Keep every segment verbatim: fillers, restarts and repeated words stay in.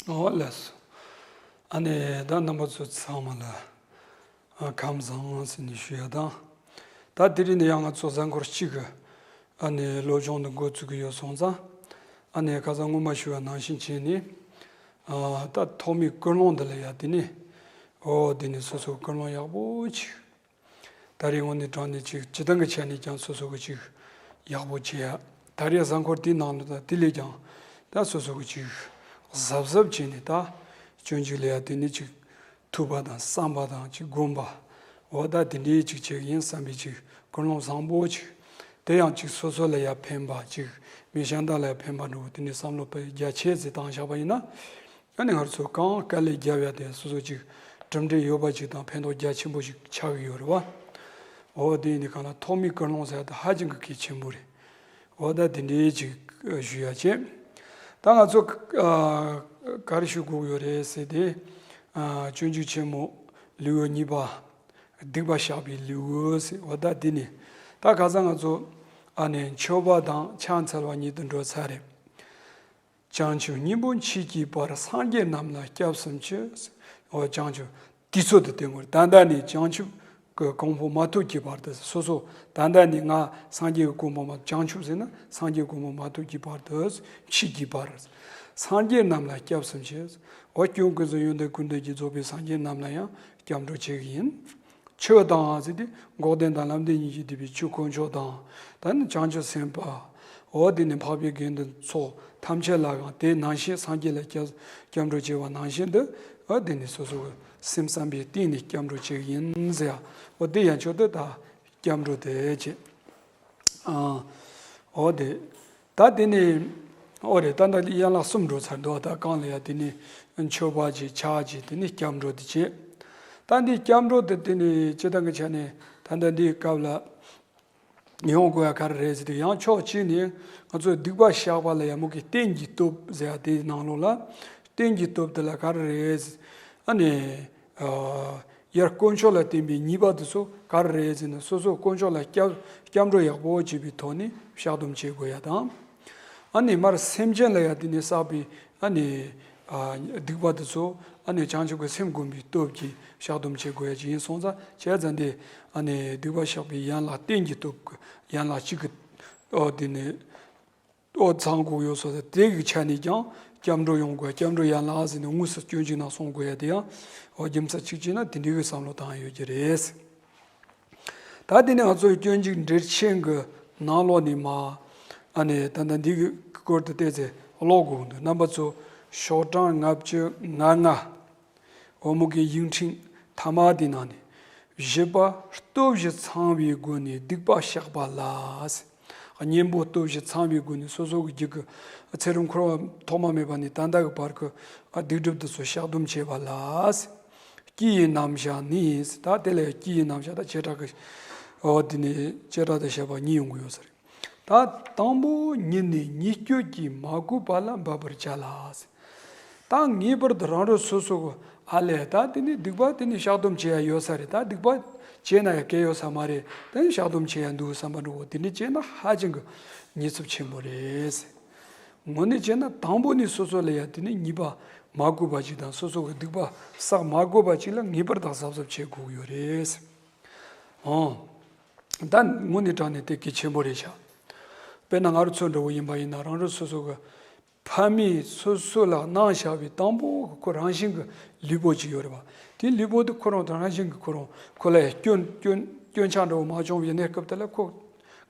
ཨོ་ལགས་སོ། ཨ་ནི་ད་རྣམ་པ་ཚོ་ཚང་མ་ལ་ཨ་ཁམས་བཟང་ཟེར་ནས་ཞུ་ཡ་དང་། ད་དེ་རིང་ནས་ཡང་ང་ཚོ་གཟའ་འཁོར་གཅིག་གི་ཨ་ནི་སློབ་སྦྱོང་འདི་འགོ་བཙུགས་ཀྱི་ཡོད་སོང་ཙང་། ཨ་ནི་ཁ་སང་སྔོན་མ་ཞུ་བ་ནང་བཞིན་བྱས་ནས། ཨ་ད་ཐོག་མའི་ཀུན་སློང་འདི་ལ་ཡ་དེ་ནས། ཨོ་དེ་ནས་སོ་སོ་ཀུན་སློང་ཡག་པོ་ཅིག་ད་རེས་དངོས་གནས་དྲང་གནས་ཅིག་སྤྱིར་བཏང་གི་ཆ་ནས་ཀྱང་སོ་སོ་གི་ཅིག་ཡག་པོ་བྱེད་ཡ། ད་རེས་གཟའ་འཁོར་དེའི་ནང་ལ་ད་དེ་ལས་ཀྱང་ད་སོ་སོ་གི་ཅིག་གཟབ་གཟབ་བྱས་ནས། ད་སྤྱོད་འཇུག་ལ་ཡ་དེ་ནས་ཅིག་ཐུབ་པ་དང་བསམ་པ་དང་ཅིག་སྒོམ་པ། འོ་ད་དེ་འདྲའི་ཅིག་བྱེད་ཀྱི་ཡིན་བསམ་པའི་ཅིག་ཀུན་སློང་བཟང་པོ་ཅིག་དེ་ཡང་ཅིག་སོ་སོ་ལ་ཡ་ཕན་པ། ཅིག་མི་གཞན་དག་ལ་ཡ་ཕན་པ་འདྲ་བོ་དེ་འདྲའི་བསམ་བློ་དཔེ་རྒྱ་ཆེ་ཙམ་བཏང་བཞག་པ་ཡིན་ན། ཨ་ནི་ང་ཚོ་གང་དཀའ་ལས་བརྒྱབ་ཡ་དེ་སོ་སོ་ཅིག་གྲུབ་འབྲས་ཡོད་པ་ཅིག་དང་ཕན་ཐོགས་རྒྱ་ཆེན་པོ་ཞིག་ཆགས་ཀྱི་ཡོད་རེད་བ། འོ་དེ་ཡིན་དུས་གང་ལ་ཐོག་མའི་ཀུན་སློང་ཟེར་ཡ་དེ་ཧ་ཅང་གི་གལ་ཆེན་པོ་རེད། འོ་ད་དེ་འདྲའི་ཅིག་ཞུ་ཡ་བྱས། ད་ང་ཚོ་ཨ་ག་རེ་ཞུ་དགོས་ཡོད་རེད་ཟེར་ཏེ། ཨ་སྤྱོད་འཇུག་ཆེན་མོ་ལེའུ་གཉིས་པ། སྡིག་པ་བཤགས་པའི་ལེའུ་ཟེར། འོ་ད་དེ་ནས་ད་ཁ་སང་ང་ཚོ་ཨ་ནི་མཆོད་པ་དང་ཕྱག་འཚལ་བ་གཉིས་དེ་འགྲོ་ཚར་རེད། བྱང་ཆུབ་སྙིང་པོ་མཆིས་ཀྱི་བར། སངས་རྒྱས་རྣམས་ལ་སྐྱབས་སུ་མཆི། འོ་བྱང་ཆུབ་དུས་ཚོད་དེ་བསྟན་དགོས་རེད། ད་ལྟ་ནས་བྱང་ཆུབ་ཀྱི་གོ་འཕང་མ་ཐོབ་ཀྱི་བར་དུ། སོ་སོ་ད་ལྟ་ནས་ང་སངས་རྒྱས་ཀྱི་གོ་འཕང་མ། བྱང་ཆུབ་ཟེར་ན་སངས་རྒྱས་གོ་འཕང་མ་ཐོབ་ཀྱི་བར་དུ། མཆིས་ཀྱི་བར། སངས་རྒྱས་རྣམས་ལ་སྐྱབས་སུ་མཆི། འོ་སྐྱོན་ཀུན་ཟད་ཡོན་ཏན་ཀུན་ལྡན་གྱིས་རྫོགས་པའི་སངས་རྒྱས་རྣམས་ལ་ཡང་སྐྱབས་འགྲོ་བྱེད་ཀྱི་ཡིན། ཆོས་དང་ཟེར་ཏེ་འགོག་བདེན་དང་ལམ་བདེན་གཉིས་ཀྱིས་བསྡུས་པའི་ཆོས་དཀོན་མཆོག་དང་། ད་ནི་བྱང་ཆུབ་སེམས་དཔའ། འོ་དེ་ནི་འཕགས་པའི་དགེ་འདུན་ཚོགས་ཐམས་ཅད་ལ་ཡང་དེ་ནང་བཞིན་སངས་རྒྱས་ལ་སྐྱབས་སྐྱབས་འགྲོ་བྱེད་པ་ནང་བཞིན་དུ། འོ་དེ་ནི་སོ་སོ་གི་སེམས་བསམ་པའི་གཏིང་ནས་སྐྱབས་འགྲོ་བྱེད་ཀྱི་ཡིན་ཟེར་ཡ། འོ་དེ་ཡན་ཆོད་དུ་ད་སྐྱབས་འགྲོ་དེ་བྱེད། ཨ། འོ་དེ། ད་དེ་ནས། འོ་རེད། ད་ལྟ་ཡན་ལག་གསུམ་འགྲོ་ཚར་འདུག་ད་གང་ལ་ཡ་དེ་ནས་མཆོད་པ་བྱེད། ཕྱག་བྱེད། དེ་ནས་སྐྱབས་འགྲོ་དེ་བྱེད། ད་འདི་སྐྱབས་འགྲོ་དེ་དེ་ནས་སྤྱིར་བཏང་གི་ཆ་ནས་ད་ལྟ་འདིའི་སྐབས་ལ་ཡོང་དགོས་ཡ་ག་རེ་རེད་ཟེར་དུས། ཡང་ཕྱོགས་གཅིག་ནས་ང་ཚོས་སྡིག་པ་བཤགས་པ་ལ་ཡ་མོ་གི་རྟེན་གྱི་སྟོབས་ཟེར་ཡ་དེའི་ནང་ལོགས་ལ། རྟེན་གྱི་སྟོབས་དེ་ལ་ག་རེ་རེད། ཨ་ནི། ཨ། ཡར་དཀོན་མཆོག་ལ་བརྟེན་པའི་ཉེས་པ་དེ་ཚོ་ག་རེ་རེད་ཟེར་ན། སོ་སོ་དཀོན་མཆོག་ལ་སྐྱབས་སྐྱབས་འགྲོ་ཡག་པོ་བྱེད་པའི་ཐོག་ནས་བཤགས་སྡོམ་བྱེད་དགོས་ཡ་དང་། ཨ་ནི་མར་སེམས་ཅན་ལ་ཡ་དེ་ནས་བསགས་པའི་ཨ་ནི། ཨ། སྡིག་པ་དེ་ཚོ་ཨ་ནི་བྱང་ཆུབ་ཀྱི་སེམས་བསྒོམ་པའི་སྟོབས་ཀྱིས་བཤགས་སྡོམ་བྱེད་དགོས་ཡ་ཅིག་ཡིན་སོང་ཙང་། བྱས་ཙང་དེ་ཨ་ནི་སྡིག་པ་བཤགས་པའི་ཡན་ལག་རྟེན་གྱི་སྟོབས་ཀྱི་ཡན་ལག་གཅིག་གི། ཨོ་དེ་ནས། ཨོ་ཚང་དགོས་ཡོད་སོགས་དེ་གི་ཆ་ནས་ཀྱང་སྐྱབས་འགྲོ་ཡོང་དགོས། སྐྱབས་འགྲོ་ཡན་ལག་ཟེར་ནས་དངོས་སུ་སྐྱོན་ཅིག་ནང་གསུང་དགོས་ཡ་དེ་ཡང་། ཨོ་རྒྱུ་མཚན་གཅིག་བྱས་ན་དེ་འདྲའི་གི་བསམ་བློ་བཏང་ཡོད་ཀྱི་རེད། ད་དེ་ནས་ང་ཚོའི་སྐྱོན་འཇུག་འགྲེལ་ཆེན་གྱི་ནང་ལོགས་ནས་མ། ཨ་ནི་ད་ལྟ་འདི་གི་སྐོར་དུ་བལྟས་ཚེ་ཀློག་དགོས་འདུག་རྣམ་པ་ཚོ་ཤོག་གྲངས་ལྔ་བཅུ་ང་ལྔ། འོ་མོ་གི་ཡིག་ཕྲེང་ཐ་མ་དེ་ནང་ནས། བཞི་པ། སྟོབས་བཞི་ཚང་བའི་སྒོ་ནས་སྡིག་པ་བཤགས་པ་ལ། གཉེན་པོ་སྟོབས་བཞི་ཚང་བའི་སྒོ་ནས་སོ་སོ་གི་རྒྱུད་ཀྱི་ཚེ་རབས་འཁོར་བ་ཐོག་མ་མེད་པ་ནས་ད་ལྟ་གི་བར་གྱི་སྡིག་སྒྲིབ་དེ་ཚོ་བཤགས་སྡོམ་བྱེད་པ་ལ། སྐྱེས་ཡི་རྣམ་གཞག་ནི། ད་དེ་ལ་སྐྱེས་ཡི་རྣམ་གཞག་ད་བྱེ་བྲག་གི། འོ་དེ་ནས་བྱེ་བྲག་ཏུ་བཤད་པ་གཉིས་ཡོང་གི་ཡོད་ས་རེད། ད་དང་པོ་ཉིད་ནས་ཉེས་སྤྱོད་ཀྱིས་མ་གོས་པ་ལ་འབད་པར་བྱ་ལ། ད་ངེས་པར་དུ་རང་རང་སོ་སོ་གི་ཨ་ལས་ད་དེ་ནི་སྡིག་པ་དེ་ནི་བཤགས་སྡོམ་བྱེད་ཡ་ཡོད་ས་རེད། ད་སྡིག་པ་བྱས་ན་ཡང་སྐྱོན་ཡོད་ས་མ་རེད། དེ་ནི་བཤགས་སྡོམ་བྱེད་ཡ་འདུག་བསམ་པ་འདྲ་བོ་དེ་འདྲ་བྱས་ན་ཧ་ཅང་གི་ཉེས་ཚབས་ཆེན་པོ་རེད། དངོས་གནས་བྱས་ན་དང་པོ་ནས་སོ་སོ་ལ་ཡ་དེ་ནི་ཉེས་པ་མ་གོས་པ་ཅིག་དང་། སོ་སོ་གི་སྡིག་པ་བསགས་མ་དགོས་པ་ཅིག་ལ་ངེས་པར་དུ་གཟབ་གཟབ་བྱེད་དགོས་ཀྱི་ཡོད་རེད། ཨང་། ད་དངོས་གནས་དྲང་གནས་དེ་གལ་ཆེན་པོ་རེད་ཤག་དཔེར་ན་ང་རང་ཚོ་འདྲ་བོ་ཡིན་པ་ཡིན་ན། རང་རང་སོ་སོ་གི་ཕ་མས་སོ་སོ་ལ་གནང་བཞག་པའི་དང་པོ་གི་ཁོ་རང་བཞིན་གྱི་ལུས་པོ་ཅིག་ཡོད་རེད་པ། དེའི་ལུས་པོ་དེ་ཁོ་རང་དང་རང་བཞིན་གྱི་ཁོ་རང་ཁོ་ལ་སྐྱོན་སྐྱོན་སྐྱོན་ཆ་འདྲ་བོ་མ་བྱུང་བའི་གནས་སྐབས་དེ་ལ་ཁོ་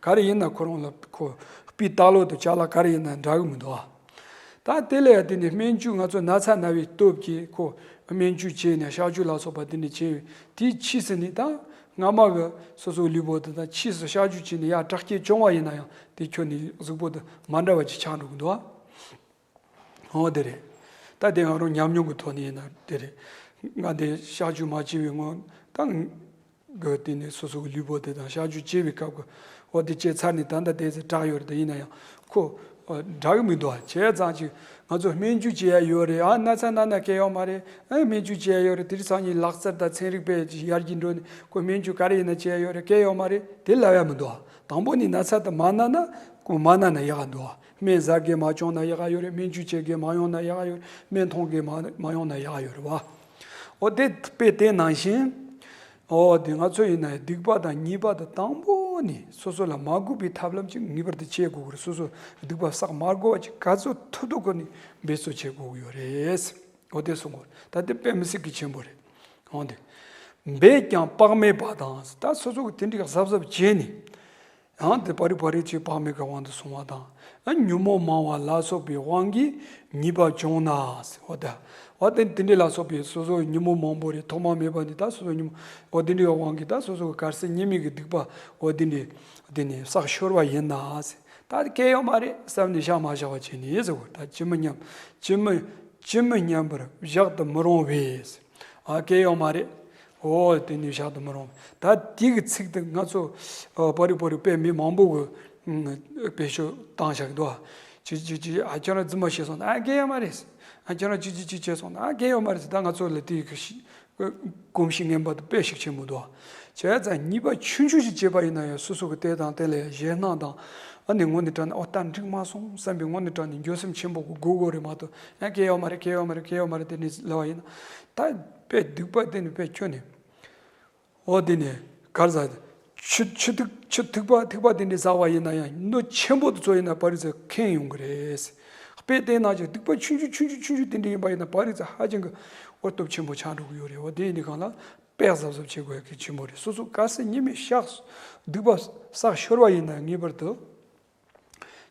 ག་རེ་ཡིན་ན་ཁོ་རང་ལ་ཁོ་སྤུས་ལྟ་ལོ་དང་ཅ་ལག་ག་རེ་ཡིན་ན་འདྲ་གི་མི་འདུག་ཨ། ད་དེ་ལ་ཡང་དེ་ནས་སྨན་བཅོས། ང་ཚོ་ན་ཚ་ན་བའི་སྟོབས་ཀྱིས་ཁོ་སྨན་བཅོས་བྱས་ནས་གཤག་བཅོས་ལ་སོགས་པ་དེ་འདྲ་བྱས་པའི་དེའི་ཕྱིས་སུ་ནི་ད་སྔ་མ་གི་སོ་སོའི་ལུས་པོ་དེ་དང་ཕྱིས་སུ་གཤག་བཅོས་བྱས་ནས་ཡར་དྲག་སྐྱེད་བྱུང་བ་ཡིན་ན་ཡང་། དེ་ཁྱོན་ནས་གཟུགས་པོ་དེ་མ་འདྲ་བ་ཅིག་ཆགས་འགྲོ་གི་འདུག་ཨ། འོ་དེ་རེད། ད་དེ་ང་རང་ཉམས་མྱོང་གི་ཐོག་ནས་ཡིན་ན་དེ་རེད། ང་དེ་གཤག་བཅོས་མ་བྱས་པའི་སྔོན་ད། གི་དེ་ནས་སོ་སོ་གི་ལུས་པོ་དེ་དང་གཤག་བཅོས་བྱས་པའི་སྐབས་ཀྱི། འོ་དེ་བྱས་ཚར་ནས་ད་ལྟ་དེ་ཚེ་དྲག་ཡོད་རེད། དེ་ཡིན་ན་ཡང་ཁོ་ཨ་འདྲ་གི་མི་འདུག་ཨ། བྱས་ཙང་ཅིག་ང་ཚོ་སྨན་བཅོས་བྱེད་ཡ་ཡོད་རེད། ཨ་ན་ཚ་ན་ན་སྐྱོན་ཡོད་མ་རེད། ཨ་སྨན་བཅོས་བྱེད་ཡ་ཡོད་རེད། དེ་རིང་སང་ཉིན་ལག་རྩལ་དང་ཚན་རིག་པས་ཡར་རྒྱས་འགྲོ་ནས་ཁོ་སྨན་བཅོས་ག་རེ་ཡིན་ན་བྱེད་ཡ་ཡོད་རེད། སྐྱོན་ཡོད་མ་རེད། དེ་ལབ་ཡ་མི་འདུག་ཨ། དང་པོ་ནས་ན་ཚ་དེ་མ་ན་ན་ཁོ་མ་ན་ན་ཡག་ག་འདུག་ཨ། སྨན་ཟ་དགོས་མ་བྱུང་ན་ཡག་ག་ཡོད་རེད། སྨན་བཅོས་བྱེད་དགོས་མ་ཡོང་ན་ཡག་ག་ཡོད་རེད། སྨན་འཐུང་དགོས་མ་མ་ཡོང་ན་ཡག་ག་ཡོད་རེད་བ། འོ་དེ་དཔེ་དེ་ནང་བཞིན། འོ་དེ་ང་ཚོ་ཡིན་ན་སྡིག་པ་དང་ཉེས་པ་དེ་དང་པོ་ནས་སོ་སོ་ལ་མ་དགོས་པའི་ཐབས་ལམ་ཅིག་ངེས་པར་དུ་བྱེད་དགོས་ཀྱི་རེད། སོ་སོ་སྡིག་པ་བསགས་མ་དགོས་པ་ཅིག་ག་ཚོད་ཐུབ་ཐུབ་ཀྱི་ནས་འབད་རྩོལ་བྱེད་དགོས་ཀྱི་ཡོད་རེད། འོ་དེ་གསུང་གི་རེད། ད་དེ་དཔེ་མི་སྲིད་ཀྱི་ཆེན་པོ་རེད། འོ་དེ། འབད་ཀྱང་བག་མེད་པ་དང་། ད་སོ་སོ་གི་དེ་འདྲའི་གཟབ་གཟབ་བྱས་ནས། ཡང་དེ་པ་རི་པ་རི་ཅིག་བག་མེད་ཀྱི་དབང་དུ་སོང་བ་དང་། ཨ་ཉོན་མོངས་མང་བ་ལ་སོགས་པའི་དབང་གིས་ཉེས་པ་བྱུང་ན། འོ་ད། འོ་དེ་དེ་འདྲའི་ལ་སོགས་པའི་སོ་སོ་ཉོན་མོངས་མང་པོ་རེད། ཐོག་མ་མེད་པ་ནས་ད་སོ་སོ་ཉོན་མོངས། འོ་དེ་འདྲའི་དབང་གིས་ད་སོ་སོ་གི་གལ་སྲིད་ཉེས་དམིགས་ཀྱི་སྡིག་པ་འོ་དེ་འདྲའི་དེ་ནས་བསགས་ཤོར་བ་ཡིན་ན། ད་གལ་ཡོད་མ་རེད་བསམ་ནས་བཞག་མ་བཞག་པ་བྱས་ནས་ཟེར་བ། ད་ཅི་མི་སྙམ། ཅི་མི་ཅི་མི་སྙམ་པར་བཞག་ཏུ་མི་རུང་བས། ཨ་གལ་ཡོད་མ་རེད། འོ་དེ་ནི་བཞག་ཏུ་མི་རུང་། ད་དེ་གི་ཚིག་དེ་ང་ཚོ་ཨ་པ་རི་པ་རི་དཔེ་མི་མང་པོ་གི་ཨ་དཔེ་ཤོད་བཏང་བཞག་གི་འདུག་ཅི་ཅི་ཅི་ཨ་ཁྱོད་རང་རྫུན་མ་བཤད་སོང་ན་ཨ་གལ་ཡོད་མ་རེད། ཨ་ཁྱོད་རང་ཅི་ཅི་ཅི་བྱས་སོང་ན་ཨ་གལ་ཡོད་མ་རེད། ད་ང་ཚོ་ལ་དེ་གི་ཤི་གོམས་གཤིས་ངན་པ་དེ་དཔེ་ཞིག་ཆེན་པོ་འདུག་བྱས་ཙང་ཉེས་པ་ཆུང་ཆུང་ཞིག་བྱས་པ་ཡིན་ན་ཡང་སོ་སོ་གི་དེ་དང་དེ་ལ་ཡང་ཞེད་སྣང་དང་། ཨ་ནི་དངོས་གནས་དྲང་ནས་ཨོ་ད་འགྲིག་མ་སོང་བསམ་པའི་དངོས་གནས་དྲང་ནས་འགྱོད་སེམས་ཆེན་པོ་གི་དགོས་དགོས་རེད་མ་གཏོགས། ཡང་གལ་ཡོད་མ་རེད། གལ་ཡོད་མ་རེད། གལ་ཡོད་མ་རེད། དེ་ནས་ལབ་པ་ཡིན་ན། ད་དཔེ་སྡིག་པ་དེ་ནི་དཔེ་ཁྱོན་ནས། ཨོ་དེ་ནས་གར་ཟ། ཆུ་ཆུ་ཐིགས་ཆུ་ཐིགས་པ་ཐིགས་པ་དེ་འདྲ་ཟ་བ་ཡིན་ན་ཡང་སྣོད་ཆེན་པོ་དེ་ཚོ་ཡིན་ན་པ་རི་ཙ་ཁེངས་ཡོང་གི་རེད། དཔེ་དེ་ནང་བཞིན་སྡིག་པ་ཆུང་ཆུང་ཆུང་ཆུང་ཆུང་ཆུང་དེ་འདྲ་ཡིན་པ་ཡིན་ན་པ་རི་ཙ་ཧ་ཅང་གི་ཨོ་སྟོབས་ཆེན་པོ་ཆགས་འགྲོ་གི་ཡོད་རེད། འོ་དེ་ཡིན་དུས་གང་ལ། དཔེ་གཟབ་གཟབ་བྱེད་དགོས་ཡ་གལ་ཆེན་པོ་རེད། སོ་སོ་གལ་སྲིད་ཉེས་དམིགས་བཤགས། སྡིག་པ་བསགས་ཤོར་བ་ཡིན་ན་ངེས་པར་དུ།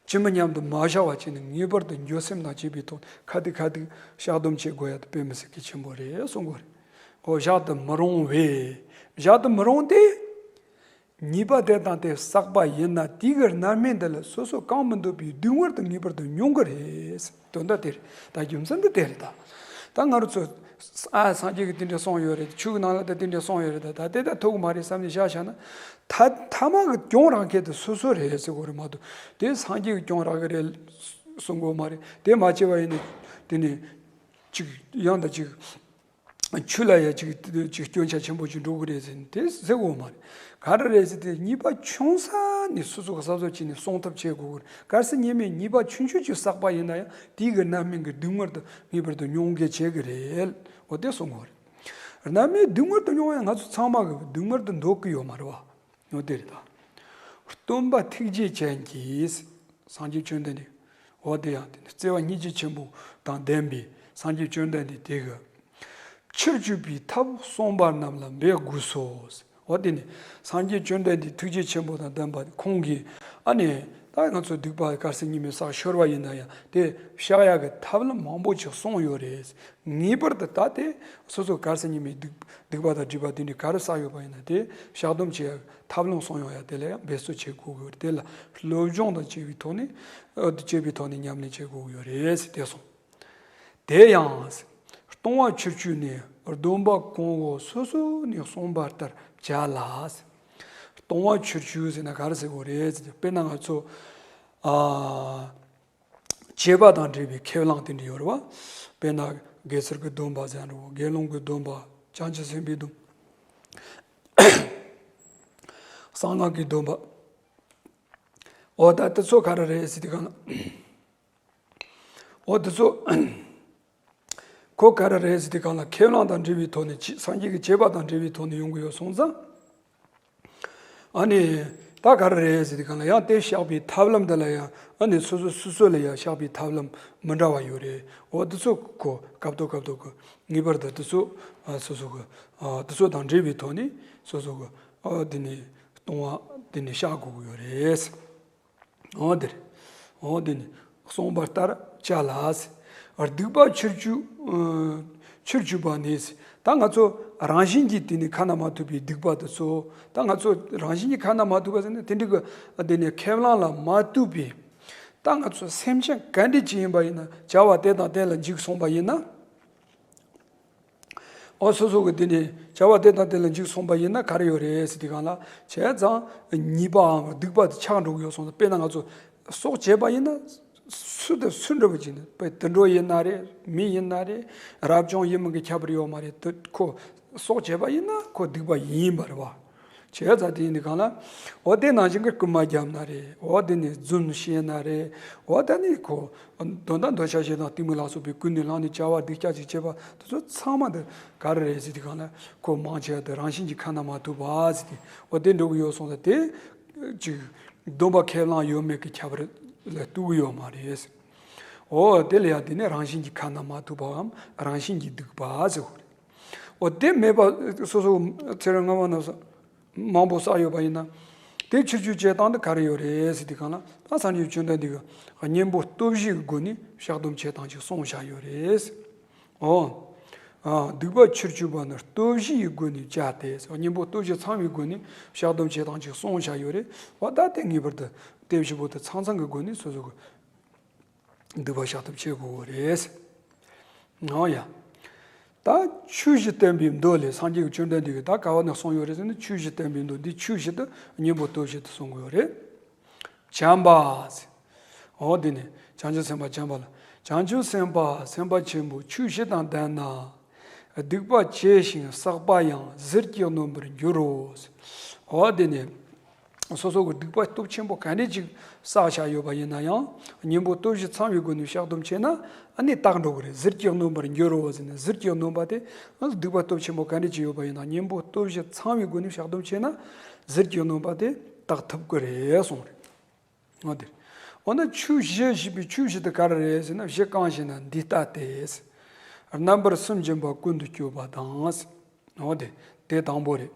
ཅི་མི་སྙམ་དུ་མ་བཞག་པ་བྱས་ནས་ངེས་པར་དུ་འགྱོད་སེམས་དང་བཅས་པའི་ཐོག་ཁ་ཐུག་ཁ་ཐུག་བཤགས་སྡོམ་བྱེད་དགོས་ཡ་དེ་དཔེ་མི་སྲིད་གལ་ཆེན་པོ་རེད་གསུང་གི་རེད། འོ་བཞག་ཏུ་མི་རུང་བས། བཞག་ཏུ་མི་རུང་སྟེ། ཉེས་པ་དེ་དང་དེ་བསགས་པ་ཡིན་ན་དེ་གི་རྣམ་སྨིན་འདི་ལ་སོ་སོ་གང་མི་འདོད་པའི་སྡུག་བསྔལ་དུ་ངེས་པར་དུ་མྱོང་གི་རེད། དོན་དག་དེ་རེད། ད་རྒྱུ་མཚན་འདི་དེ་རེད་ད། ད་ང་རང་ཚོ་ཨ་སངས་རྒྱས་ཀྱིས་དེ་འདྲ་གསུངས་ཡོད་རེད། ཆོས་ཀྱི་ནང་ལ་ད་དེ་འདྲ་གསུངས་ཡོད་རེད། ད་ད་དེ་ད་ཐུབ་ཀྱི་མ་རེད་བསམ་ནས་བཞག་བཞག་ན། ད་ཐ་མ་གི་གྱོང་རག་མཁན་དེ་སོ་སོ་རེད་ཟེར་དགོས་རེད་མ་གཏོགས། དེ་སངས་རྒྱས་ཀྱིས་གྱོང་རག་གི་རེད་གསུང་དགོས་མ་རེད། དེ་མ་བྱས་པ་ཡིན་ན་དེ་ནི་ཅིག་ཡང་དང་ཅིག་ཆོས་ལ་ཡ་ཅིག་ཅིག་སྐྱོན་ཆ་ཆེན་པོ་ཅིག་འགྲོ་གི་རེད་ཟེར་ནས་དེ་ཟེར་དགོས་མ་རེད། ག་རེ་རེད་ཟེར་དེ་ཉེས་པ་ཆུང་ས་ནས་སོ་སོ་གི་གཟབ་གཟབ་བྱས་ནས་སྲུང་ཐབས་བྱེད་དགོས་གི་རེད། གལ་སྲིད་ཉེས་མེད་ཉེས་པ་ཆུང་ཆུང་ཅིག་བསགས་པ་ཡིན་ན་ཡང་དེའི་གི་རྣམ་སྨིན་གི་སྡུག་བསྔལ་དུ་ངེས་པར་དུ་མྱོང་གི་བྱེད་གི་རེད། འོ་དེ་གསུང་གི་རེད། རྣམ་སྨིན་སྡུག་བསྔལ་དུ་མྱོང་ཡང་ང་ཚོ་ཚང་མ་གི་སྡུག་བསྔལ་དུ་འདོད་གི་ཡོད་མ་རེད་བ། འོ་དེ་རེད་ད། སྟོན་པ་ཐུགས་རྗེ་ཅན་གྱིས། སངས་རྒྱས་བཅོམ་ལྡན་འདས། འོ་དེ་ཡང་དེ་ནི་བརྩེ་བ་སྙིང་རྗེ་ཆེན་པོ་དང་ལྡན་པའི་སངས་རྒྱས་བཅོམ་ལྡན་འདས་དེ་གིས། ཕྱིར་བཅོས་པའི་ཐབས་གསུངས་པ་རྣམས་ལ་འབད་དགོས་སོ། འོ་དེ་ནི་སངས་རྒྱས་བཅོམ་ལྡན་འདས་ཐུགས་རྗེ་ཆེན་པོ་དང་ལྡན་པ་ཁོང་གིས་ཨ་ནི་ད་ང་ཚོ་སྡིག་པ་གལ་སྲིད་ཉེས་མེད་བསགས་ཤོར་བ་ཡིན་ན་ཡང་དེ་བཤགས་ཡག་གི་ཐབས་ལམ་མང་པོ་ཅིག་གསུངས་ཡོད་རེད། ངེས་པར་དུ་ད་དེ་སོ་སོ་གལ་སྲིད་ཉེས་མེད་སྡིག་སྡིག་པ་དང་སྒྲིབ་པ་དེ་འདྲའི་ག་རེ་བསགས་ཡོད་པ་ཡིན་ན་དེ་བཤགས་སྡོམ་བྱེད་ཡག་ཐབས་ལམ་གསུངས་ཡོད་ཡ་དེ་ལ་ཡང་འབད་རྩོལ་བྱེད་དགོས་ཀྱི་ཡོད་རེད། དེ་ལ་སློབ་སྦྱོང་དང་བཅས་པའི་ཐོག་ནས་ཨ་དེ་བཅས་པའི་ཐོག་ནས་ཉམས་ལེན་བྱེད་དགོས་ཀྱི་ཡོད་རེད་ཟེར་དེ་གསུངས། དེ་ཡང་། ལྟུང་བ་ཆོས་སྤྱོད་ནི་སྡོམ་པ་གོང་འོག་སོ་སོ་ནས་གསུངས་པ་ལྟར་བྱ་ལ། ལྟུང་བ་ཆོས་སྤྱོད་ཟེར་ན་ག་རེ་ཟེར་དགོས་རེད་ཟེར་ན། དཔེར་ན་ང་ཚོ་ཨ་བྱེད་པ་དང་འབྲེལ་བའི་ཁས་བླངས་དེ་འདྲ་ཡོད་རེད་བ། དཔེར་ན་དགེ་ཚུལ་གྱི་སྡོམ་པ་ཟེར་ན་རེད། དགེ་སློང་གི་སྡོམ་པ། བྱང་ཆུབ་སེམས་དཔའི་སྡོམ། གསང་སྔགས་ཀྱི་སྡོམ་པ། འོ་ད་དེ་ཚོ་ག་རེ་རེད་ཟེར་དུས་གང་ལ། འོ་དེ་ཚོ་ཁོ་ག་རེ་རེད་ཟེར་དུས་གང་ལ་ཁས་བླངས་དང་འབྲེལ་བའི་ཐོག་ནས་ཅི་སངས་རྒྱས་ཀྱི་བྱེད་པ་དང་འབྲེལ་བའི་ཐོག་ནས་ཡོང་གི་ཡོད་སོང་ཙང་། ཨ་ནི་ད་ག་རེ་རེད་ཟེར་དུས་གང་ལ་ཡང་དེ་བཤགས་པའི་ཐབས་ལམ་འདི་ལ་ཡང་ཨ་ནི་སོ་སོ་སོ་སོ་ལ་ཡང་བཤགས་པའི་ཐབས་ལམ་མི་འདྲ་བ་ཡོད་རེད། འོ་དེ་ཚོ་ཁོ་སྐབས་ཐོག་སྐབས་ཐོག་གི་ངེས་པར་དུ་དེ་ཚོ་ཨ་སོ་སོ་གི་ཨ་དེ་ཚོ་དང་འབྲེལ་བའི་ཐོག་ནས་སོ་སོ་གི་ཨ་དེ་ནས་ལྟུང་བ་དེ་ནས་བཤགས་དགོས་ཀྱི་ཡོད་རེད། འོ་དེ་རེད། འོ་དེ་ནི་གསུངས་པ་ལྟར་བྱ་ལ། སྡིག་པ་ཕྱིར་བཅོས། ཨ་ཕྱིར་བཅོས་པ་ནི། ད་ང་ཚོ་རང་བཞིན་གྱིས་དེ་ནི་ཁ་ན་མ་ཐོ་བའི་སྡིག་པ་དེ་ཚོ། ད་ང་ཚོ་རང་བཞིན་གྱིས་ཁ་ན་མ་ཐོ་བ་ཟེར་ན་དེ་འདྲ་གི་དེ་ནི་ཁས་བླངས་ལ་མ་ལྟོས་པའི། ད་ང་ཚོ་སེམས་ཅན་ག་འདྲ་ཅིག་ཡིན་པ་ཡིན་ན་བྱ་བ་དེ་དང་དེ་ལ་འཇིགས་སོང་པ་ཡིན་ན། འོ་སོ་སོ་གི་དེ་ནས་བྱ་བ་དེ་དང་དེ་ལ་འཇིགས་སོང་པ་ཡིན་ན་ག་རེ་ཡོད་རེད་ཟེར་དུས་གང་ལ། བྱས་ཙང་ཉེས་པའམ་སྡིག་པ་དེ་ཆགས་འགྲོ་གི་ཡོད་སོང་ཙང་། དཔེར་ན་ང་ཚོ་སྲོག་བཅད་པ་ཡིན་ན་སུ་དང་སུ་འདྲ་བ་ཅིག་ནི་དཔེ་དུད་འགྲོ་ཡིན་ན་རེད། མི་ཡིན་ན་རེད། རབ་བྱུང་ཡིན་མིན་གྱི་ཁྱད་པར་ཡོད་མ་རེད། དེ་ཁོ་སྲོག་བཅད་པ་ཡིན་ན་ཁོ་སྡིག་པ་ཡིན་པ་རེད་བ། བྱས་ཙང་དེ་ཡིན་དུས་གང་ལ། འོ་དེ་ནང་བཞིན་གྱི་རྐུན་མ་བརྒྱབ་ན་རེད། འོ་དེ་ནས་རྫུན་བཤད་ན་རེད། འོ་ད་ནི་ཁོ་དོན་དག་འདོད་ཆགས་ཞེ་སྡང་གཏི་མུག་ལ་སོགས་པའི་ཀུན་ནས་བསླངས་ནས་བྱ་བ་སྡིག་ཅག་ཅིག་བྱེད་པ་དེ་ཚོ་ཚང་མ་དེ་ག་རེ་རེད་ཟེར་དུས་གང་ལ། ཁོ་མང་ཆེ་བ་དེ་རང་བཞིན་གྱིས་ཁ་ན་མ་ཐོ་བ་ཟེར་དེ། འོ་དེ་འགྲོ་གི་ཡོད་སོང་ཙང་དེ་ཅིག་སྡོམ་པ་ཁས་བླངས་ཡོད་མེད་ཀྱི་ཁྱད་པར་ལ་གཏུག་གི་ཡོད་མ་རེད། འོ་དེ་ལ་ཡང་དེ་ནི་རང་བཞིན་གྱིས་ཁ་ན་མ་ཐོ་བའམ་རང་བཞིན་གྱིས་སྡིག་པ་ཟེར་བ་རེད། འོ་དེ་མེད་པ་སོ་སོ་ཚེ་རབས་སྔ་མ་རྣམས་སུ་མང་པོ་བསགས་ཡོད་པ་ཡིན་ན། དེ་ཆུད་ཟོས་བྱེད་སྟངས་དེ་ག་རེ་ཡོད་རེད་ཟེར་དུས་གང་ལ། ད་སངས་རྒྱས་བཅོམ་ལྡན་འདས་ཀྱིས་གཉེན་པོ་སྟོབས་བཞི་གི་སྒོ་ནས་བཤགས་སྡོམ་བྱེད་སྟངས་ཅིག་གསུངས་བཞག་ཡོད་རེད། འོ། ཨ། སྡིག་པ་ཕྱིར་བཅོས་པ་ནི་སྟོབས་བཞི་ཡི་སྒོ་ནས་བྱ་སྟེ། གཉེན་པོ་སྟོབས་བཞི་ཚང་བའི་སྒོ་ནས་བཤགས་སྡོམ་བྱེད་སྟངས་ཅིག་གསུངས་བཞག་ཡོད་རེད། འོ་ད་དེ་ངེས་པར་དུ་དེ་བཞི་པོ་དེ་ཚང་ཚང་གི་སྒོ་ནས་སོ་སོ་གི་སྡིག་པ་བཤགས་ཐབས་བྱེད་དགོས་རེད། ཨོ་ཡ། ད་ཆོས་བཞི་བསྟན་པའི་མདོ་ལས། སངས་རྒྱས་ཀྱི་བཅོམ་ལྡན་འདས་ཀྱིས་ད་ག་བ་ནས་གསུངས་ཡོད་རེད་ཟེར་ན། ཆོས་བཞི་བསྟན་པའི་མདོ་འདི་ཆོས་བཞི་དེ་གཉེན་པོ་སྟོབས་བཞི་དེ་གསུང་གི་ཡོད་རེད། བྱམས་པ་ཟེར། འོ་དེ་ནས་བྱང་ཆུབ་སེམས་དཔའ་བྱམས་པ་ལ། བྱང་ཆུབ་སེམས་དཔའ་སེམས་དཔའ་ཆེན་པོ་ཆོས་བཞི་དང་ལྡན་ན། སྡིག་པ་བྱས་ཤིང་བསགས་པ་ཡང་ཟིལ་གྱིས་གནོན་པར་འགྱུར་རོ་ཟེར། འོ་དེ་ནས། སོ་སོ་གི་སྡིག་པ་སྟོབས་ཆེན་པོ་ག་འདྲས་ཅིག་བསགས་བཞག་ཡོད་པ་ཡིན་ན་ཡང་། གཉེན་པོ་སྟོབས་བཞི་ཚང་བའི་སྒོ་ནས་བཤགས་སྡོམ་བྱས་ན་ཨ་ནི་དག་འགྲོ་གི་རེད། ཟིལ་གྱིས་གནོན་པར་འགྱུར་རོ་ཟེར་ནས། ཟིལ་གྱིས་གནོན་པ་དེ་སྡིག་པ་སྟོབས་ཆེན་པོ་ག་འདྲས་ཅིག་ཡོད་པ་ཡིན་ན། གཉེན་པོ་སྟོབས་བཞི་ཚང་བའི་སྒོ་ནས་བཤགས་སྡོམ་བྱས་ན་ཟིལ་གྱིས་གནོན་པ་དེ་དག་ཐུབ་ཀྱི་རེད་གསུངས་རེད། འོ་དེ། འོ་ན་ཆོས་བཞི་ཞེས་པའི་ཆོས་བཞི་དེ་ག་རེ་རེད་ཟེར་ན། བཞི་གང་ཞེ་ན་འདི་ལྟ་སྟེ། རྣམ་པར་སེམས་སྦྱིན་པ་ཀུན་ཏུ་སྤྱོད་པ་དང་། འོ་དེ། དེ་དང་པོ་རེད།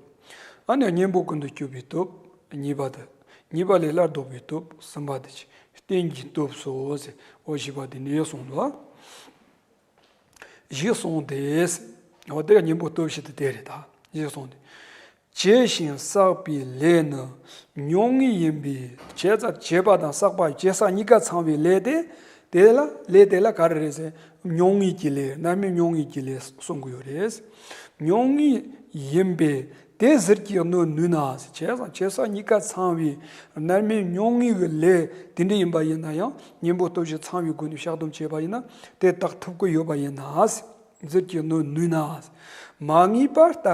ཨ་ནི་གཉེན་པོ་ཀུན་ཏུ་སྤྱོད་པའི་སྟོབས་གཉིས་པ་དེ། གཉིས་པ་ལས་སླར་ལྡོག་པའི་སྟོབས་གསུམ་པ་དེ་ཅིག་རྟེན་གྱི་སྟོབས་སོ་ཟེར། འོ་བཞི་པ་དེ་ནས་གསུངས་འདུག་ཨ། བཞི་གསུངས་ཏེ། འོ་དེ་གཉེན་པོ་སྟོབས་བཞི་དེ་དེ་རེད། ད་བཞི་གསུངས་ཏེ། བྱས་ཤིང་བསགས་པའི་ལས་ནི་ཉོན་ངེས་ཡིན་པས། བྱས་ཙང་བྱས་པ་དང་བསགས་པ། བྱས་བསགས་གཉིས་ཀ་ཚང་བའི་ལས་དེ། དེ་ལ་ལས་དེ་ལ་ག་རེ་རེད་ཟེར། ཉོན་ངེས་ཀྱི་ལས། རྣམ་སྨིན་ཉོན་ངེས་ཀྱི་ལས་གསུང་གི་ཡོད་རེད། ཉོན་ངེས་ཡིན་པས་དེ་ཟིལ་གྱིས་གནོན་ནུས་ན། བྱས་ཙང་བྱས་བསགས་གཉིས་ཀ་ཚང་བའི་རྣམ་སྨིན་ཉོན་ངེས་ཀྱི་ལས་དེ་འདྲ་ཡིན་པ་ཡིན་ན་ཡང་། གཉེན་པོ་སྟོབས་བཞི་ཚང་བའི་སྒོ་ནས་བཤགས་སྡོམ་བྱས་པ་ཡིན་ན་དེ་དག་ཐུབ་ཀྱི་ཡོད་པ་ཡིན་ན། ཟིལ་གྱིས་གནོན་ནུས་ན། མ་ངེས་པ་ལྟ་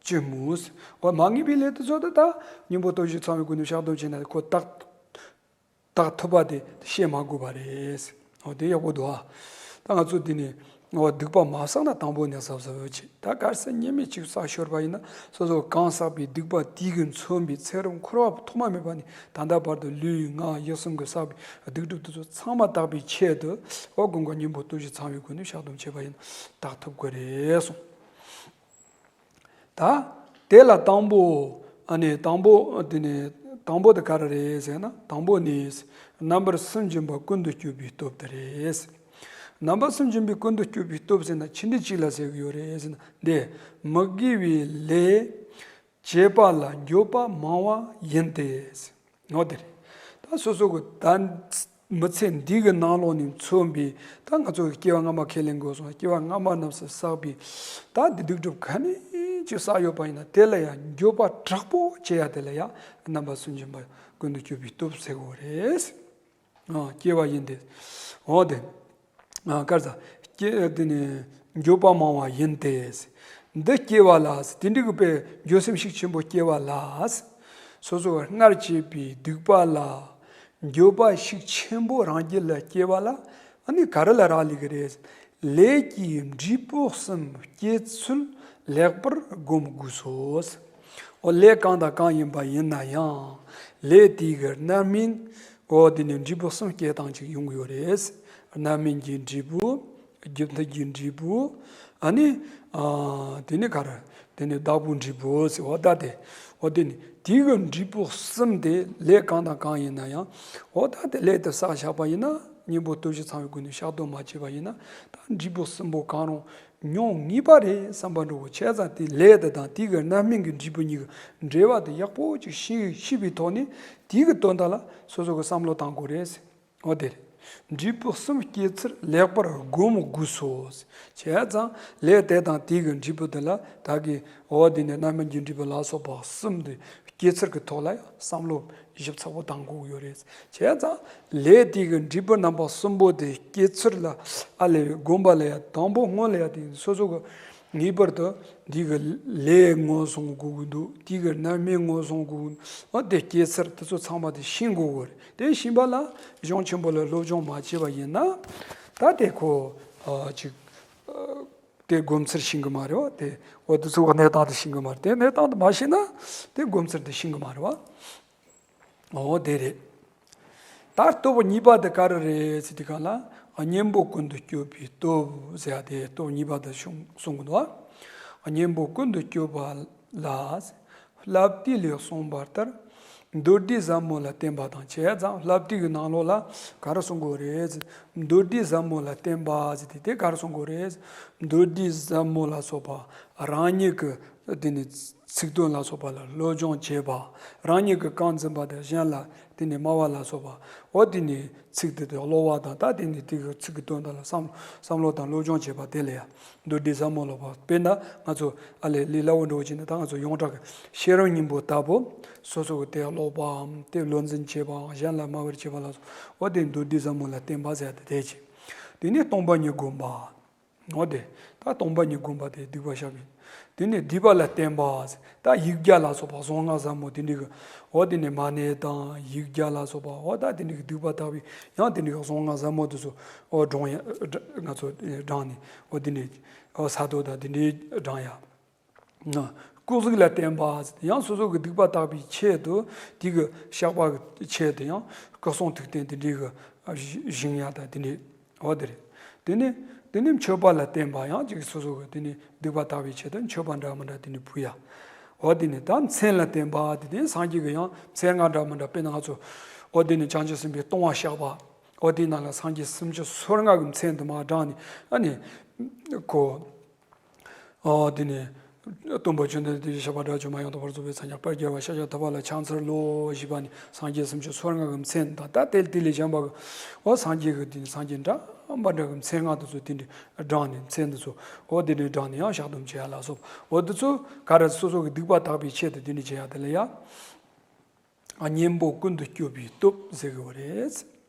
ཅི་སྨོས། འོ་མ་ངེས་པའི་ལས་དེ་ཚོ་དེ་ད་གཉེན་པོ་སྟོབས་བཞི་ཚང་བའི་སྒོ་ནས་བཤགས་སྡོམ་བྱས་ན་ཁོ་དག་དག་ཐུབ་པ་དེ་བཤད་མ་དགོས་པ་རེད། འོ་དེ་ཡག་པོ་འདུག་ཨ། ད་ང་ཚོ་འདི་ནས་འོ་སྡིག་པ་མ་བསགས་ན་དང་པོ་ནས་གཟབ་གཟབ་བྱེད། ད་གལ་སྲིད་ཉེས་དམིགས་གཅིག་བསགས་ཤོར་བ་ཡིན་ན། སོ་སོ་གང་བསགས་པའི་སྡིག་པ་དེ་གིས་མཚོན་པའི་ཚེ་རབས་འཁོར་བ་ཐོག་མ་མེད་པ་ནས་ད་ལྟ་བར་དུ་ལུས་ངག་ཡིད་གསུམ་གྱིས་བསགས་པའི་སྡིག་སྒྲིབ་དེ་ཚོ་ཚང་མ་དག་པའི་ཆེད་དུ། འོ་དགོངས་ཀྱི། གཉེན་པོ་སྟོབས་བཞི་ཚང་བའི་སྒོ་ནས་བཤགས་སྡོམ་བྱས་པ་ཡིན་ན་དག་ཐུབ་ཀྱི་རེད་གསུངས། ད་དེ་ལ་དང་པོ། ཨ་ནི་དང་པོ་དེ་ནི་དང་པོ་དེ་ག་རེ་རེད་ཟེར་ན། དང་པོ་ནི་རྣམ་པར་སེམས་སྦྱིན་པ་ཀུན་ཏུ་སྤྱོད་པའི་སྟོབས་དེ་རེད། རྣམ་པར་སེམས་སྦྱིན་པའི་ཀུན་ཏུ་སྤྱོད་པའི་སྟོབས་ཟེར་ན་ཆི་འདྲ་ཅིག་ལ་ཟེར་གྱི་ཡོད་རེད་ཟེར་ན། འདི་མི་དགེ་བའི་ལས་བྱེད་པ་ལ་འགྱོད་པ་མང་བ་ཡིན་ཏེ། འོ་དེ་རེད། ད་སོ་སོ་གི་ད་མི་ཚེ་འདི་གི་ནང་ལོགས་ནས་མཚོན་པའི། ད་ང་ཚོ་གི་སྐྱེ་བ་སྔ་མ་ཁས་ལེན་དགོས་སོང་། སྐྱེ་བ་སྔ་མ་རྣམས་སུ་བསགས་པའི་ད་འདི་སྡིག་སྒྲིབ་ག་ནས་ཅིག་བསགས་ཡོད་པ་ཡིན་ན་དེ་ལ་ཡང་འགྱོད་པ་དྲག་པོ་བྱེད་ཡ་དེ་ལ་ཡང་རྣམ་པར་སེམས་སྦྱིན་པ་ཀུན་ཏུ་སྤྱོད་པའི་སྟོབས་ཟེར་གྱི་ཡོད་རེད། ཨ། སྐྱེ་བ་ཡིན་ཏེ། འོ་དེ། ཨ། ག་རེ་ཟ། སྐྱེ་དེ་ནི་འགྱོད་པ་མང་བ་ཡིན་ཏེ། འདི་སྐྱེ་བ་ལ། དེ་འདྲའི་གི་དཔེ་འགྱོད་སེམས་ཤུགས་ཆེན་པོ་སྐྱེ་བ་ལ། སོ་སོ་སྔར་བྱས་པའི་སྡིག་པ་ལ་འགྱོད་པ་ཤུགས་ཆེན་པོ་རང་རྒྱུད་ལ་སྐྱེ་བ་ལ། ཨ་ནི་ག་རེ་ལ་རག་ལས་ཀྱི་རེད། ལས་ཀྱི་འབྲས་བུ་གསུམ་སྐྱེ་ཚུལ་ལེགས་པར་བསྒོམ་དགོས་སོ། འོ་ལས་གང་དང་གང་ཡིན་པ་ཡིན་ན་ཡང་། ལས་དེ་གི་རྣམ་སྨིན། འོ་དེ་ནི་འབྲས་བུ་གསུམ་སྐྱེ་སྟངས་ཅིག་ཡོང་གི་ཡོད་རེད། རྣམ་སྨིན་གྱི་འབྲས་བུ། རྒྱུ་མཐུན་གྱི་འབྲས་བུ། ཨ་ནི། ཨ། དེ་ནི་ག་རེ། དེ་ནི་བདག་པོའི་འབྲས་བུ་ཟེར། འོ་ད་དེ། འོ་དེ་ནི་དེ་གི་འབྲས་བུ་གསུམ་དེ་ལས་གང་དང་གང་ཡིན་ན་ཡང་། འོ་ད་དེ་ལས་དེ་བསགས་བཞག་པ་ཡིན་ན། གཉེན་པོ་སྟོབས་བཞི་ཚང་བའི་སྒོ་ནས་བཤགས་སྡོམ་མ་བྱས་པ་ཡིན་ན། ད་འབྲས་བུ་གསུམ་པོ་གང་རུང་མྱོང་ངེས་པ་རེད་བསམ་པ་འགྲོ་གི། བྱས་ཙང་དེ་ལས་དེ་དང་དེ་གི་རྣམ་སྨིན་གྱི་འབྲས་བུ་གཉིས་ཀྱི་འབྲེལ་བ་དེ་ཡག་པོ་ཅིག་ཤེས་ཤེས་པའི་ཐོག་ནས་དེ་གི་དོན་དག་ལ་སོ་སོ་གི་བསམ་བློ་བཏང་དགོས་རེད། འོ་དེ་རེད། འབྲས་བུ་གསུམ་སྐྱེ་ཚུལ་ལེགས་པར་བསྒོམ་དགོས་སོ། བྱས་ཙང་ལས་དེ་དང་དེ་གི་འབྲས་བུ་དེ་ལ་བདག་གིས། འོ་དེ་ནི་རྣམ་སྨིན་གྱི་འབྲས་བུ་ལ་སོགས་པ་གསུམ་དེ་སྐྱེ་ཚུལ་གྱི་ཐོག་ལ་ཡང་བསམ་བློ་ཞིབ་ཚགས་པོ་བཏང་དགོས་ཀྱི་ཡོད་རེད། བྱས་ཙང་ལས་དེ་གི་འབྲས་བུ་རྣམ་པ་གསུམ་པོ་དེ་སྐྱེ་ཚུལ་ལ། ཨ་ལས་བསྒོམ་པ་ལ་ཡང་དང་པོ་སྔོན་ལ་ཡང་དེ་སོ་སོ་གི་ ངེས་པར་དུ་འདི་གི་ལས་ངོ་སྲུང་དགོས་ཀྱི་འདུག་འདི་གི་རྣམ་སྨིན་ངོ་སྲུང་དགོས་ཀྱི་འདུག་འོ་དེ་སྐྱེ་ཚུལ་དེ་ཚོ་ཚང་མ་དེ་ཤེས་དགོས་ཀྱི་རེད། དེ་ཤེས་པ་ལ་གཞུང་ཆེན་པོ་ལ་སློབ་སྦྱོང་མ་བྱས་པ་ཡིན་ན། ད་དེ་ཁོ་ཨ་ཅིག་ཨ་དེ་སྒོམ་ཚུལ་ཤེས་གི་མ་རེད་བ། དེ་འོ་དེ་ཚོ་གནས་སྟངས་དེ་ཤེས་གི་མ་རེད། དེ་གནས་སྟངས་དེ་མ་ཤེས་ན་དེ་སྒོམ་ཚུལ་དེ་ཤེས་གི་མ་རེད་བ། འོ་དེ་རེད། ད་སྟོབས་གཉིས་པ་དེ་ག་རེ་རེད་ཟེར་དུས་སྒང་ལ། གཉེན་པོ་ཀུན་ཏུ་སྤྱོད་པའི་སྟོབས་ཟེར་ཡ་དེ་སྟོབས་གཉིས་པ་དེ་གསུང་གསུང་གི་འདུག་བ། གཉེན་པོ་ཀུན་ཏུ་སྤྱོད་པ་ལ། བསླབ་བཏུས་ལས་གསུངས་པ་ལྟར་མདོར་བསྡུས་ཟབ་མོ་ལ་བརྟེན་པ་དང་བྱས་ཙང་། བསླབ་བཏུས་ཀྱི་ནང་ལོགས་ལ་ག་རེ་གསུང་གི་ཡོད་རེད། མདོར་བསྡུས་ཟབ་མོ་ལ་བརྟེན་པ་ཟེར་དེ་དེ་ག་རེ་གསུང་གི་ཡོད་རེད། མདོར་བསྡུས་ཟབ་མོ་ལ་སོགས་པ་རང་ཉིད་ཀྱི་དེ་ནི་ཚིག་དོན་ལ་སོགས་པ་ལ་སློབ་སྦྱོང་བྱེད་པ། རང་ཉིད་ཀྱིས་རྐང་འཛིན་པ་དང་གཞན་ལ་དེ་ནི་སྨྲ་བ་ལ་སོགས་པ། འོ་དེ་ནི་ཚིག་དེ་དེ་ཀློག་པ་དང་། ད་དེ་ནི་དེ་གི་ཚིག་གི་དོན་དག་ལ་བསམ་བསམ་བློ་དང་སློབ་སྦྱོང་བྱེད་པ་དེ་ལ་ཡང་མདོར་བསྡུས་ཟབ་མོ་ལ་སོགས་པ། དཔེར་ན་ང་ཚོ་ཨ་ལས་ལས་སླ་བོ་འདྲ་བོ་བྱས་ན། ད་ང་ཚོ་ཡོངས་གྲགས་ཀྱི་ཤེས་རབ་སྙིང་པོ་ལྟ་བུ་སོ་སོ་གི་དེ་ཀློག་པའམ་དེ་བློ་འཛིན་བྱེད་པའམ་གཞན་ལ་སྨྲ་བར་བྱེད་པ་ལ་སོགས། འོ་དེ་མདོར་བསྡུས་ཟབ་མོ་ལ་བརྟེན་པ་ཟེར་ཡ་དེ་དེ་བྱས། དེ་ནས་སྟོང་པ་ཉིད་བསྒོམ་པ། འོ་དེ། ད་སྟོང་པ་ཉིད་བསྒོམ་པ་དེ་སྡིག་པ་བཤགས་པའི། དེ་ནས་སྡིག་པ་ལ་བརྟེན་པ། ད་ཡིག་བརྒྱ་ལ་སོགས་པ་གཟུངས་སྔགས་ཟབ་མོ་དེ་འདྲའི་གི། འོ་དེ་ནས་མ་ཎི་དང་ཡིག་བརྒྱ་ལ་སོགས་པ། འོ་ད་དེ་འདྲའི་གི་སྡིག་པ་དག་པའི་ཡང་དེ་འདྲའི་གི་གཟུངས་སྔགས་ཟབ་མོ་དེ་ཚོ། འོ་བགྲང་ཡ། ང་ཚོ་བགྲངས་ནས། འོ་དེ་ནས་འོ་ས་རྡོ་དང་དེ་འདྲའི་བགྲང་ཡ། སྐུ་གཟུགས་ལ་བརྟེན་པ། ཡང་སོ་སོ་གི་སྡིག་པ་དག་པའི་ཆེད་དུ། དེ་གི་བཤགས་པ་གི་ཆེད་དུ་ཡང་སྐུ་གསུང་ཐུགས་རྟེན་དེ་འདྲའི་གི་བཞེངས་ཡ་དང་དེ་འདྲའི། འོ་དེ་རེད། དེ་ནས་དེ་ནས་མཆོད་པ་ལ་བརྟེན་པ། ཡང་ཅིག་སོ་སོ་གི་དེ་ནས་སྡིག་པ་དག་པའི་ཆེད་དུ་མཆོད་པ་འདྲ་མི་འདྲ་དེ་ནས་ཕུལ་ཡ། འོ་དེ་ནས་ད་མཚན་ལ་བརྟེན་པ། དེ་དེ་སངས་རྒྱས་ཀྱི་ཡང་མཚན་སྔགས་འདྲ་མི་འདྲ། དཔེར་ན་ང་ཚོ་འོ་དེ་ནས་བྱང་ཆུབ་སེམས་དཔའི་ལྟུང་བ་བཤགས་པ། འོ་དེའི་ནང་ལ་སངས་རྒྱས་སུམ་ཅུ་སོ་ལྔ་གི་མཚན་དུ་མ་བགྲངས་ནས། ཨ་ནི་ཁོ། ཨོ་དེ་ནས། སྟོན་པ་བཅོམ་ལྡན་འདས་ཀྱི་ཞབས་པད་དགྲ་བཅོམ་པ་ཡང་དག་པར་རྫོགས་པའི་སངས་རྒྱས་དཔལ་རྒྱལ་བ་ཤཱཀྱ་ཐུབ་པ་ལ་ཕྱག་འཚལ་ལོ་ཞེས་པ་ནི་སངས་རྒྱས་སུམ་ཅུ་སོ་ལྔ་གི་མཚན་དང་། ད་དེ་དེ་ལས་གཞན་པ་གི། འོ་སངས་རྒྱས་ཀྱི་དེ་ནི་སངས་རྒྱས་འདྲ་མི་འདྲ་གི་མཚན་སྔགས་དེ་ཚོ་དེ་འདྲ་བགྲངས་ནས། མཚན་དེ་ཚོ་འོ་དེ་འདྲ་བགྲངས་ནས་ཡང་བཤགས་སྡོམ་བྱེད་ཡ་ལ་སོགས། འོ་དེ་ཚོ་ག་རེ། སོ་སོ་གི་སྡིག་པ་དག་པའི་ཆེད་དུ་དེ་འདྲ་བྱེད་ཡ་དེ་ལ་ཡ། གཉེན་པོ་ཀུན་ཏུ་སྤྱོད་པའི་སྟོབས་ཟེར་གི་བ་རེད།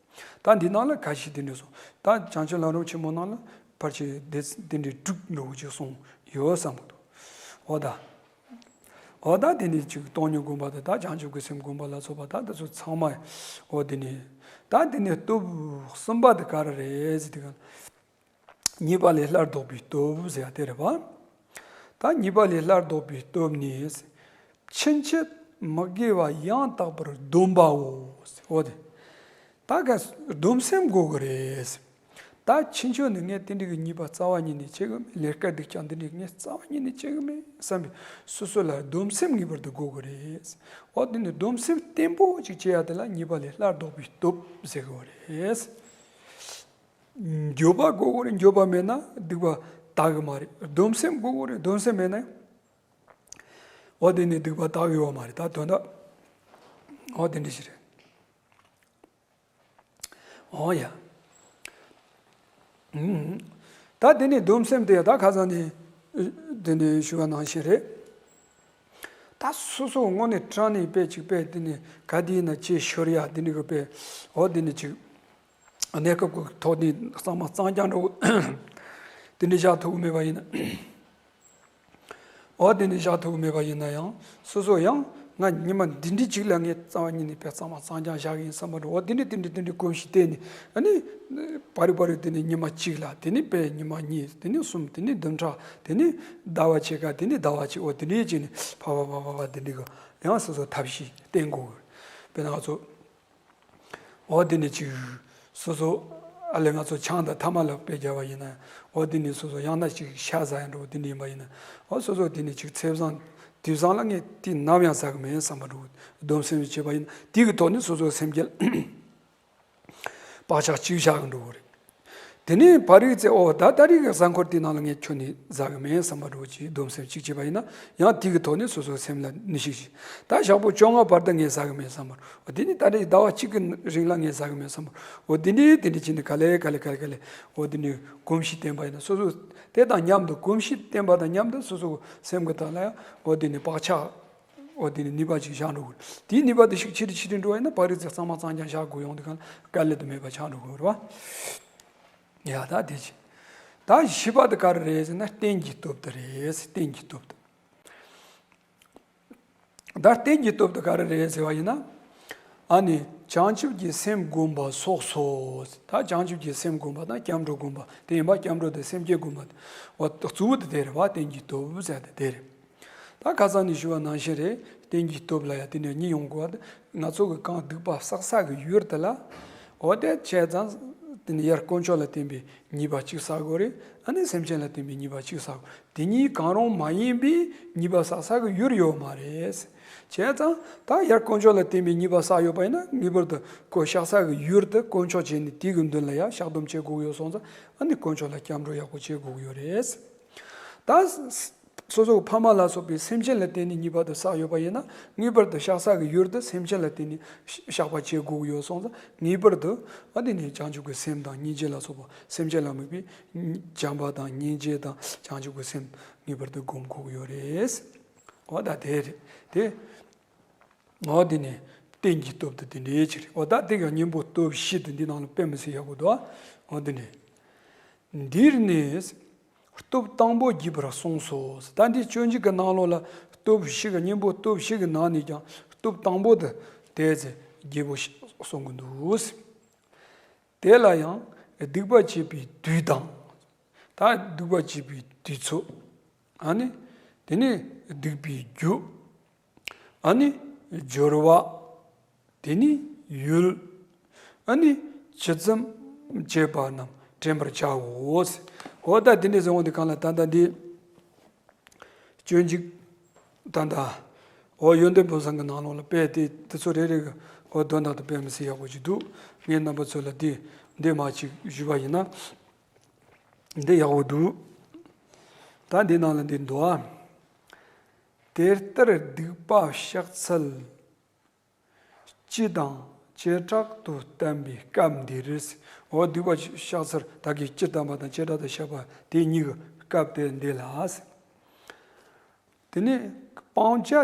ད་འདི་ནང་ལ་ཁ་ཤས་དེ་འདྲ་གསུངས། ད་བྱང་ཆུབ་ལམ་རིམ་ཆེན་མོ་ནང་ལ་ཕལ་ཆེར་དེ་དེ་འདྲའི་དྲུག་འདྲ་བོ་ཅིག་གསུངས་ཡོད་བསམ་གི་འདུག་འོ་ད། འོ་ད་དེ་ནས་ཅིག་སྟོང་ཉིད་བསྒོམ་པ་དང་། ད་བྱང་ཆུབ་ཀྱི་སེམས་བསྒོམ་པ་ལ་སོགས་པ། ད་དེ་ཚོ་ཚང་མ། འོ་དེ་ནས། ད་དེ་ནས་སྟོབས་གསུམ་པ་དེ་ག་རེ་རེད་ཟེར་དུས་གང་། གཉིས་པ་ལས་སླར་ལྡོག་པའི་སྟོབས་ཟེར་ཡ་དེ་རེད་པ། ད་གཉིས་པ་ལས་སླར་ལྡོག་པའི་སྟོབས་ནི། ཕྱིན་ཆད་མི་དགེ་བ་ཡང་དག་པར་སྡོམ་པའོ། འོ་དེ། ད་ག་སྡོམ་སེམས་དགོས་གི་རེད། ད་ཕྱིན་ཆད་ནས་ངས་དེ་འདྲའི་གི་ཉེས་པ་རྩ་བ་ཉིད་ནས་བྱེད་གི་མེད། ལས་དཀའ་སྡུག་ཀྱང་དེ་འདྲའི་ངས་རྩ་བ་ཉིད་ནས་བྱེད་གི་མེད་བསམ་པའི་སོ་སོ་ལ་སྡོམ་སེམས་ངེས་པར་དུ་དགོས་གི་རེད། འོ་དེ་ནི་སྡོམ་སེམས་བརྟན་པོ་ཅིག་བྱེད་ཡ་དེ་ལ་གཉིས་པ་ལས་སླར་ལྡོག་པའི་སྟོབས་ཟེར་གི་བ་རེད། འགྱོད་པ་དགོས་དགོས་རེད། འགྱོད་པ་མེད་ན་སྡིག་པ་དག་གི་མ་རེད། སྡོམ་སེམས་དགོས་དགོས་རེད། སྡོམ་སེམས་མེད་ན། འོ་དེ་ནི་སྡིག་པ་དག་གི་ཡོད་མ་རེད། ད་དོན་དག་འོ་དེ་འདྲ་ཞིག་རེད། འོ་ཡ། ཨུམ། ད་དེ་ནི་སྡོམ་སེམས་དེ་ད་ཁ་སང་ནས་དེ་ནི་ཞུ་བ་ནང་བཞིན་རེད། ད་སོ་སོ་དངོས་གནས་དྲང་ནས་དཔེ་ཅིག་དཔེ་དེ་ནི་ག་དེ་ཡིན་ན་ཅིག་ཤོར་ཡ་དེ་ནི་གི་དཔེ། འོ་དེ་ནི་ཅིག་གནས་སྐབས་ཀྱི་ཐོག་ནས་གཙང་མ་གཙང་རྐྱང་འདྲ་བོ་དེ་འདྲ་བཞག་ཐུབ་ཀྱི་མེད་པ་ཡིན་ན། འོ་དེ་འདྲ་བཞག་ཐུབ་ཀྱི་མེད་པ་ཡིན་ན་ཡང་། སོ་སོ་ཡང་ང་ཉི་མ་འདི་འདྲའི་གཅིག་ལ་ངས་རྩ་བ་ཉིད་ནས་དཔེ་གཙང་མ་གཙང་རྐྱང་བཞག་གི་ཡིན་བསམ་པ་འདྲ་བོ། འོ་དེ་འདྲ་དེ་འདྲ་དེ་འདྲའི་གོམས་གཤིས་བསྟེན་ནས། ཨ་ནི་བར་རེ་བར་རེ་དེ་ནས་ཉི་མ་གཅིག་ལ་དེ་ནས་དཔེ་ཉི་མ་གཉིས། དེ་ནས་གསུམ། དེ་ནས་བདུན་ཕྲག་དེ་ནས་ཟླ་བ་ཕྱེད་ཀ། དེ་ནས་ཟླ་བ་གཅིག་འོ་དེ་འདྲའི་བྱས་ནས་ཕ་བ་ཕ་བ་ཕ་དེ་འདྲའི་གི་ཡང་སོ་སོ་ཐབས་ཤེས་བསྟེན་དགོས། དཔེར་ན་ང་ཚོ། འོ་དེ་ནས་ཅིག་སོ་སོ་ཨ་ལས་ང་ཚོ་ཆང་དང་ཐ་མག་ལ་དཔེ་བརྒྱབ་པ་ཡིན་ན། འོ་དེ་ནས་སོ་སོ་ཡང་ན་ཅིག་ཤ་ཟ་ཡ་འདྲ་བོ་དེ་འདྲ་ཡིན་པ་ཡིན་ན། འོ་སོ་སོ་དེ་ནས་ཅིག་ཚེས་བཟང་དུས་བཟང་ལ་ངས་དེ་ནམ་ཡང་ཟ་གི་མེད་བསམ་པ་འདྲ་བོ། སྡོམ་སེམས་བྱེད་པ་ཡིན་ན། དེ་གི་ཐོག་ནས་སོ་སོའི་སེམས་རྒྱུད་བག་ཆགས་གཅིག་བཞག་གི་འགྲོ་གི་རེད། དེ་ནས་ཕ་རིག་ཚེ། འོ་ད་ད་རིག་གི་གཟའ་འཁོར་དེའི་ནང་ལ་ངས་ཁྱོན་ནས་ཟ་གི་མེད་བསམ་པ་འདྲ་བོ་ཅིག་སྡོམ་སེམས་གཅིག་བྱས་པ་ཡིན་ན། ཡང་དེ་གི་ཐོག་ནས་སོ་སོའི་སེམས་ལ་ནུས་ཤུགས་ཤིག་ད་ཞག་པོ་བཅོ་ལྔ་བར་དུ་ངས་ཟ་གི་མེད་བསམ་པ། འོ་དེ་ནས་ད་རེས་ཟླ་བ་གཅིག་གི་རིང་ལ་ངས་ཟ་གི་མེད་བསམ་པ། འོ་དེ་འདྲའི་དེ་འདྲའི་བྱས་ནས་ག་ལེ་ག་ལེ་ག་ལེ་ག་ལེ། འོ་དེ་ནས་གོམས་གཤིས་བསྟེན་པ་ཡིན་ན། སོ་སོ་དེ་དང་མཉམ་དུ། གོམས་གཤིས་བསྟེན་པ་དང་མཉམ་དུ་སོ་སོ་སེམས་ཀྱི་ཐོག་ལ་ཡང་འོ་དེ་ནས་བག་ཆགས། འོ་དེ་ནི་ནུས་པ་ཅིག་བཞག་འགྲོ་དགོས། དེའི་ནུས་པ་དེ་ཤུགས་ཆེ་རུ་ཆེ་རུ་འགྲོ་བ་ཡིན་ན། ཕ་རིག་ཚེ་གཙང་མ་གཙང་རྐྱང་བཞག་དགོས་ཡོང་དུས་གང་ལ་དཀའ་ལས་དེ་མེད་པ་ཆགས་འགྲོ་དགོས་རེད་བ། ཡ་ད་དེ་ཅི། ད་བཞི་པ་དེ་ག་རེ་རེད་ཟེར་ན། རྟེན་གྱི་སྟོབས་དེ་རེད། རྟེན་གྱི་སྟོབས་དེ། ད་རྟེན་གྱི་སྟོབས་དེ་ག་རེ་རེད་ཟེར་བ་ཡིན་ན། ཨ་ནི་བྱང་ཆུབ་ཀྱི་སེམས་བསྒོམ་པ་སོགས་སོ། ད་བྱང་ཆུབ་ཀྱི་སེམས་བསྒོམ་པ་དང་སྐྱབས་འགྲོ་བསྒོམ་པ་དེ་ཡིན་པ། སྐྱབས་འགྲོ་དེ་སེམས་བསྐྱེད་བསྒོམ་པ་དེ། འོ་གཙོ་བོ་དེ་དེ་རེད་བ། རྟེན་གྱི་སྟོབས་ཟེར་དེ་དེ་རེད། ད་ཁ་སང་ནས་ཞུ་བ་ནང་བཞིན་རེད། རྟེན་གྱི་སྟོབས་ལ་ཡང་དེ་ནས་གཉིས་ཡོང་དགོས་པ་དེ། ང་ཚོ་གི་གང་སྡིག་པ་བསགས་ས་གི་ཡུལ་དེ་ལ། འོ་དེ་བྱས་ཙང་དེ་ནས་ཡར་དཀོན་མཆོག་ལ་བརྟེན་པའི་ཉེས་པ་གཅིག་བསགས་དགོས་རེད། ཨ་ནི་སེམས་ཅན་ལ་བརྟེན་པའི་ཉེས་པ་གཅིག་བསགས་དགོས། དེ་གཉིས་གང་རུང་མ་ཡིན་པའི་ཉེས་པ་བསགས་ས་གི་ཡུལ་ཡོད་མ་རེད། བྱས་ཙང་ད་ཡར་དཀོན་མཆོག་ལ་བརྟེན་པའི་ཉེས་པ་བསགས་ཡོད་པ་ཡིན་ན། ངེས་པར་དུ་ཁོ་བཤགས་ས་གི་ཡུལ་དེ་དཀོན་མཆོག་བྱས་ནས་དེ་གི་མདུན་ལ་ཡང་བཤགས་སྡོམ་བྱེད་དགོས་ཡོད་སོང་ཙང་། ཨ་ནི་དཀོན་མཆོག་ལ་སྐྱབས་འགྲོ་ཡག་པོ་བྱེད་དགོས་ཀྱི་ཡོད་རེད། ད་སོ་སོ་གི་ཕ་མ་ལ་སོགས་པའི་སེམས་ཅན་ལ་བརྟེན་ནས་ཉེས་པ་དེ་བསགས་ཡོད་པ་ཡིན་ན། ངེས་པར་དུ་བཤགས་ས་གི་ཡུལ་དེ་སེམས་ཅན་ལ་བརྟེན་ནས་བཤགས་པ་བྱེད་དགོས་ཀྱི་ཡོད་སོང་ཙང་། ངེས་པར་དུ་ཨ་དེ་ནས་བྱང་ཆུབ་ཀྱི་སེམས་དང་སྙིང་རྗེ་ལ་སོགས་པ། སེམས་ཅན་ལ་དམིགས་པའི་བྱམས་པ་དང་སྙིང་རྗེ་དང་བྱང་ཆུབ་ཀྱི་སེམས་ངེས་པར་དུ་སྒོམ་དགོས་ཀྱི་ཡོད་རེད། འོ་ད་དེ་རེད་དེ། འོ་དེ་ནས་རྟེན་གྱི་སྟོབས་དེ་དེ་འདྲའི་ཅིག་རེད། འོ་ད་དེ་ག་གཉེན་པོ་སྟོབས་བཞི་དེ་འདི་ནང་ལ་དཔེ་མི་སྲིད་ཡག་པོ་འདུག། འོ་དེ་འདྲའི། འདིར་ནི་སྟོབས་དང་པོ་བགྱིས་པར་གསུངས་སོ། ད་འདི་སྤྱོད་འཇུག་གི་ནང་ལོགས་ལ་སྟོབས་བཞི་གི། གཉེན་པོ་སྟོབས་བཞི་གི་ནང་ནས་ཀྱང་སྟོབས་དང་པོ་དེ་དེ་ཚེ་རྒྱས་པོ་གསུང་གི་འདུག། དེ་ལ་ཡང་སྡིག་པ་བྱེད་པའི་དུས་དང་། ད་སྡིག་པ་བྱེད་པའི་དུས་ཚོད། ཨ་ནི་དེ་ནས་སྡིག་པའི་རྒྱུ། ཨ་ནི་སྦྱོར་བ། དེ་ནི་ཡུལ། ཨ་ནི་ཇི་ཙམ་བྱས་པ་རྣམས་དྲན་པར་བྱའོ། འོ་ད་དེ་འདྲ་ཟེར་འོང་དུས་གང་ལ། ད་ལྟ་འདི་སྤྱོད་འཇུག་ད་ལྟ་འོ་ཡོན་ཏན་ཕུན་སུམ་གྱི་ནང་ལོགས་ལ་དཔེ་དེ་དེ་ཚོ་རེ་རེ་གི་འོ་དོན་དག་དེ་དཔེ་མི་སྲིད་ཡག་པོ་ཞིག་འདུག། ངས་རྣམ་པ་ཚོ་ལ་འདི་འདི་མ་ཅིག་ཞུས་པ་ཡིན་ན། འདི་ཡག་པོ་འདུག། ད་འདི་ནང་ལ་འདི་འདུག་ཨ། དེ་ལྟར་སྡིག་པ་བཤགས་ཚུལ་སྤྱི་དང་བྱེ་བྲག་ཏུ་བསྟན་པའི་སྐབས་འདིར། འོ་སྡིག་པ་བཤགས་ཚུལ་ད་གིན་སྤྱི་བསྟན་པ་དང་བྱེ་བྲག་ཏུ་བཤད་པ་དེ་གཉིས་ཀྱི་སྐབས་དེ་འདི་ལ། དེ་ནས་སྤང་བྱ་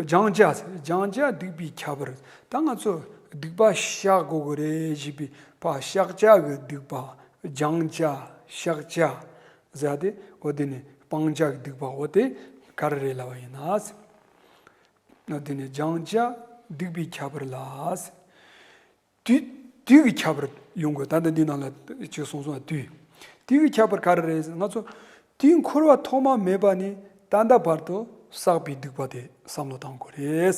སྦྱང་བྱ་སྦྱང་བྱ་སྡིག་པའི་ཁྱད་པར། ད་ང་ཚོ་སྡིག་པ་བཤགས་དགོས་ཀྱི་རེད་ཞེས་པའི་ཕར་བཤགས་བྱ་གི་སྡིག་པ། སྦྱང་བྱ་བཤགས་བྱ་ཟེར་ཏེ། འོ་དེ་ནས་སྤང་བྱ་གི་སྡིག་པ་འོ་དེ་ག་རེ་རེད་ལབ་པ་ཡིན་ན། དེ་ནས་སྦྱང་བྱ་སྡིག་པའི་ཁྱད་པར་ལ། དུས་དུས་ཀྱི་ཁྱད་པར་ཡོང་དགོས། ད་ལྟ་འདི་ནང་ལ་ཅིག་གསུངས་སོང་། དུས་དུས་ཀྱི་ཁྱད་པར་ག་རེ་རེད་ཟེར། ང་ཚོ་དུས་འཁོར་བ་ཐོག་མ་མེད་པ་ནས་ད་ལྟ་བར་དུ་བསགས་པའི་སྡིག་པ་དེ་བསམ་བློ་བཏང་དགོས་རེད།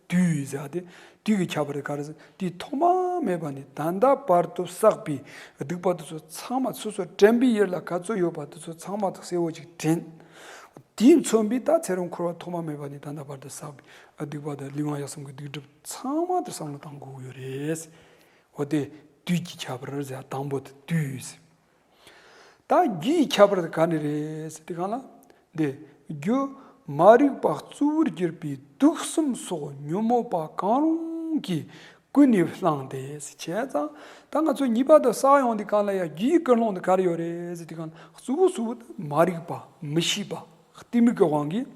དུས་ཟེར་ཏེ་དུས་ཀྱི་ཁྱད་པར་དེ་ག་རེ་ཟེར། དུས་ཐོག་མ་མེད་པ་ནས་ད་ལྟ་བར་དུ་བསགས་པའི་སྡིག་པ་དེ་ཚོ་ཚང་མ་སོ་སོ་དྲན་པའི་ཡུལ་ལ་ག་ཚོད་ཡོད་པ་དེ་ཚོ་ཚང་མ་དེ་གསལ་བོ་ཅིག་དྲན། དེས་མཚོན་པའི་ད་ཚེ་རབས་འཁོར་བ་ཐོག་མ་མེད་པ་ནས་ད་ལྟ་བར་དུ་བསགས་པའི་སྡིག་པ་དང་ལུས་ངག་ཡིད་གསུམ་གྱི་སྡིག་སྒྲིབ་ཚང་མ་དེ་བསམ་བློ་བཏང་དགོས་ཀྱི་ཡོད་རེད། འོ་དེ་དུས་ཀྱི་ཁྱད་པར་ཟེར། དང་པོ་དེ་དུས་ཟེར། ད་རྒྱུའི་ཁྱད་པར་དེ་ག་ནས་རེད་ཟེར་དུས་གང་ལ། འདི་རྒྱུ་མ་རིག་པ་གཙོ་བོར་གྱུར་པའི་དུག་གསུམ་སོགས་ཉོན་མོངས་པ་གང་རུང་གིས་ཀུན་ནས་བསླངས་ཏེ་ཟེར། བྱས་ཙང་ད་ང་ཚོ་ཉེས་པ་དེ་བསགས་ཡོང་དུས་གང་ལ་ཡང་རྒྱུའི་ཀུན་སློང་དེ་ག་རེ་ཡོད་རེད་ཟེར་དུས་གང་ལ། གཙོ་བོ་གཙོ་བོ་དེ་མ་རིག་པ། མི་ཤེས་པ། གཏི་མུག་གི་དབང་གིས།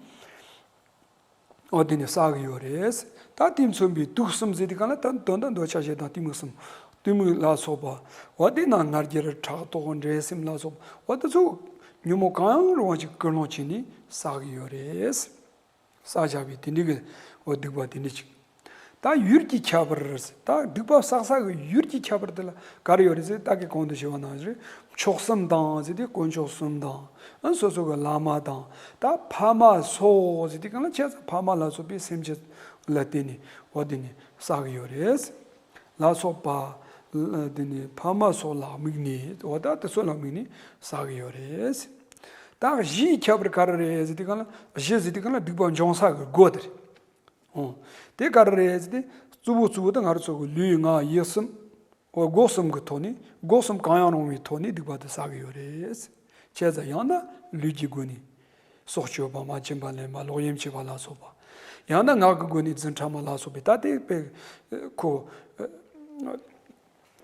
འོ་དེ་ནས་བསགས་ཀྱི་ཡོད་རེད། ད་དེ་མཚོན་པའི་དུག་གསུམ་ཟེར་དུས་གང་ལ། ད་དོན་དག་འདོད་ཆགས་ཞེ་སྡང་གཏི་མུག་གསུམ། གཏི་མུག་ལ་སོགས་པ། འོ་དེ་ན་ང་རྒྱལ་ཕྲག་དོག་འགྲན་སེམས་ལ་སོགས་པ། འོ་དེ་ཚོ་ཉོན་མོངས་གང་རུང་བ་ཅིག་ཀུན་སློང་བྱས་ནས་བསགས་ཀྱི་ཡོད་རེད། བསགས་བཞག་པའི་དེ་འདྲའི་གི་འོ་སྡིག་པ་དེ་འདྲ་ཅིག། ད་ཡུལ་གྱི་ཁྱད་པར། ད་སྡིག་པ་བསགས་ས་གི་ཡུལ་གྱི་ཁྱད་པར་དེ་ལ་ག་རེ་ཡོད་རེད་ཟེར། ད་གིན་གོང་དུ་ཞུས་པ་ནང་བཞིན་མཆོག་གསུམ་དང་ཟེར་དུས་དཀོན་མཆོག་གསུམ་དང་། ཨ་སོ་སོ་གི་བླ་མ་དང་། ད་ཕ་མ་སོགས་ཟེར་དུས་གང་ལ། བྱས་ཙང་ཕ་མ་ལ་སོགས་པའི་སེམས་ཅན་ལ་བརྟེན་ནས་འོ་དེ་ནས་བསགས་ཀྱི་ཡོད་རེད། ལ་སོགས་པ། དེ་ནས་ཕ་མ་སོགས་ལ་དམིགས་ནས། འོ་ད་དེ་ཚོ་ལ་དམིགས་ནས་བསགས་ཀྱི་ཡོད་རེད། ད་གཞིའི་ཁྱད་པར་ག་རེ་རེད་ཟེར་དུས་གང་ལ། གཞི་ཟེར་དུས་གང་ལ་སྡིག་པ་འབྱུང་ས་གི་སྒོ་དེ་རེད། འོ། དེ་ག་རེ་རེད་ཟེར་ཏེ། གཙོ་བོ་གཙོ་བོ་དེ་ང་རང་ཚོ་གི་ལུས་ངག་ཡིད་གསུམ། འོ་སྒོ་གསུམ་གི་ཐོག་ནས། སྒོ་གསུམ་གང་ཡང་རུང་བའི་ཐོག་ནས་སྡིག་པ་དེ་བསགས་ཀྱི་ཡོད་རེད། བྱས་ཙང་ཡང་ན་ལུས་ཀྱི་སྒོ་ནས་སྲོག་གཅོད་པ། མ་བྱིན་པ་ལེན་པ། ལོག་གཡེམ་བྱེད་པ་ལ་སོགས་པ། ཡང་ན་ངག་གི་སྒོ་ནས་རྫུན་ཕྲ་མ་ལ་སོགས་པའི། ད་དེ་དཔེ་ཁོ།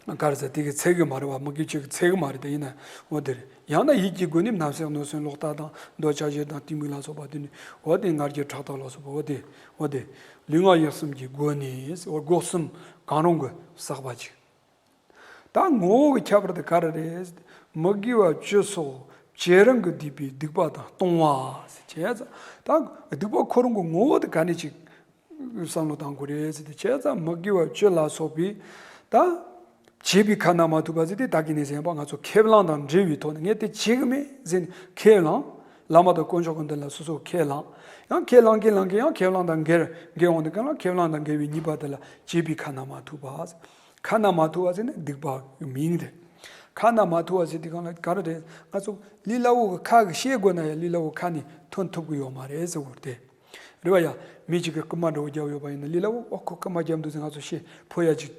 ག་རེ་ཟེར། དེ་གི་ཚད་གི་མ་རེད་བ། མི་དགེ་བཅུ་གི་ཚད་གི་མ་རེད། དེ་ཡིན་ན་འོ་དེ་རེད། ཡང་ན་ཡིད་ཀྱི་སྒོ་ནས་བརྣབ་སེམས་གནོད་སེམས་ལོག་ལྟ་དང་། འདོད་ཆགས་ཞེ་སྡང་གཏི་མུག་ལ་སོགས་པ་དེ་ནི། འོ་དེ་ང་རྒྱལ་ཕྲག་དོག་ལ་སོགས་པ། འོ་དེ་འོ་དེ་ལུས་ངག་ཡིད་གསུམ་གྱི་སྒོ་ནས། འོ་སྒོ་གསུམ་གང་རུང་གི་བསགས་པ་ཅིག། ད་ངོ་བོ་གི་ཁྱད་པར་དེ་ག་རེ་རེད། མི་དགེ་བ་བཅུ་སོགས་ བྱས་རང་གི་སྡིག་པའི་སྡིག་པ་དང་ལྟུང་བ་ཟེར་བྱས་ཙང་། ད་སྡིག་པ་ཁོ་རང་གི་ངོ་བོ་དེ་ག་ནས་ཅིག་བསམ་བློ་བཏང་དགོས་རེད་ཟེར་དུས། བྱས་ཙང་མི་དགེ་བ་བཅུ་ལ་སོགས་པའི་ད་བྱས་པའི་ཁ་ན་མ་ཐོ་བ་ཟེར་དུས། ད་གིན་ནས་ཟེར་བ་ང་ཚོ་ཁས་བླངས་དང་འབྲེལ་བའི་ཐོག་ནས་ངས་དེ་བྱེད་གི་མེད་ཟེར་ནས་ཁས་བླངས། བླ་མ་དང་དཀོན་མཆོག་གི་མདུན་ལ་སོ་སོ་ཁས་བླངས། ཡང་ཁས་བླངས་ཀྱིན་བླངས་ཀྱིན་ཡང་ཁས་བླངས་དང་འགལ་འགལ་འོང་དུས་སྒང་ལ། ཁས་བླངས་དང་འགལ་བའི་ཉེས་པ་དེ་ལ་བྱས་པའི་ཁ་ན་མ་ཐོ་བ། ཁ་ན་མ་ཐོ་བ་ཟེར་ན་སྡིག་པ་གི་མིང་རེད། ཁ་ན་མ་ཐོ་བ་ཟེར་དུས་སྒང་ལ་ག་རེ་རེད། ང་ཚོ་ལས་སླ་བོ་གི་ཁ་གིས་བཤད་དགོས་ན་ཡང་ལས་སླ་བོ་ཁ་ནས་ཐོན་ཐུབ་ཀྱི་ཡོད་མ་རེད་ཟེར་བ་དེ་རེད་བ། ཡ། མི་གཅིག་གིས་རྐུ་མ་འདྲ་བོ་བརྒྱབ་ཡོད་པ་ཡིན་ན། ལས་སླ་བོ། ཨོ། ཁོ་རྐུ་མ་བརྒྱབ་འདུག་ཟེར་ང་ཚོ་བཤད་ཕོད་ཡ་ཅིག་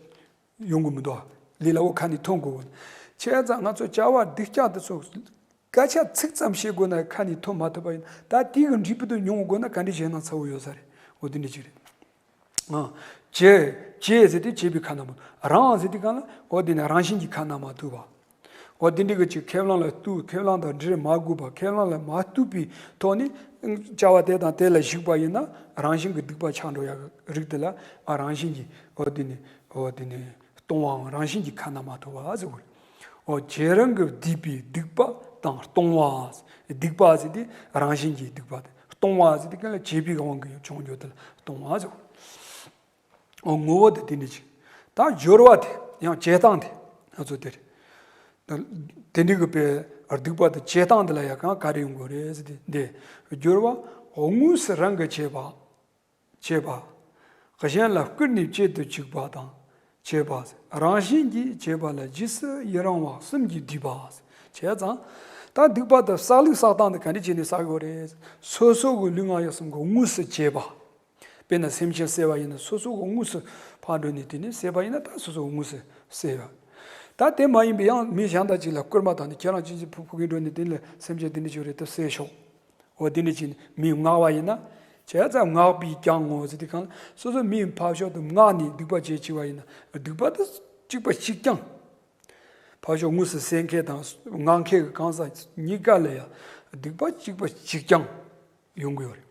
ཡོང་གི་མི་འདུག་ལས་སླ་བོ་ཁ་ནས་ཐོན་དགོས་གི། བྱས་ཙང་ང་ཚོ་བྱ་བ་སྡིག་ཅག་དེ་ཚོ་སྐད་ཆ་ཚིག་ཙམ་བཤད་དགོས་ན་ཁ་ནས་ཐོན་མ་ཐུབ་པ་ཡིན་ན། ད་དེ་གི་འབྲས་བུ་དེ་མྱོང་དགོས་ན་ག་འདྲ་བྱས་ན་ཚ་བོ་ཡོད་ས་རེད། འོ་དེ་འདྲ་ཅིག་རེད། ཨ། བྱས། བྱས་ཟེར་དུས་བྱས་པའི་ཁ་ན་མ། རང་ཟེར་དུས་སྒང་ལ་འོ་དེ་ནི་རང་བཞིན་གྱིས་ཁ་ན་མ་ཐོ་བ། འོ་དེ་འདྲ་གི་ཅིག་ཁས་བླངས་ལ་གཏུགས། ཁས་བླངས་དང་འབྲེལ་མ་དགོས་པ། ཁས་བླངས་ལ་མ་གཏུགས་པའི་ཐོག་ནས་བྱ་བ་དེ་དང་དེ་ལ་ཞུགས་པ་ཡིན་ན། རང་བཞིན་གྱི་སྡིག་པ་ཆགས་འགྲོ་ཡ་གི་རིགས་དེ་ལ། ཨ། རང་བཞིན་གྱིས་འོ་དེ་ནི། འོ་དེ་ནི་ལྟུང་བའམ་རང་བཞིན་གྱིས་ཁ་ན་མ་ཐོ་བ་ཟེར་བ་རེད། འོ། བྱས་རང་གི་སྡིག་པའི་སྡིག་པ་དང་ལྟུང་བ། སྡིག་པ་ཟེར་དུས་རང་བཞིན་གྱི་སྡིག་པ་དེ། ལྟུང་བ་ཟེར་དུས་སྒང་ལ་བྱས་པའི་དབང་གིས་བྱུང་རྒྱུ་དེ་ལ་ལྟུང་བ་ཟེར། འོ། ངོ་བོ་དེ་དེ་འདྲ་ཅིག་ད་སྦྱོར་བ་དེ་ཡང་བྱེད་སྟངས་དེ་ང་ཚོ་དེ་རེད། དེ་འདྲ་གི་པའི་སྡིག་པ་དེ་བྱེད་སྟངས་དེ་ལ་ཡང་ག་རེ་ཡོང་དགོས་རེད་ཟེར་དུས། འདི་སྦྱོར་བ། དངོས་སུ་རང་གིས་བྱས་པ། བྱས་པ། གཞན་ལ་བསྐུར་ནས་བྱེད་དུ་བཅུག་པ་དང་བྱས་པ། རང་བཞིན་གྱིས་བྱས་པ་ལ་རྗེས་སུ་ཡི་རང་བ་གསུམ་གྱིས་བསྡུས་པ། བྱས་ཙང་ད་སྡིག་པ་དེ་བསགས་ལུགས་བསགས་སྟངས་དེ་ག་འདྲ་བྱས་ནས་བསགས་ཡོད་རེད། སོ་སོ་གི་ལུས་ངག་ཡིད་གསུམ་གྱིས་དངོས་སུ་བྱས་པ། དཔེར་ན་སེམས་ཅན་བསད་པ་ཡིན་ན་སོ་སོ་གིས་དངོས་སུ་ཕར་འགྲོ་ནས། དེ་ནས་བསད་པ་ཡིན་ན་ད་སོ་སོ་གིས་དངོས་སུ་བསད་པ། ད་དེ་མ་ཡིན་པའི་ཡང་མི་གཞན་དག་ཅིག་ལ་སྐུར་མ་བཏང་ནས་ཁྱེད་རང་ཅི་ཅི་ཕུག་ཕུག་གིན་འགྲོ་ནས་དེ་ལ་སེམས་ཅན་དེ་འདྲ་ཅིག་ཡོད་རེད། དེ་བསད་ཤོག་འོ་དེ་འདྲ་བྱས་ནས་མི་མངགས་པ་ཡིན་ན། བྱས་ཙང་མངགས་པས་ཀྱང་ངོ་ཟེར་དུས་སྒང་ལ། སོ་སོ་མི་ཕར་ཕྱོགས་དེ་མངགས་ནས་སྡིག་པ་བྱེད་བཅུག་པ་ཡིན་ན། སྡིག་པ་དེ་གཅིག་པ་གཅིག་རྐྱང་། ཕར་ཕྱོགས་དངོས་སུ་བསད་མཁན་དང་མངགས་མཁན་གྱི་གང་ཟག་གཉིས་ཀ་ལ་ཡང་སྡིག་པ་གཅིག་པ་གཅིག་རྐྱང་ཡོང་གི་ཡོད་རེད།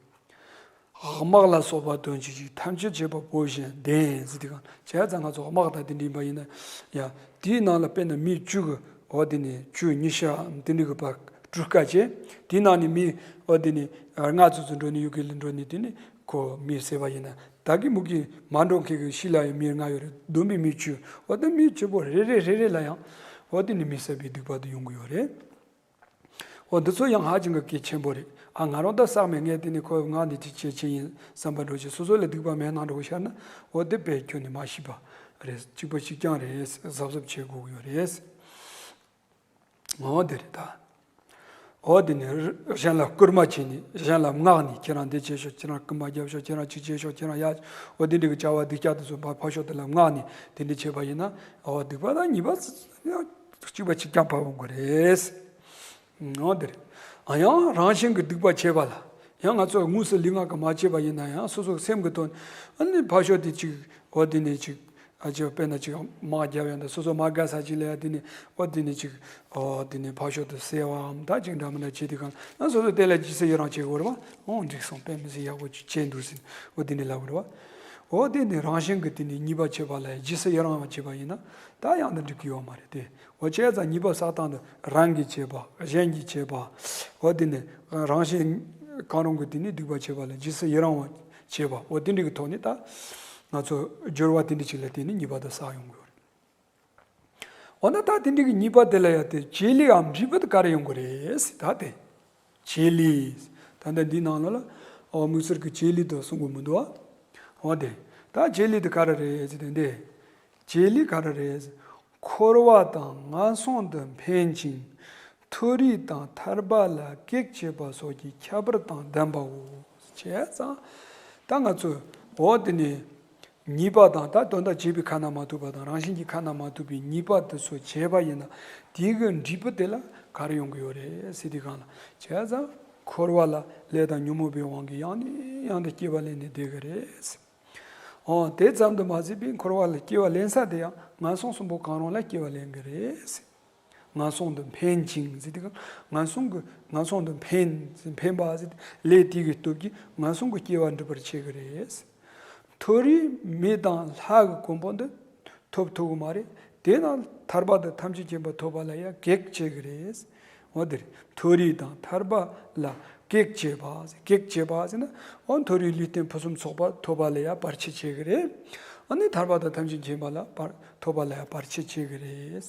དམག་ལ་སོགས་པ་དོན་བྱེད་ཅིང་། ཐམས་ཅད་བྱེད་པ་པོ་བཞིན་ལྡན་ཟེར་དུས་སྒང་། བྱས་ཙང་ང་ཚོ་དམག་དང་དེ་འདྲ་ཡིན་པ་ཡིན་ན་ཡང་། དེའི་ནང་ལ་དཔེར་ན་མི་བཅུ་གི། འོ་དེ་ནས་བཅུ། ཉི་ཤུ་དེ་འདྲ་གི་བར་གྲུ་ཁ་བྱས། དེའི་ནང་ནས་མི། འོ་དེ་ནས་ལྔ་ཙམ་ཙམ་འགྲོ་ནས་ཡུལ་གྱི་ལ་འགྲོ་ནས་དེ་ནས་ཁོ་མི་བསད་པ་ཡིན་ན། ད་གི་མུ་གི་མ་འགྲོ་མཁན་གྱི་ཤི་ལ་ཡང་མི་ལྔ་ཡོད་རེད། བསྡོམས་པས་མི་བཅུ། འོ་དེ་མི་བཅུ་པོ་རེ་རེ་རེ་རེ་ལ་ཡང་། འོ་དེ་ནས་མི་བསད་པའི་སྡིག་པ་དེ་ཡོང་གི་ཡོད་རེད། འོ་འདི་ཚོ་ཡང་ཧ་ཅང་གི་གལ་ཆེན་པོ་རེད། ཨ། ང་རང་ད་བསགས་མེད། ངས་དེ་ནས་ཁོ་མངགས་ནས་དེ་བྱེད་ཆེད་ཡིན་བསམ་པ་འདྲ་བོ་ཅིག་སོ་སོ་ལ་སྡིག་པ་མེད་ན་འདྲ་བོ་ཤར་ན། འོ་དེ་དཔེ་ཁྱོན་ནས་མ་ཤེས་པ་རེད། གཅིག་པ་གཅིག་རྐྱང་རེད། གཟབ་གཟབ་བྱེད་དགོས་ཀྱི་ཡོད་རེད། འོ་དེ་རེད་ད། འོ་དེ་ནས་གཞན་ལ་སྐུར་མ་བྱས་ནས། གཞན་ལ་མངགས་ནས། ཁྱེད་རང་འདི་བྱེད་ཤོག་ཁྱེད་རང་རྐུ་མ་རྒྱབ་ཤོག་ཁྱེད་རང་གཅིག་བྱེད་ཤོག་ཁྱེད་རང་ཡ། འོ་དེ་འདྲ་གི་བྱ་བ་སྡིག་ཅག་དེ་ཚོ་ཕར་ཕར་ཕྱོགས་དེ་ལ་མངགས་ནས་དེ་འདྲ་བྱས་པ་ཡིན་ན། འོ་སྡིག་པ་དང་ཉེས་པ་གཅིག་པ་གཅིག་རྐྱང་ཕར་འོང་གི་རེད། འོ་དེ་རེད། ཨ། ཡང་རང་བཞིན་གྱི་སྡིག་པ་བྱས་པ་ལ། ཡང་ང་ཚོས་དངོས་སུ་ལུས་ངག་གིས་མ་བྱས་པ་ཡིན་ན་ཡང་། སོ་སོའི་སེམས་ཀྱི་དོན། ཨ་ནི་ཕར་ཕྱོགས་དེ་གཅིག་འོ་དེ་ནས་གཅིག་ཨ་ཅེ། དཔེར་ན་གཅིག་དམག་རྒྱབ་ཡོང་དུས་སོ་སོ་མ་དགའ་ས་ཅིག་ལ་ཡ། དེ་ནས་འོ་དེ་ནས་གཅིག་འོ་དེ་ནས་ཕར་ཕྱོགས་དེ་བསད་པའམ་ད་གཅིག་འདྲ་མི་འདྲ་བྱས་དུས་སྒང་ལ། སོ་སོ་དེ་ལ་རྗེས་སུ་ཡི་རང་བྱེད་དགོས་རེད་པ། འོ་འགྲིག་སོང་། དཔེ་མི་སྲིད་ཡག་པོ་ཅིག་བྱས་འདུག་ཟེར། འོ་དེ་འདྲ་ལབ་དགོས་རེད་པ། འོ་དེ་ནི་རང་བཞིན་གྱིས་དེ་ནས་ཉེས་པ་བྱས་པ་ལ་རྗེས་སུ་ཡི་རང་བ་བྱས་པ་ཡིན་ན་ད་ཡང་དེ་འགྲིག་གི་ཡོད་མ་རེད་དེ། འོ་བྱས་ཙང་ཉེས་པ་བསགས་སྟངས་དེ་རང་གིས་བྱས་པ། གཞན་གྱིས་བྱས་པ། འོ་དེ་ནི་རང་བཞིན་གང་རུང་གིས་དེ་ནས་སྡིག་པ་བྱས་པ་ལ་རྗེས་སུ་ཡི་རང་བ་བྱས་པ། འོ་དེ་འདྲ་གི་ཐོག་ནས་ད་ང་ཚོ་སྦྱོར་བ་དེ་འདྲ་ཅིག་ལ་བརྟེན་ནས་ཉེས་པ་དེ་བསགས་ཡོང་གི་ཡོད་རེད། འོ་ན་ད་དེ་འདྲ་གི་ཉེས་པ་དེ་ལ་ཡ་དེ་བྱེད་ལས་འམ་འབྲས་བུ་དེ་ག་རེ་ཡོང་གི་རེད་ཟེར། ད་དེ་བྱེད་ལས། ད་ལྟ་འདིའི་ནང་ལ་ལ། འོ་དམིགས་བསལ་གྱི་བྱེད་ལས་དེ་གསུང་གི་མི་འདུག་པ། འོ་དེ། ད་བྱེད་ལས་དེ་ག་རེ་རེད་ཟེར་དུས། འདི་བྱེད་ལས་ག་རེ་རེད་ཟེར། འཁོར་བ་དང་ངན་སོང་དུ་འཕེན་ཅིང་། མཐོ་རིས་དང་ཐར་པ་ལ་གེགས་བྱེད་པ་སོགས་ཀྱི་ཁྱད་པར་དང་ལྡན་པའོ། བྱས་ཙང་ད་ང་ཚོས་འོ་དེ་ནས་ཉེས་པ་དང་། ད་དོན་དག་བྱས་པའི་ཁ་ན་མ་ཐོ་བ་དང་རང་བཞིན་གྱིས་ཁ་ན་མ་ཐོ་བའི་ཉེས་པ་དེ་ཚོ་བྱས་པ་ཡིན་ན། དེ་གི་འབྲས་བུ་དེ་ལ་ག་རེ་ཡོང་གི་ཡོད་རེད་ཟེར་དུས་སྒང་ལ། བྱས་ཙང་འཁོར་བ་ལ་ལས་དང་ཉོན་མོངས་པའི་དབང་གིས་ཡང་ནས་ཡང་དུ་སྐྱེ་བ་ལེན་ནས་བསྡད་ཀྱི་རེད། འོ་དེ་ཙམ་དུ་མ་ཟད་པའི་འཁོར་བ་ལ་སྐྱེ་བ་ལེན་ས་དེ་ཡང་ངན་སོང་གསུམ་པོ་གང་རུང་ལ་སྐྱེ་བ་ལེན་གྱི་རེད། ངན་སོང་དུ་འཕེན་ཅིང་ཟེར་དུས་སྒང་། ངན་སོང་གི། ངན་སོང་དུ་འཕེན། འཕེན་པ་ཟེར་དུས། ལས་དེ་གི་སྟོབས་ཀྱིས་ངན་སོང་གི་སྐྱེ་བ་འགྲུབ་པར་བྱེད་ཀྱི་རེད། མཐོ་རིས་མི་དང་ལྷ་གི་གོ་འཕང་དེ་ཐོབ་ཐུབ་ཀྱི་མ་རེད། དེས་ན་ཐར་པ་དང་ཐམས་ཅད་མཁྱེན་པ་ཐོབ་པ་ལ་ཡང་གེགས་བྱེད་ཀྱི་རེད། འོ་དེ་རེད། མཐོ་རིས་དང་ཐར་པ་ལ་གེགས་བྱེད་པ། གེགས་བྱེད་པ་ཟེར་ན། འོ་མཐོ་རིས་ལུས་རྟེན་ཕུན་སུམ་ཚོགས་པ་ཐོབ་པ་ལ་ཡང་བར་ཆད་བྱེད་ཀྱི་རེད། ཨ་ནི་ཐར་པ་དང་ཐམས་ཅད་མཁྱེན་པ་ལ་བར་ཐོབ་པ་ལ་ཡང་བར་ཆད་བྱེད་ཀྱི་རེད།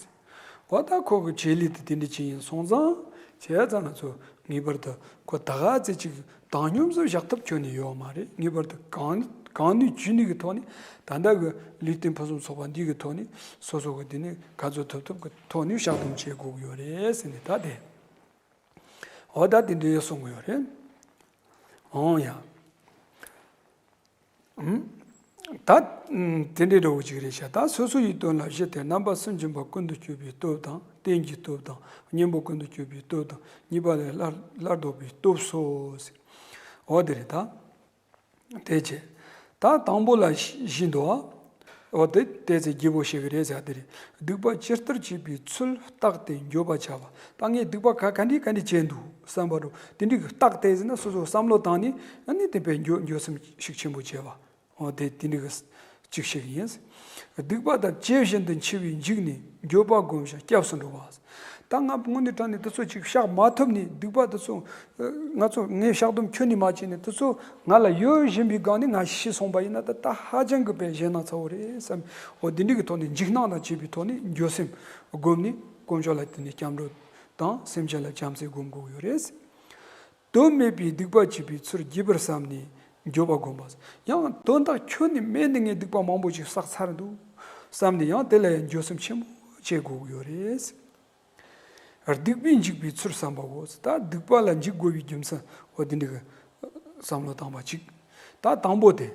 འོ་ད་ཁོ་གི་བྱེད་ལས་དེ་དེ་འདྲ་ཅིག་ཡིན་སོང་ཙང་། བྱས་ཙང་ང་ཚོ་ངེས་པར་དུ་ཁོ་ད་ག་ཚོད་ཅིག་བཏང་སྙོམས་སུ་བཞག་ཐབས་ཁྱོན་ནས་ཡོད་མ་རེད། ངེས་པར་དུ་གང་གང་ནུས་ཅི་ནུས་ཀྱི་ཐོག་ནས། ད་ལྟ་གི་ལུས་རྟེན་ཕུན་སུམ་ཚོགས་པ་འདི་གི་ཐོག་ནས། སོ་སོ་གི་དེ་ནས་ག་ཚོད་ཐུབ་ཐུབ་ཀྱི་ཐོག་ནས་བཤགས་སྡོམ་བྱེད་དགོས་ཀྱི་ཡོད་རེད་ཟེར་ནས། ད་དེ། འོ་ད་དེ་འདྲའི་གསུང་གི་ཡོད་རེད། འོང་ཡ། ད་དེ་འདྲའི་འདྲ་བོ་ཅིག་རེད་ཤག་ད་སོ་སོ་ཡི་དོན་ལ་གཞི་དེ་རྣམ་པ་སུན་འབྱིན་པ་ཀུན་ཏུ་སྤྱོད་པའི་སྟོབས་དང་། རྟེན་གྱི་སྟོབས་དང་། གཉེན་པོ་ཀུན་ཏུ་སྤྱོད་པའི་སྟོབས་དང་། གཉིས་པ་ལས་སླར་སླར་ལྡོག་པའི་སྟོབས་སོ་ཟེར། འོ་དེ་རེད་ད། དེ་བྱས། ད་དང་པོ་ལ་བཞི་འདུག་ཨ། འོ་དེ་ཏོག་ཙམ་རྒྱས་པོ་བཤད་ཀྱི་རེད་ཟེར་དེ་རེད། སྡིག་པ་ཇི་ལྟར་བྱས་པའི་ཚུལ་བརྟགས་ཏེ་འགྱོད་པ་བྱ་བ། ད་ངས་སྡིག་པ་ག་ག་འདྲ་ག་འདྲ་བྱས་འདུག་བསམ་པ་རུ། དེ་འདྲའི་གི་བརྟགས་ཏེ་ཟེར་ན། སོ་སོ་བསམ་བློ་བཏང་ནས། ཨ་ནི་དེ་བས་འགྱོད་འགྱོད་སེམས་ཤུགས་ཆེན་པོ་བྱས་པ། འོ་དེ་དེ་འདྲའི་གི་གཅིག་བཤད་ཀྱི་ཡིན། སྡིག་པ་དང་བཅས་བཞིན་དུ་འཆི་བས་འཇིགས་ནས། འགྱོད་པ་བསྒོམ་ཞིང་སྐྱབས་སུ་འགྲོ་བ། ད་ང་དངོས་གནས་དྲང་གནས་དེ་ཚོ་ཅིག་བཤགས་མ་ཐུབ་ནས། སྡིག་པ་དེ་ཚོ་ང་ཚོ་ངས་བཤགས་སྡོམ་ཁྱོན་ནས་མ་བྱས་ནས། དེ་ཚོ་ང་ལ་ཡོད་བཞིན་པའི་སྒང་ནས་ང་ཤི་སོང་པ་ཡིན་ན། ད་ད་ཧ་ཅང་གི་དཔེ་ཞེད་སྣང་ཚ་བོ་རེད་བསམ། འོ་དེ་འདྲའི་གི་ཐོག་ནས། འཇིགས་སྣང་དང་བཅས་པའི་ཐོག་ནས་འགྱོད་སེམས་བསྒོམས་ནས། དཀོན་མཆོག་ལ་དེ་ནས་སྐྱབས་འགྲོ་དང་། སེམས་ཅན་ལ་བྱམས་བརྩེ་སྒོམ་དགོས་ཀྱི་ཡོད་རེད། དོན་མེད་པའི་སྡིག་པ་བྱས་པའི་ཚུལ་རྒྱས་པར་བསམས་ནས་འགྱོད་པ་བསྒོམ་པ། ཡང་དོན་དག་ཁྱོན་ནས་མེད་ནས་ངས་སྡིག་པ་མང་པོ་ཞིག་བསགས་ཚར་འདུག་བསམས་ནས། ཡང་དེ་ལ་ཡང་འགྱོད་སེམས་ཆེན་པོ་བྱེད་དགོས་ཀྱི་ཡོད་རེད། སྡིག་པས་འཇིགས་པའི་ཚུལ་བསམ་པའོ། ད་སྡིག་པ་ལ་འཇིགས་དགོས་པའི་རྒྱུ་མཚན། འོ་དེ་འདྲ་གི་བསམ་བློ་བཏང་བ་གཅིག་ད་དང་པོ་དེ།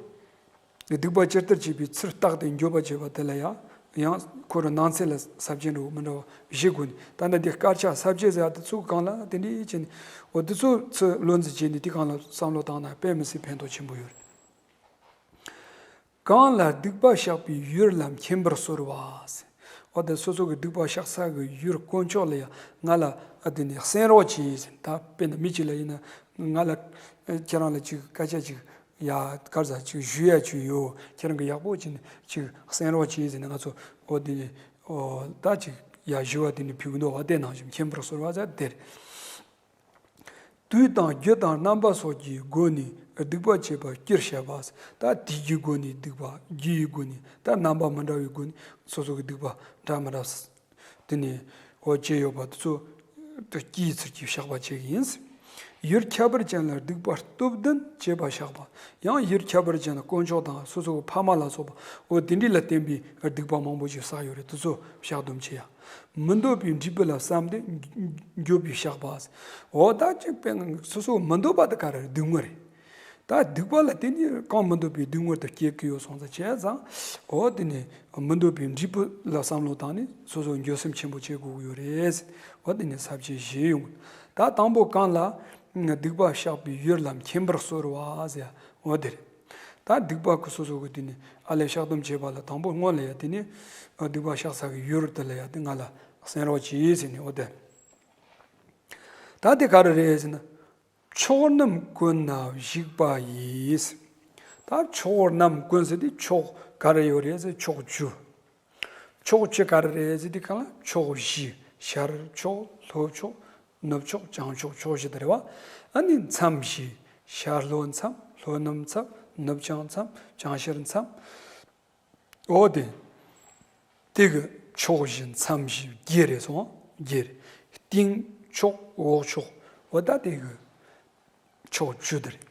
སྡིག་པ་ཇི་ལྟར་བྱས་པའི་ཚུལ་བརྟགས་ཏེ་འགྱོད་པ་བྱེད་པ་དེ་ལ་ཡང་། ཡང་ཁོ་རང་ནང་གསེས་ལ་ས་བཅད་འདྲ་བོ་མི་འདྲ་བ་བཞི་དགོས་ནས། ད་ལྟ་འདི་དཀར་ཆག་ས་བཅད་ཟེར་ཡ་དེ་ཚོ་སྒང་ལ་དེ་འདྲ་བྱས་ནས། འོ་དེ་ཚོ་ཚུར་བློ་འཛིན་བྱས་ནས་དེ་སྒང་ལ་བསམ་བློ་བཏང་ན་དཔེ་མི་སྲིད་ཕན་ཐོགས་ཆེན་པོ་ཡོད་རེད། གང་ལ་སྡིག་པ་བཤགས་པའི་ཡུལ་ལ་མཁྱེན་པར་གསོལ་བ་ཟེར། འོ་དེ་སོ་སོ་གི་སྡིག་པ་བཤགས་ས་གི་ཡུལ་དཀོན་མཆོག་ལ་ཡང་ང་ལ་ཨ་དེ་ནས་གསན་རོགས་གྱིས་ཟེར། ད་དཔེར་ན་མི་གཅིག་ལ་ཡིན་ན། ང་ལ་ཁྱེད་རང་ལ་ཅིག་སྐད་ཆ་ཅིག་ཡ་ག་རེ་ཟ་ཅིག་ཞུ་ཡ་ཅིག་ཡོད། ཁྱེད་རང་གི་ཡག་པོ་ཅིག་ཅིག་གསན་རོགས་གྱིས་ཟེར་ནས། ང་ཚོ་འོ་དེ་ནས་འོ་ད་ཅིག་ཡ་ཞུ་བ་དེ་ནས་ཕུལ་གི་འདུག་བ། དེ་ནང་བཞིན་མཁྱེན་པར་གསོལ་བ་ཟེར་དེ་རེད། དུས་དང་རྒྱུ་དང་རྣམ་པ་སོགས་ཀྱི་སྒོ་ནས་སྡིག་པ་བྱས་པ་སྐྱུར་བཤད་པ། ད་དུས་ཀྱི་སྒོ་ནས་སྡིག་པ། རྒྱུ་ཡི་སྒོ་ནས། ད་རྣམ་པ་མི་འདྲ་བའི་སྒོ་ནས་སོ་སོ་གི་སྡིག་པ་འདྲ་མི་འདྲ་དེ་ནས་འོ་བྱས་ཡོད་པ་དེ་ཚོ་དུས་ཀྱི་ཚུལ་གྱིས་བཤགས་པ་བྱེད་ཀྱི་ཡིན། ཡུལ་ཁྱད་པར་ཅན་ལ་སྡིག་པ་སྟོབས་ལྡན་བྱས་པ་བཤགས་པ། ཡང་ཡུལ་ཁྱད་པར་ཅན་ལ་དཀོན་མཆོག་དང་སོ་སོ་གི་ཕ་མ་ལ་སོགས་པ། འོ་དེ་འདྲ་ལ་བརྟེན་པའི་སྡིག་པ་མང་པོ་ཞིག་བསགས་ཡོད་རེད། དེ་ཚོ་བཤགས་སྡོམ་བྱེད་ཡ། མི་འདོད་པའི་འབྲས་བུ་ལ་བསམས་ཏེ་འགྱོད་པའི་བཤགས་པ། འོ་ད་ཅིག་དཔེར་ན་སོ་སོ་མི་འདོད་པ་དེ་ག་རེ་རེད། སྡུག་བསྔལ་རེད། ད་སྡིག་པ་ལ་བརྟེན་ནས་གང་མི་འདོད་པའི་སྡུག་བསྔལ་དེ་སྐྱེ་གི་ཡོད་སོང་ཙང་། བྱས་ཙང་འོ་དེ་ནས་མི་འདོད་པའི་འབྲས་བུ་ལ་བསམ་བློ་བཏང་ནས་སོ་སོ་འགྱོད་སེམས་ཆེན་པོ་བྱེད་དགོས་ཀྱི་ཡོད་རེད། འོ་དེ་ནས་ས་བཅད་བཞི་ཡོང་། ད་དང་པོ་གང་ལ་སྡིག་པ་བཤགས་པའི་ཡུལ་ལ་མཁྱེན་པར་གསོལ་བ་ཟེར། འོ་དེ་རེད། ད་སྡིག་པ་གི་སོ་སོ་གི་དེ་ནས་ཨ་ལས་བཤགས་སྡོམ་བྱེད་པ་ལ་དང་པོ་སྔོན་ལ་ཡ་དེ་ནས་སྡིག་པ་བཤགས་ས་གི་ཡུལ་དེ་ལ་ཡ་དེ་ང་ལ་གསན་རོགས་གྱིས་ཟེར་ནས། འོ་དེ། ད་དེ་ག་རེ་རེད་ཟེར་ན། ཕྱོགས་རྣམས་ཀུན་ན་བཞུགས་པ་ཡིས། ད་ཕྱོགས་རྣམས་ཀུན་ཟེར་དེ་ཕྱོགས་ག་རེ་ཡོད་རེད་ཟེར། ཕྱོགས་བཅུ། ཕྱོགས་བཅུ་ག་རེ་རེད་ཟེར་དེ་གང་ལ། ཕྱོགས་བཞི། ཤར་ཕྱོགས། ལྷོ་ཕྱོགས། ནུབ་ཕྱོགས། བྱང་ཕྱོགས། ཕྱོགས་བཞི་དེ་རེད་བ། ཨ་ནི་མཚམས་བཞི། ཤར་ལྷོ་མཚམས། ལྷོ་ནུབ་མཚམས། ནུབ་བྱང་མཚམས། བྱང་ཤར་མཚམས། འོ་དེ། དེ་གི་ཕྱོགས་བཞི་མཚམས་བཞི་བརྒྱད་རེད་སོང་། བརྒྱད་རེད། སྟེང་ཕྱོགས། འོག་ཕྱོགས། འོ་ད་དེ་གི་ཕྱོགས་བཅུ་དེ་རེད།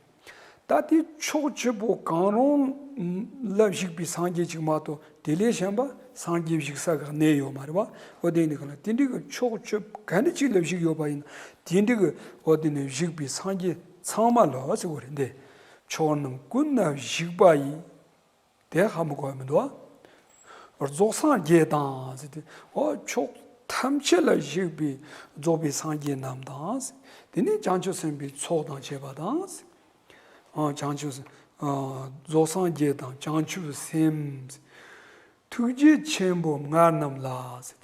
ད་དེ་ཕྱོགས་བཅུ་པོ་གང་རུང་ལ་བཞུགས་པའི་སངས་རྒྱས་གཅིག་མ་གཏོགས་དེ་ལས་གཞན་པ་སངས་རྒྱས་བཞུགས་ས་གི་གནས་ཡོད་མ་རེད་བ། འོ་དེ་ནི་གང་ལ་དེ་འདྲ་གི་ཕྱོགས་བཅུ་ག་འདྲ་གཅིག་ལ་བཞུགས་ཡོད་པ་ཡིན་ན། དེ་འདྲ་གི་འོ་དེ་ནི་བཞུགས་པའི་སངས་རྒྱས་ཚང་མ་ལ་ཟེར་དགོས་རེད། འདི་ཕྱོགས་རྣམས་ཀུན་ན་བཞུགས་པ་ཡིས། དེ་ཧ་མི་གོ་བ་མི་འདུག་ཨ། རྫོགས་སངས་རྒྱས་དང་ཟེར་ཏེ། འོ་ཕྱོགས་ཐམས་ཅད་ལ་བཞུགས་པའི་རྫོགས་པའི་སངས་རྒྱས་རྣམས་དང་། དེ་ནས་བྱང་ཆུབ་སེམས་དཔའི་ཚོགས་དང་བཅས་པ་དང་། འོ་བྱང་ཆུབ་སེམས། འོ་རྫོགས་སངས་རྒྱས་དང་བྱང་ཆུབ་སེམས། ཐུགས་རྗེ་ཆེན་པོ་མངའ་རྣམས་ལ་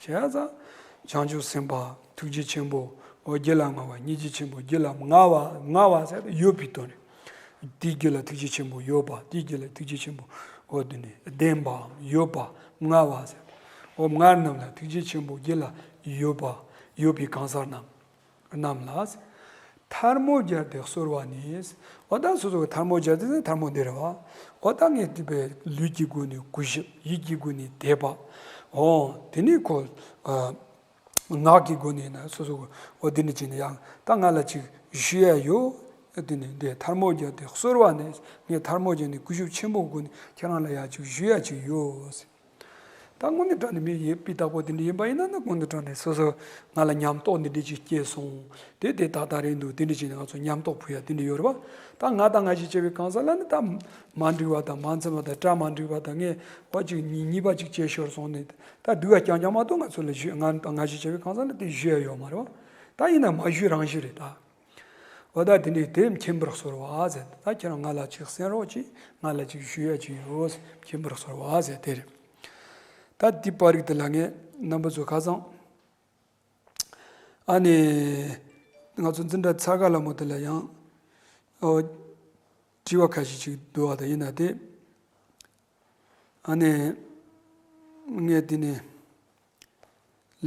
ཟེར། བྱས་ཙང་བྱང་ཆུབ་སེམས་དཔའ་ཐུགས་རྗེ་ཆེན་པོ། འོ་རྒྱུད་ལ་མངའ་བ། སྙིང་རྗེ་ཆེན་པོ་རྒྱུད་ལ་མངའ་བ། མངའ་བ་ཟེར་ཡོད་པའི་དོན་རེད། དེའི་རྒྱུད་ལ་ཐུགས་རྗེ་ཆེན་པོ་ཡོད་པ། དེའི་རྒྱུད་ལ་ཐུགས་རྗེ་ཆེན་པོ་འོ་དེ་ནི་ལྡན་པའམ་ཡོད་པ། མངའ་བ་ཟེར། འོ་མངའ་རྣམས་ལ། ཐུགས་རྗེ་ཆེན་པོ་རྒྱུད་ལ་ཡོད་པ། ཡོད་པའི་གང་ཟག་རྣམས། རྣམས་ལ། ཐལ་མོ་སྦྱར་ཏེ་གསོལ་བ་ནི། འོ་ད་སོ་སོ་གི་ཐལ་མོ་སྦྱར་ཏེ་ཐལ་མོ་འདི་རེད་བ། འོ་ད་ངས་དེ་བས་ལུས་ཀྱི་སྒོ་ནས་གུས་ཞབས། ཡིད་ཀྱི་སྒོ་ནས་དད་པ། འོ་དེ་ནས་ཁོ། ངག་གི་སྒོ་ནས་ན་སོ་སོ་གི་འོ་དེ་འདྲ་བྱས་ནས་ཡང་ད་ང་ལ་ཅིག་ཞུ་ཡ་ཡོད། དེ་ནས་འདི་ཐལ་མོ་སྦྱར་ཏེ་གསོལ་བ་ནས། ངས་ཐལ་མོ་སྦྱར་ནས་གུས་ཞབས་ཆེན་པོའི་སྒོ་ནས་ཁྱེད་རང་ལ་ཡ་ཅིག་ཞུ་ཡ་ཅིག་ཡོད། ད་དངོས་གནས་དྲང་གནས་མི་ཡི་སྤུས་དག་པོ་དེ་འདྲ་ཡིན་པ་ཡིན་ན་ན་དངོས་གནས་དྲང་གནས་སོ་སོ་ང་ལ་ཉམས་རྟོགས་འདི་འདྲ་ཅིག་སྐྱེས་སོང་། དེ་དེ་ཏག་ཏག་རེད་འདུག་དེ་འདྲ་བྱས་ནས་ང་ཚོ་ཉམས་རྟོགས་ཕུལ་ཡ་དེ་འདྲ་ཡོད་རེད་བ། ད་ང་དང་ང་ཞིག་བྱས་པའི་གང་ཟག་ལ་ནི་ད་མ་འགྲིག་པ་དང་མ་འཚམས་པ་དང་གྲ་མ་འགྲིག་པ་དང་ངས་བ་ཅིག་གཉིས་གཉིས་པ་ཅིག་བྱས་ཤོར་སོང་ནས་ད་སྡུག་ག་རྐྱང་རྐྱང་མ་གཏོགས་ང་ཚོ་ལ་ཞུ་ང་དང་ང་ཞིག་བྱས་པའི་གང་ཟག་ལ་དེ་ཞུ་ཡ་ཡོད་མ་རེད་བ། ད་ཡིན་ན་མ་ཞུས་རང་ཞུས་རེད་ད། འོ་ད་དེ་འདྲའི་དེ་མཁྱེན་པར་གསོལ་བ་ཟེར། ད་ཁྱེད་རང་ང་ལ་ཅིག་གསན་རོགས་གྱིས། ང་ལ་ཅིག་ཞུ་ཡ་ཅིག་ཡོད། མཁྱེན་པར་གསོལ་བ་ཟེར་དེ་རེད། ད་འདི་པར་རིགས་དེ་ལ་ངས་རྣམ་པ་ཚོ་ཁ་སང་། ཨ་ནི། ང་ཚོ་འཛིན་གྲྭ་ཚ་ག་ལ་མོ་དེ་ལ་ཡང་། ཨོ། དྲི་བ་ཁ་ཤས་ཅིག་འདུག་བ་ད་ཡིན་ན་དེ། ཨ་ནི། ངས་དེ་ནས།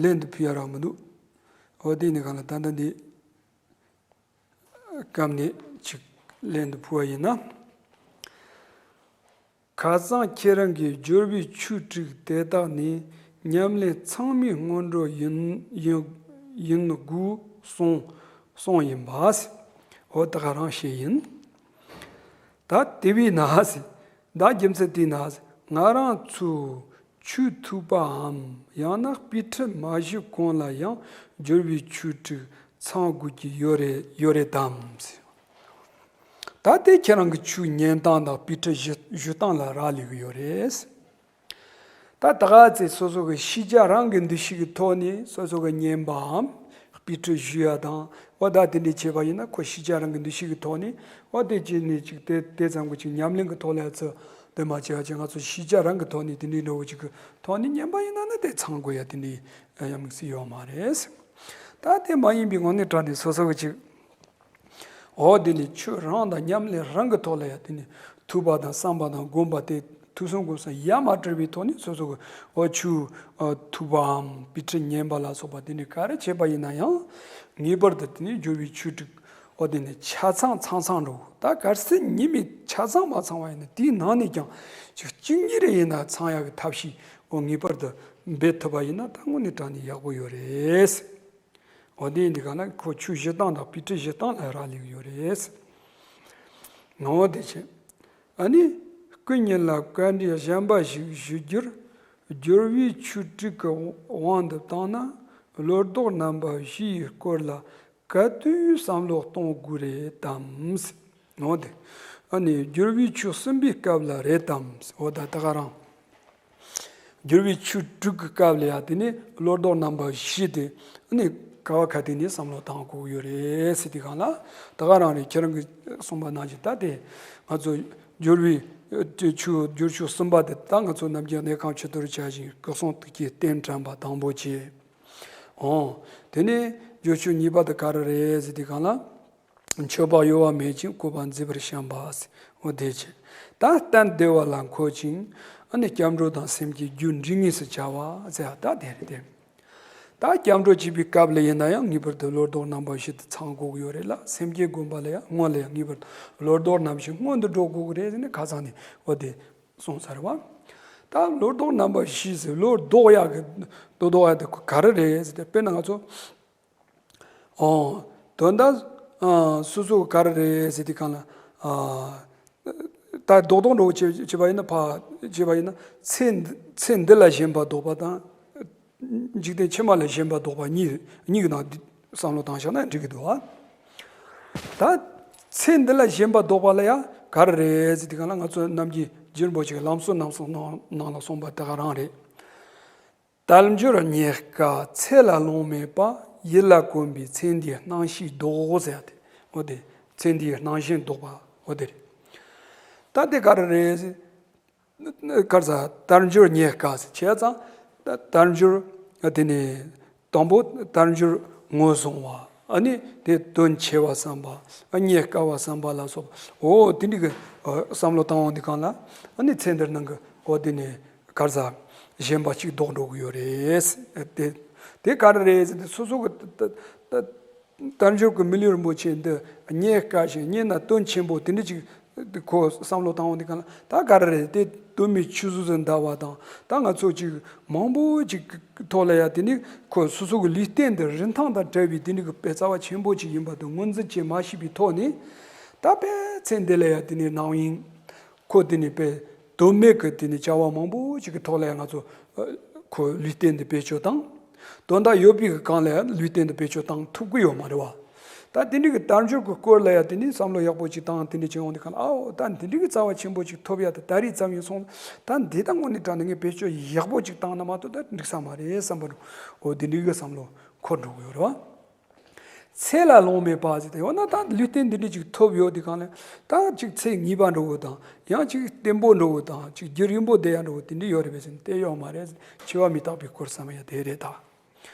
ལན་དུ་ཕུལ་ཡ་རག་མི་འདུག་འོ་དེ་ནི་གང་ལ་ད་ལྟ་འདི། སྐབས་ནས་ཅིག་ལན་དུ་ཕུལ་བ་ཡིན་ན། ཁ་སང་ཁྱེད་རང་གིས་སྦྱོར་བའི་ཆོས་དྲུག་དེ་དག་ནི་ཉམས་ལེན་ཚང་མའི་སྔོན་འགྲོ་ཡིན་ཡིན་ཡིན་དགོས་གསུངས་གསུངས་ཡིན་པ། འོ་ད་ག་རང་བཤད་ཡིན། ད་དེ་བས་ན། ད་རྒྱུ་མཚན་དེས་ན་ང་རང་ཚོས་ཆོས་ཐོས་པའམ་ཡང་ན་དཔེ་ཁྲིད་མ་ཞུས་གོང་ལ་ཡང་སྦྱོར་བའི་ཆོས་དྲུག་ཚང་དགོས་ཀྱི་ཡོད་རེད་ཡོད་རེད་དམ། ད་དེ་ཁྱེད་རང་གི་ཆོས་ཉན་སྟངས་དང་དཔེ་ཁྲིད་ཞུ་ཞུ་སྟངས་ལ་རག་ལས་ཀྱི་ཡོད་རེད། ད་ད་ག་ཚེ་སོ་སོ་གི་ཤེས་བྱ་རང་གི་འདུ་ཤེས་ཀྱི་ཐོག་ནས་སོ་སོ་གི་ཉན་པའམ་དཔེ་ཁྲིད་ཞུ་ཡ་དང་། འོ་ད་དེ་འདྲས་བྱས་པ་ཡིན་ན་ཁོ་ཤེས་བྱ་རང་གི་འདུ་ཤེས་ཀྱི་ཐོག་ནས། འོ་དེ་བྱས་ནས་ཅིག་དེ་དེ་ཙམ་གྱི་ཅིག་ཉམས་ལེན་གྱི་ཐོག་ལ་ཡ་ཚོ་དེ་མ་བྱས་པ་ཅིག་ང་ཚོ་ཤེས་བྱ་རང་གི་ཐོག་ནས་དེ་འདྲས་འདྲ་བོ་ཅིག་གི་ཐོག་ནས་ཉན་པ་ཡིན་ན་ནི་དེ་ཚང་དགོས་ཡ་དེ་འདྲས་ཡང་དམིགས་བསལ་ཡོད་མ་རེད། ད་དེ་མ་ཡིན་པའི་ངོ་ནས་དྲངས་ནས་སོ་སོ་གི་ཅིག་འོ་དེ་ནི་ཆོས་རང་དང་ཉམས་ལེན་རང་གི་ཐོག་ལ་ཡ་དེ་ནི་ཐོས་པ་དང་བསམ་པ་དང་སྒོམ་པ་དེ་ཐོས་བསམ་སྒོམ་གསུམ་ཡ་མ་བྲལ་བའི་ཐོག་ནས་སོ་སོ་གི་འོ་ཆོས་ཐོས་པའམ་དཔེ་ཁྲིད་ཉན་པ་ལ་སོགས་པ་དེ་ནི་ག་རེ་བྱས་པ་ཡིན་ན་ཡང་ངེས་པར་དུ་དེ་ནི་སྦྱོར་བའི་ཆོས་དྲུག་འོ་དེ་ནི་ཆ་ཚང་ཚང་ཚང་འགྲོ། ད་གལ་སྲིད་ཉི་མའི་ཆ་ཚང་མ་ཚང་བ་ཡིན་ན་དེའི་ནང་ནས་ཀྱང་ཅིག་གཅིག་གཉིས་རེ་ཡིན་ན་ཚང་ཡག་གི་ཐབས་ཤེས་འོ་ངེས་པར་དུ་འབད་ཐུབ་པ་ཡིན་ན་ད་དངོས་གནས་དྲང་ནས་ཡག་པོ་ཡོད་རེད། འོ་དེ་ཡིན་དུས་གང་ལ་ཁོ་ཆོས་ཞུ་སྟངས་དང་དཔེ་ཁྲིད་ཞུ་སྟངས་ལ་རག་ལས་ཀྱི་ཡོད་རེད། འོ་དེ་བྱས། ཨ་ནི། སྐུ་ཉིད་ལ་བཀའ་འདྲི་གཞན་པ་ཞིག་ཞུ་རྒྱུར། སྦྱོར་བའི་ཆོས་དྲུག་གི་དབང་དུ་བཏང་ན་བློ་ལྡོག་རྣམ་པ་བཞི་ཡི་སྐོར་ལ་ག་དུས་བསམ་བློ་གཏོང་དགོས་རེད་དམ། འོ་དེ། ཨ་ནི་སྦྱོར་བའི་ཆོས་གསུམ་པའི་སྐབས་ལ་རེད་དམ། འོ་ད་ད་ག་རང་། སྦྱོར་བའི་ཆོས་དྲུག་གི་སྐབས་ལ་ཡང་དེ་ནི་བློ་ལྡོག་རྣམ་པ་བཞི་དེ་ནི་ག་བ་ག་དེ་ནས་བསམ་བློ་བཏང་དགོས་ཡོད་རེད་ཟེར་དུས་སྒང་ལ། ད་ག་རང་རེད། ཁྱེད་རང་གིས་གསུངས་པ་ནང་བཞིན་ད་དེ་ང་ཚོ་སྦྱོར་བའི་ཆོས་སྦྱོར་ཆོས་གསུམ་པ་དེ་ད་ང་ཚོ་རྣམ་རྒྱལ་གནས་ཁང་ཆེ་མཐོར་བྱ་ཞིང་སྐུ་གསུང་ཐུགས་ཀྱི་རྟེན་དྲན་པ་དང་པོ་བྱས། འོང་། དེ་ནས་སྦྱོར་ཆོས་གཉིས་པ་དེ་ག་རེ་རེད་ཟེར་དུས་སྒང་ལ། མཆོད་པ་གཡོ་བ་མེད་ཅིང་བཀོད་པ་མཛེས་པར་བཤམས་པ། འོ་དེ་བྱས། ད་གཏན་བདེ་བ་ལ་འཁོད་ཅིང་། ཨ་ནི་སྐྱབས་འགྲོ་དང་སེམས་བསྐྱེད་རྒྱུ་འབྲས་དངོས་སུ་བྱ་བ་ཟེར་ཡ་ད་དེ་རེད་དེ། ད་སྐྱབས་འགྲོ་བྱེད་པའི་སྐབས་ལ་ཡིན་ན་ཡང་ངེས་པར་དུ་བློ་ལྡོག་རྣམ་པ་བཞི་དེ་ཚང་དགོས་ཀྱི་ཡོད་རེད་ལ། སེམས་བསྐྱེད་སྒོམ་པ་ལ་ཡང་སྔོན་ལ་ཡང་ངེས་པར་དུ་བློ་ལྡོག་རྣམ་བཞི་སྔོན་དུ་འགྲོ་དགོས་ཀྱི་རེད་ཟེར་ནས་ཁ་སང་ནས་འོ་དེ་གསུངས་ཚར་བ། ད་བློ་ལྡོག་རྣམ་པ་བཞི་ཟེར་བློ་ལྡོག་ཡག་གི་བློ་ལྡོག་ཡག་དེ་ག་རེ་རེད་ཟེར་ཏེ་དཔེར་ན་ང་ཚོ། ཨོ། དོན་དག་ཨ། སོ་སོ་ག་རེ་རེད་ཟེར་དུས་སྒང་ལ། ཨ། ད་རྡོག་རྡོག་འདྲ་བོ་བྱས་བྱས་པ་ཡིན་ན་ཕ་བྱས་པ་ཡིན་ན་ཚེ་འདི་ཚེ་འདི་ལ་ཞེན་པ་ལྡོག་པ་དང་། འཇིག་རྟེན་ཕྱི་མ་ལ་ཞེན་པ་ལྡོག་པ་གཉིས་གཉིས་ཀྱི་ནང་བསམ་བློ་བཏང་བཞག་ན་འགྲིག་གི་འདུག་ཨ། ད་ཚེ་འདི་ལ་ཞེན་པ་ལྡོག་པ་ལ་ཡང་ག་རེ་རེད་ཟེར་དུས་སྒང་ལ་ང་ཚོ་ནམ་རྒྱུན་རྒྱུན་པོ་ཅིག་ལམ་སྲོལ་རྣམ་གསུམ་ནང་ནང་ལ་གསུངས་པ་དེ་ག་རང་རེད། དལ་འབྱོར་རྙེད་དཀའ་ཚེ་ལ་ལོང་མེད་པ། ཡིད་ལ་གོམས་པའི་ཚེ་འདིའི་སྣང་ཤས་ལྡོག་ཟེར་ཡ་དེ། འོ་དེ། ཚེ་འདིའི་སྣང་ཤས་ལྡོག་པ་འོ་དེ་རེད། ད་དེ་ག་རེ་རེད་ཟེར། ག་རེ་ཟ། དལ་འབྱོར་རྙེད་དཀའ་ཟེར་བྱས་ཙང་། ད་དལ་འབྱོར་དེ་ནི་དང་པོ་དལ་འབྱོར་ངོས་བཟུང་བ། ཨ་ནི་དེ་དོན་ཆེ་བ་བསམ་པ། ཨ་རྙེད་དཀའ་བ་བསམ་པ་ལ་སོགས་པ། འོ་དེ་འདྲ་གི་བསམ་བློ་བཏང་འོང་དུས་སྒང་ལ། ཨ་ནི་ཚེ་འདིར་སྣང་གི་འོ་དེ་ནི་ག་རེ་ཟ། ཞེན་པ་གཅིག་ལྡོག་འགྲོ་གི་ཡོད་རེད། དེ་དེ་ག་རེ་རེད་ཟེར་ཏེ་སོ་སོ་གི་ད་ད་ དལ་འབྱོར་གྱི་མི་ལུས་རིན་པོ་ཆེ་འདི་རྙེད་དཀའ་ཞིང་རྙེད་ན་དོན་ཆེན་པོ་དེ་འདྲ་ཅིག་ཁོ་བསམ་བློ་བཏང་བ་འདི་གང་ལ་ད་ག་རེ་རེད། དེ་དོན་མེད་ཆུད་ཟོས་སུ་འདའ་བ་དང་། ད་ང་ཚོ་ཅིག་མང་པོ་ཅིག་ཐོག་ལ་ཡ་དེ་ནི་ཁོ་སོ་སོ་གི་ལུས་རྟེན་འདི་རིན་ཐང་དང་བྲལ་བའི་དེ་འདྲ་གི་དཔེ་རྩ་བ་ཆེན་པོ་ཅིག་ཡིན་པ་དེ་ངོས་འཛིན་བྱེད་མ་ཤེས་པའི་ཐོག་ནས། ད་དཔེ་ཚེ་འདི་ལ་ཡ་དེ་ནི་སྣང་ཡིན། ཁོ་དེ་ནི་དཔེ་དོན་མེད་ཀྱི་དེ་ནི་བྱ་བ་མང་པོ་ཅིག་གི་ཐོག་ལ་ཡང་ང་ཚོ་ཨ་ཁོ་ལུས་རྟེན་འདི་བེད་སྤྱོད་བཏང་། དོན་དག་ཡོད་པའི་གི་སྒང་ལ་ཡང་ལུས་རྟེན་འདི་བེད་སྤྱོད་བཏང་ཐུབ་ཀྱི་ཡོད་མ་རེད་བ། ད་དེ་འདྲའི་གི་དལ་འབྱོར་གྱི་སྐོར་ལ་ཡང་དེ་ནི་བསམ་བློ་ཡག་པོ་ཅིག་བཏང་། དེ་འདྲའི་ཅིག་ཡོང་དུས་གང་ལ་ཨའོ་ད་འདི་འདྲའི་གི་རྩ་བ་ཆེན་པོ་ཅིག་ཐོབ་ཡ་ད་ད་རེས་ཙམ་ཡིན་སོང་། ད་འདི་ད་དངོས་གནས་དྲང་གནས་ངས་བེད་སྤྱོད་ཡག་པོ་ཅིག་བཏང་ན་མ་གཏོགས་ད་འགྲིག་ས་མ་རེད་བསམ་པ་འདྲ། འོ་དེ་འདྲའི་གི་བསམ་བློ་འཁོར་འགྲོ་གི་ཡོད་རེད་བ། ཚེ་ལ་ལོང་མེད་པ་ཟེར་ཏེ་ཡང་ན་ད་ལུས་རྟེན་འདི་འདྲ་ཅིག་ཐོབ་ཡོད་དེ་གང་ལ་ད་ཅིག་ཚེ་ངེས་པ་འགྲོ་གི་དང་ཡང་ཅིག་བརྟན་པོ་འགྲོ་གི་དང་ཅིག་རྒྱུན་རིང་པོ་བསྡད་ཡ་འགྲོ་གི་དེ་འདྲ་ཡོད་རེད་པས་ཟེར་ན་དེ་ཡོད་མ་རེད། འཆི་བ་མི་རྟག་པའི་སྐོར་བསམ་ཡ་དེ་རེད་ད།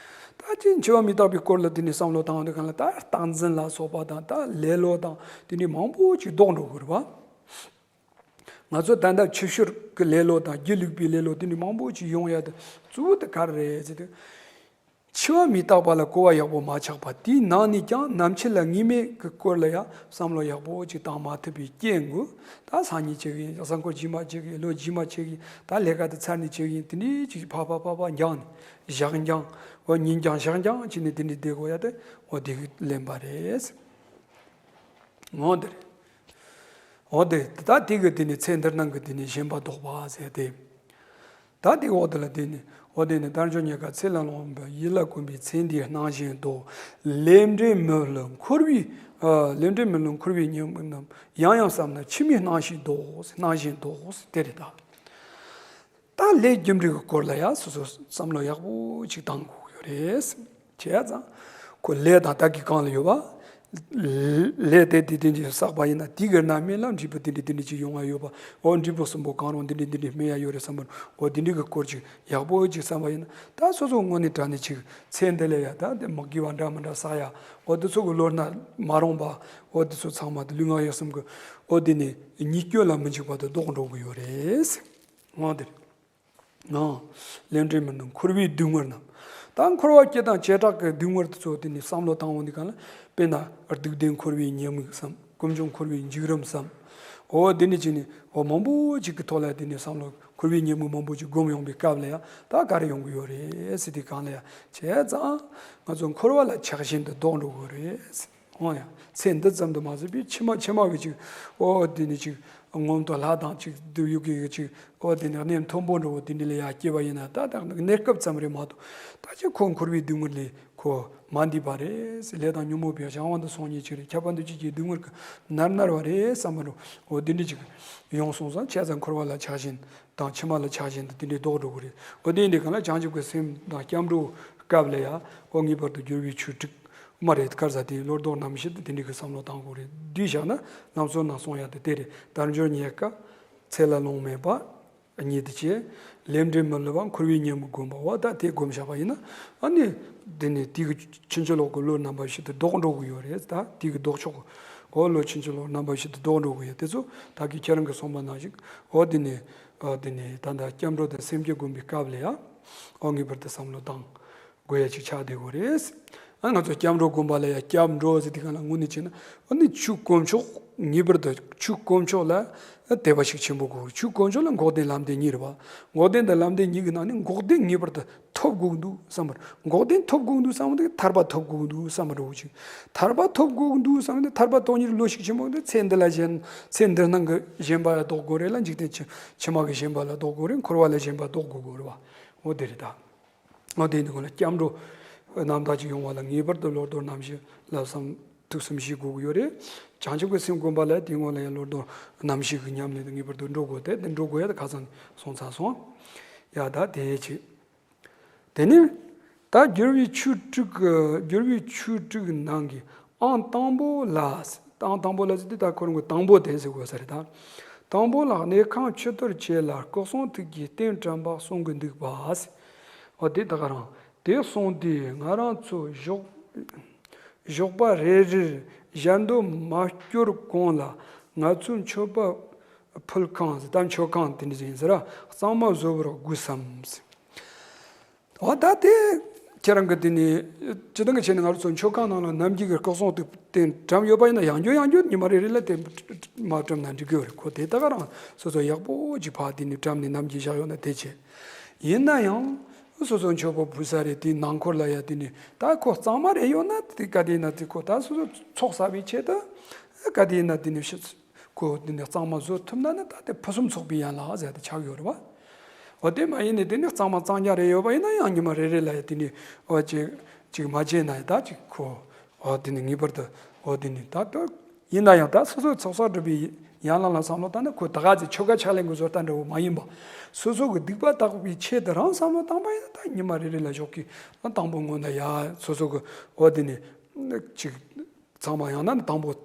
ད་ཅིག་འཆི་བ་མི་རྟག་པའི་སྐོར་ལ་དེ་ནས་བསམ་བློ་བཏང་དེ་གང་ལ་ད་རྟག་འཛིན་ལ་སོགས་པ་དང་ད་ལེ་ལོ་དང་དེ་འདྲ་མང་པོ་ཅིག་ལྡོག་འགྲོ་གི་རེད་བ། ང་ཚོ་ད་ལྟ་ཆུ་ཤུར་གི་ལེ་ལོ་དང་སྒྱིད་ལུག་པའི་ལེ་ལོ་དེ་འདྲ་མང་པོ་ཅིག་ཡོང་ཡ་དེ་གཙོ་བོ་དེ་ག་རེ་རེད་ཟེར་དུས། འཆི་བ་མི་རྟག་པ་ལ་གོ་བ་ཡག་པོ་མ་ཆགས་པ་དེའི་ནང་ནས་ཀྱང་ནམ་འཆི་ལ་ངེས་མེད་ཀྱི་སྐོར་ལ་ཡང་བསམ་བློ་ཡག་པོ་ཅིག་བཏང་མ་ཐུབ་པའི་རྐྱེན་གྱིས། ད་སང་ཉིན་བྱེད་ཀྱི་ཡིན། གཟའ་འཁོར་རྗེས་མ་བྱེད་ཀྱི་ཡིན། ལོ་རྗེས་མ་བྱེད་ཀྱི་ཡིན། ད་ལས་ཀ་དེ་ཚར་ནས་བྱེད་ཀྱི་ཡིན། དེ་འདྲའི་ཅིག་ཕ་ཕ་ཕ་ཕ་འགྱངས་ནས་བཞག་འགྱངས་འོ་ཉིན་འགྱངས་ཞག་འགྱངས་བྱས་ནས་དེ་འདྲའི་བསྡད་དགོས་ཡ་དེ་འོ་དེ་གི་གླེན་པ་རེད། འོ་དེ་རེད། འོ་དེ་ད་དེ་གི་དེ་ནས་ཚེ་འདིར་སྣང་གི་དེ་ནས་ཞེན་པ་ལྡོག་པ་ཟེར་ཏེ། ད་དེ་འོག་དེ་ལ་དེ་ནི་འོ་དེ་ནི་དལ་འབྱོར་རྙེད་དཀའ་ཚེ་ལ་ལོང་བ་ཡིད་ལ་གོམས་པའི་ཚེ་འདིའི་སྣང་ཞེན་ལྡོག། ལས་འབྲས་མི་བསླུ་འཁོར་བའི་ཨ་ལས་འབྲས་མི་བསླུ་འཁོར་བའི་ཉེན་རྣམས་ཡང་ཡང་བསམ་ན་ཕྱི་མའི་སྣང་ཞེན་ལྡོག། སྣང་ཞེན་ལྡོག་དེ་རེད་ད། ད་ལས་རྒྱུ་འབྲས་ཀྱི་སྐོར་ལ་ཡང་སོ་སོ་བསམ་བློ་ཡག་པོ་ཅིག་བཏང་དགོས་ཀྱི་ཡོད་རེད། བྱས་ཙང་། ཁོ་ལས་དང་བདག་གི་གང་ལ་ཡོད་པ། ལས་དེ་དེ་དེ་འདྲ་བསགས་པ་ཡིན་ན་དེ་གི་རྣམ་སྨིན་ལ་འབྲས་བུ་དེ་འདྲ་དེ་འདྲ་ཅིག་ཡོང་བ་ཡོད་པ། འོ་འབྲས་བུ་གསུམ་པོ་གང་རུང་དེ་འདྲ་དེ་འདྲ་སྨིན་ཡ་ཡོད་རེད་བསམ་པ། འོ་དེ་འདྲ་གི་སྐོར་ཅིག་ཡག་པོ་ཅིག་བསམ་པ་ཡིན་ན་ད་སོ་སོ་དངོས་གནས་དྲང་གནས་ཅིག་ཚེ་འདི་ལ་ཡ་ད་དེ་མི་དགེ་བ་འདྲ་མི་འདྲ་བསགས་ཡ། འོ་དེ་ཚོ་གི་བློ་སྣ་མ་རུངས་པ། འོ་དེ་ཚོ་ཚང་མ་དེ་ལུས་ངག་ཡིད་གསུམ་གི་འོ་དེ་ནས་ཉེས་སྐྱོན་ལ་མི་འཇུག་པ་དེ་ལྡོག་འགྲོ་གི་ཡོད་རེད། འོ་དེ་རེད། ཨང་། ལས་འབྲས་མི་བསླུ་འཁོར་བའི་སྡུག་བསྔལ་རྣམས། ད་འཁོར་བ་སྐྱེ་དང་བྱེ་བྲག་གི་སྡུག་བསྔལ་དེ་ཚོ་དེ་ནི་བསམ་བློ་བཏང་འོང་དུས་གང་ལ། དཔེར་ན་སྡུག་བདེན་འཁོར་བའི་ཉེས་དམིགས་སམ། ཀུན་འབྱུང་འཁོར་བའི་འཇིགས་རུམ་སམ། འོ་དེ་ནི་ཅི་ནི་འོ་མང་པོ་ཅིག་གི་ཐོག་ལ་དེ་ནི་བསམ་བློ་འཁོར་བའི་ཉེས་དམིགས་མང་པོ་ཅིག་སྒོམ་ཡོང་པའི་སྐབས་ལ་ཡང་ད་ག་རེ་ཡོང་གི་ཡོད་རེད་ཟེར་དུས་གང་ལ་ཡང་བྱས་ཙང་ང་ཚོ་འཁོར་བ་ལ་ཆགས་ཞེན་དེ་ལྡོག་འགྲོ་དགོས་རེད། འོ་ཡ། ཚེ་འདི་ཙམ་དུ་མ་ཟད་པའི་ཕྱི་མ་ཕྱི་མ་གི་ཅིག་འོ་དེ་ནི་ཅིག་མངོན་མཐོ་ལྷ་དང་ཅིག་འདུ་ཡུག་གི་ཅིག་འོ་དེ་ནི་གནས་མཐོན་པོ་འདྲ་བོ་དེ་འདྲ་ལ་ཡ་སྐྱེས་པ་ཡིན་ན་ད་ད་གནས་སྐབས་ཙམ་རེད་མ་གཏོགས་ད་ཅིག་ཁོ་འཁོར་བའི་སྡུག་བསྔལ་ལས་ཁོ་མ་འདས་པ་རེད། ལས་དང་ཉོན་མོངས་པའི་བྱང་བ་འདི་སོང་ཉིད་ཅིག་རེད། ཁྱབ་པ་འདུ་བྱེད་ཀྱི་སྡུག་བསྔལ་གྱིས་མནར་མནར་བ་རེད་བསམ་པ་འདྲ་འོ་དེ་འདྲ་ཅིག་ཡོང་སོང་ཙང་བྱས་ཙང་འཁོར་བ་ལ་ཆགས་ཞེན་དང་ཕྱི་མ་ལ་ཆགས་ཞེན་དེ་དེ་འདྲའི་ལྡོག་འགྲོ་གི་རེད། འོ་དེ་འདི་གང་ལ་བྱང་ཆུབ་ཀྱི་སེམས་དང་སྐྱབས་འགྲོ་སྐབས་ལ་ཡ་འོ་ངེས་པར་དུ་སྦྱོར་བའི་ཆོས་དྲུག་མ་རེད་ག་རེ་ཟེར་དེ་བློ་ལྡོག་རྣམ་བཞི་དེ་དེ་འདྲའི་གི་བསམ་བློ་བཏང་དགོས་རེད། བསྡུས་བཞག་ན་ལམ་སྲོལ་ནང་གསུངས་ཡ་དེ་དེ་རེད། དལ་འབྱོར་རྙེད་དཀའ་ཚེ་ལ་ལོང་མེད་པ། གཉིས་དེ་བྱས། ལས་འབྲས་མི་བསླུ་བ་འཁོར་བའི་ཉེས་དམིགས་བསྒོམ་པ་འོ་ད་དེ་བསྒོམ་བཞག་པ་ཡིན་ན་ཨ་ནི། དེ་ནི་དེ་གི་ཕྱིན་ཅི་ལོག་གི་བློ་རྣམ་པ་བཞི་དེ་ལྡོག་འགྲོ་གི་ཡོད་རེད། ད་དེ་གི་ལྡོག་ཕྱོགས་གི་འོ་བློ་ཕྱིན་ཅི་ལོག་རྣམ་པ་བཞི་དེ་ལྡོག་འགྲོ་གི་ཡོད་དེ་ཚོ་ད་གི་ཁྱེད་རང་གི་གསུངས་པ་ནང་བཞིན་འོ་དེ་ནི། ཨ་དེ་ནི་ད་ལྟ་སྐྱབས་འགྲོ་དང་སེམས་བསྐྱེད་བསྒོམ་པའི་སྐབས་ལ་ཡང་འོ་ངེས་པར་དུ་བསམ་བློ་བཏང་དགོས་ཡ་ཅིག་ཆགས་བསྡད་དགོས་རེད། ཨ་ང་ཚོ་སྐྱབས་འགྲོ་བསྒོམ་པ་ལ་ཡང་སྐྱབས་འགྲོ་ཟེར་དུས་གང་ལ་དངོས་གནས་བྱས་ན་ཨ་ནི་ཆོས་དཀོན་མཆོག་ངེས་པར་དུ་ཆོས་དཀོན་མཆོག་ལ་དད་པ་ཞིག་ཆེན་པོ་དགོས། ཆོས་དཀོན་མཆོག་ལ་འགོག་བདེན་ལམ་བདེན་གཉིས་རེད་པ། འགོག་བདེན་དང་ལམ་བདེན་གཉིས་ཀྱི་ནང་ནས་འགོག་བདེན་ངེས་པར་དུ་ཐོབ་དགོས་འདུག་བསམ་པར། འགོག་བདེན་ཐོབ་དགོས་འདུག་བསམ་པ་དེ་ཐར་པ་ཐོབ་དགོས་འདུག་བསམ་པ་འདྲ་བོ་ཅིག་ཐར་པ་ཐོབ་དགོས་འདུག་བསམ་པ་དེ་ཐར་པ་ཐོབ་ཉིད་བློ་ཞིག་ཆེན་པོ་དེ་ཚེ་འདི་ལ་ཞེན་ཚེ་འདིར་སྣང་གི་ཞེན་པ་ལ་ལྡོག་དགོས་རེད་ལ། འཇིག་རྟེན་ཕྱི་ཕྱི་མ་གི་ཞེན་པ་ལ་ལྡོག་དགོས་རེད། འཁོར་བ་ལ་ཞེན་པ་ལྡོག་དགོས་དགོས་རེད་པ། འོ་དེ་རེད་ད། འོ་དེ་འདི་སྐོར་ལ་སྐྱབས་འགྲོ་རྣམ་དག་ཅིག་ཡོང་བ་ལ་ངེས་པར་དུ་བློ་ལྡོག་རྣམ་བཞི་ལ་བསམ་ཐུགས་བསམ་བཞེས་དགོས་ཀྱི་ཡོད་རེད། བྱང་ཆུབ་ཀྱི་སེམས་བསྒོམ་པ་ལ་དེའི་སྔོན་ལ་ཡང་བློ་ལྡོག་རྣམ་བཞི་གི་ཉམས་ལེན་དུ་ངེས་པར་དུ་འགྲོ་དགོས་ཏེ་དེ་འགྲོ་དགོས་ཡ་དེ་ཁ་སང་ནས་སོང་ཚར་སོང་། ཡ་ད་དེ་བྱེད། དེ་ནས་ད་སྦྱོར་བའི་ཆོས་དྲུག་གི་སྦྱོར་བའི་ཆོས་དྲུག་ནང་གི་ཨང་དང་པོ་ལ། ཨང་དང་པོ་ལ་ཟེར་དུས་ད་ཁོ་རང་གི་དང་པོ་དེ་ཟེར་དགོས་ས་རེད་ད། དང་པོ་ལ་གནས་ཁང་ཕྱི་དོར་བྱེད་ལ་སྐུ་གསུང་ཐུགས་ཀྱི་རྟེན་དྲན་པ་གསུང་གི་འདུག་པ། འོ་དེ་ད་ག་རང་དེ་གསུངས་དུས་ང་རང་ཚོ་ཞོགས་ཞོགས་པ་རེ་རེར་ཞལ་འདོན་མ་སྐྱོར་གོང་ལ་ང་ཚོའི་མཆོད་པ་ཕུལ་ཁང་ཟེར་ད་མཆོད་ཁང་དེ་འདྲ་ཡིན་ཟེར་ར་གཙང་མ་བཟོ་བར་དགོས་བསམ་ཟེར། འོ་ད་དེ་ ཁྱེད་རང་གི་དེ་ནི་སྤྱི་བཏང་གི་ཆ་ནས་ང་རང་ཚོ་མཆོད་ཁང་ནང་ལ་ནམ་རྒྱུན་གྱི་སྐུ་གསུང་ཐུགས་རྟེན་བཀྲམ་ཡོད་པ་ཡིན་ན། ཡང་བསྐྱར་ཡང་བསྐྱར་ཉི་མ་རེ་རེ་ལ་དེ་མར་བཀྲམ་ན་འགྲིག་གི་ཡོད་རེད། ཁོ་དེ་ད་ག་རང་སོ་སོ་ཡག་པོ་ཅིག་ཕར་དེ་ནི་བཀྲམ་ནས་ནམ་རྒྱུན་བཞག་ཡོད་ན་དེ་བྱས། ཡིན་ན་ཡང་སོ་སོ་མཆོད་པ་ཕུལ་ས་རེད། དེའི་ནང་འཁོར་ལ་ཡ་དེ་ནི་ད་ཁོ་གཙང་མ་རེ་ཡོད་ན་དེ་ག་དེ་ཡིན་ན་དེ་ཁོ་ད་སོ་སོ་ཚོགས་བསགས་པའི་ཆེད་དུ་ག་དེ་ཡིན་ན་དེ་ནི་ཤི་ཁོ་དེ་ནི་གཙང་མ་བཟོ་ཐུབ་ན་ནི་ད་དེ་ཕུན་སུམ་ཚོགས་པའི་ཡན་ལག་ཟེར་དེ་ཆགས་ཡོད་རེད་བ། འོ་དེ་མ་ཡིན་ནི་དེ་ནི་གཙང་མ་གཙང་རྐྱང་རེ་ཡོད་པ་ཡིན་ན་ཡང་ཉི་མ་རེ་རེ་ལ་ཡ་དེ་ནི་འོ་ཅིག་ཅིག་མ་བྱས་ན་ཡ་ད་ཅིག་ཁོ་འོ་དེ་ནི་ངེས་པར་དུ་འོ་དེ་ནི་ད་ད། ཡིན་ན་ཡང་ད་སོ་སོའི་ཚོགས་བསགས་སྒྲུབ་པའི་ཡན་ལག་ལ་བསམ་བློ་བཏང་ན་ཁོ་ད་ག་ཚོད་ཆོ་ག་ཕྱག་ལེན་གྱི་བཟོ་ལྟ་འདྲ་བོ་མ་ཡིན་པ། སོ་སོ་གི་སྡིག་པ་དག་པའི་ཆེད་དུ་རང་བསམ་བློ་བཏང་པ་ཡིན་ན་ད་ཉི་མ་རེ་རེ་ལ་ཞོགས་ཀྱི་དང་པོ་སྔོན་ལ་ཡ་སོ་སོ་གི་འོ་དེ་ནི་ཅིག་ཚང་མ་ཡང་ན་དང་པོ་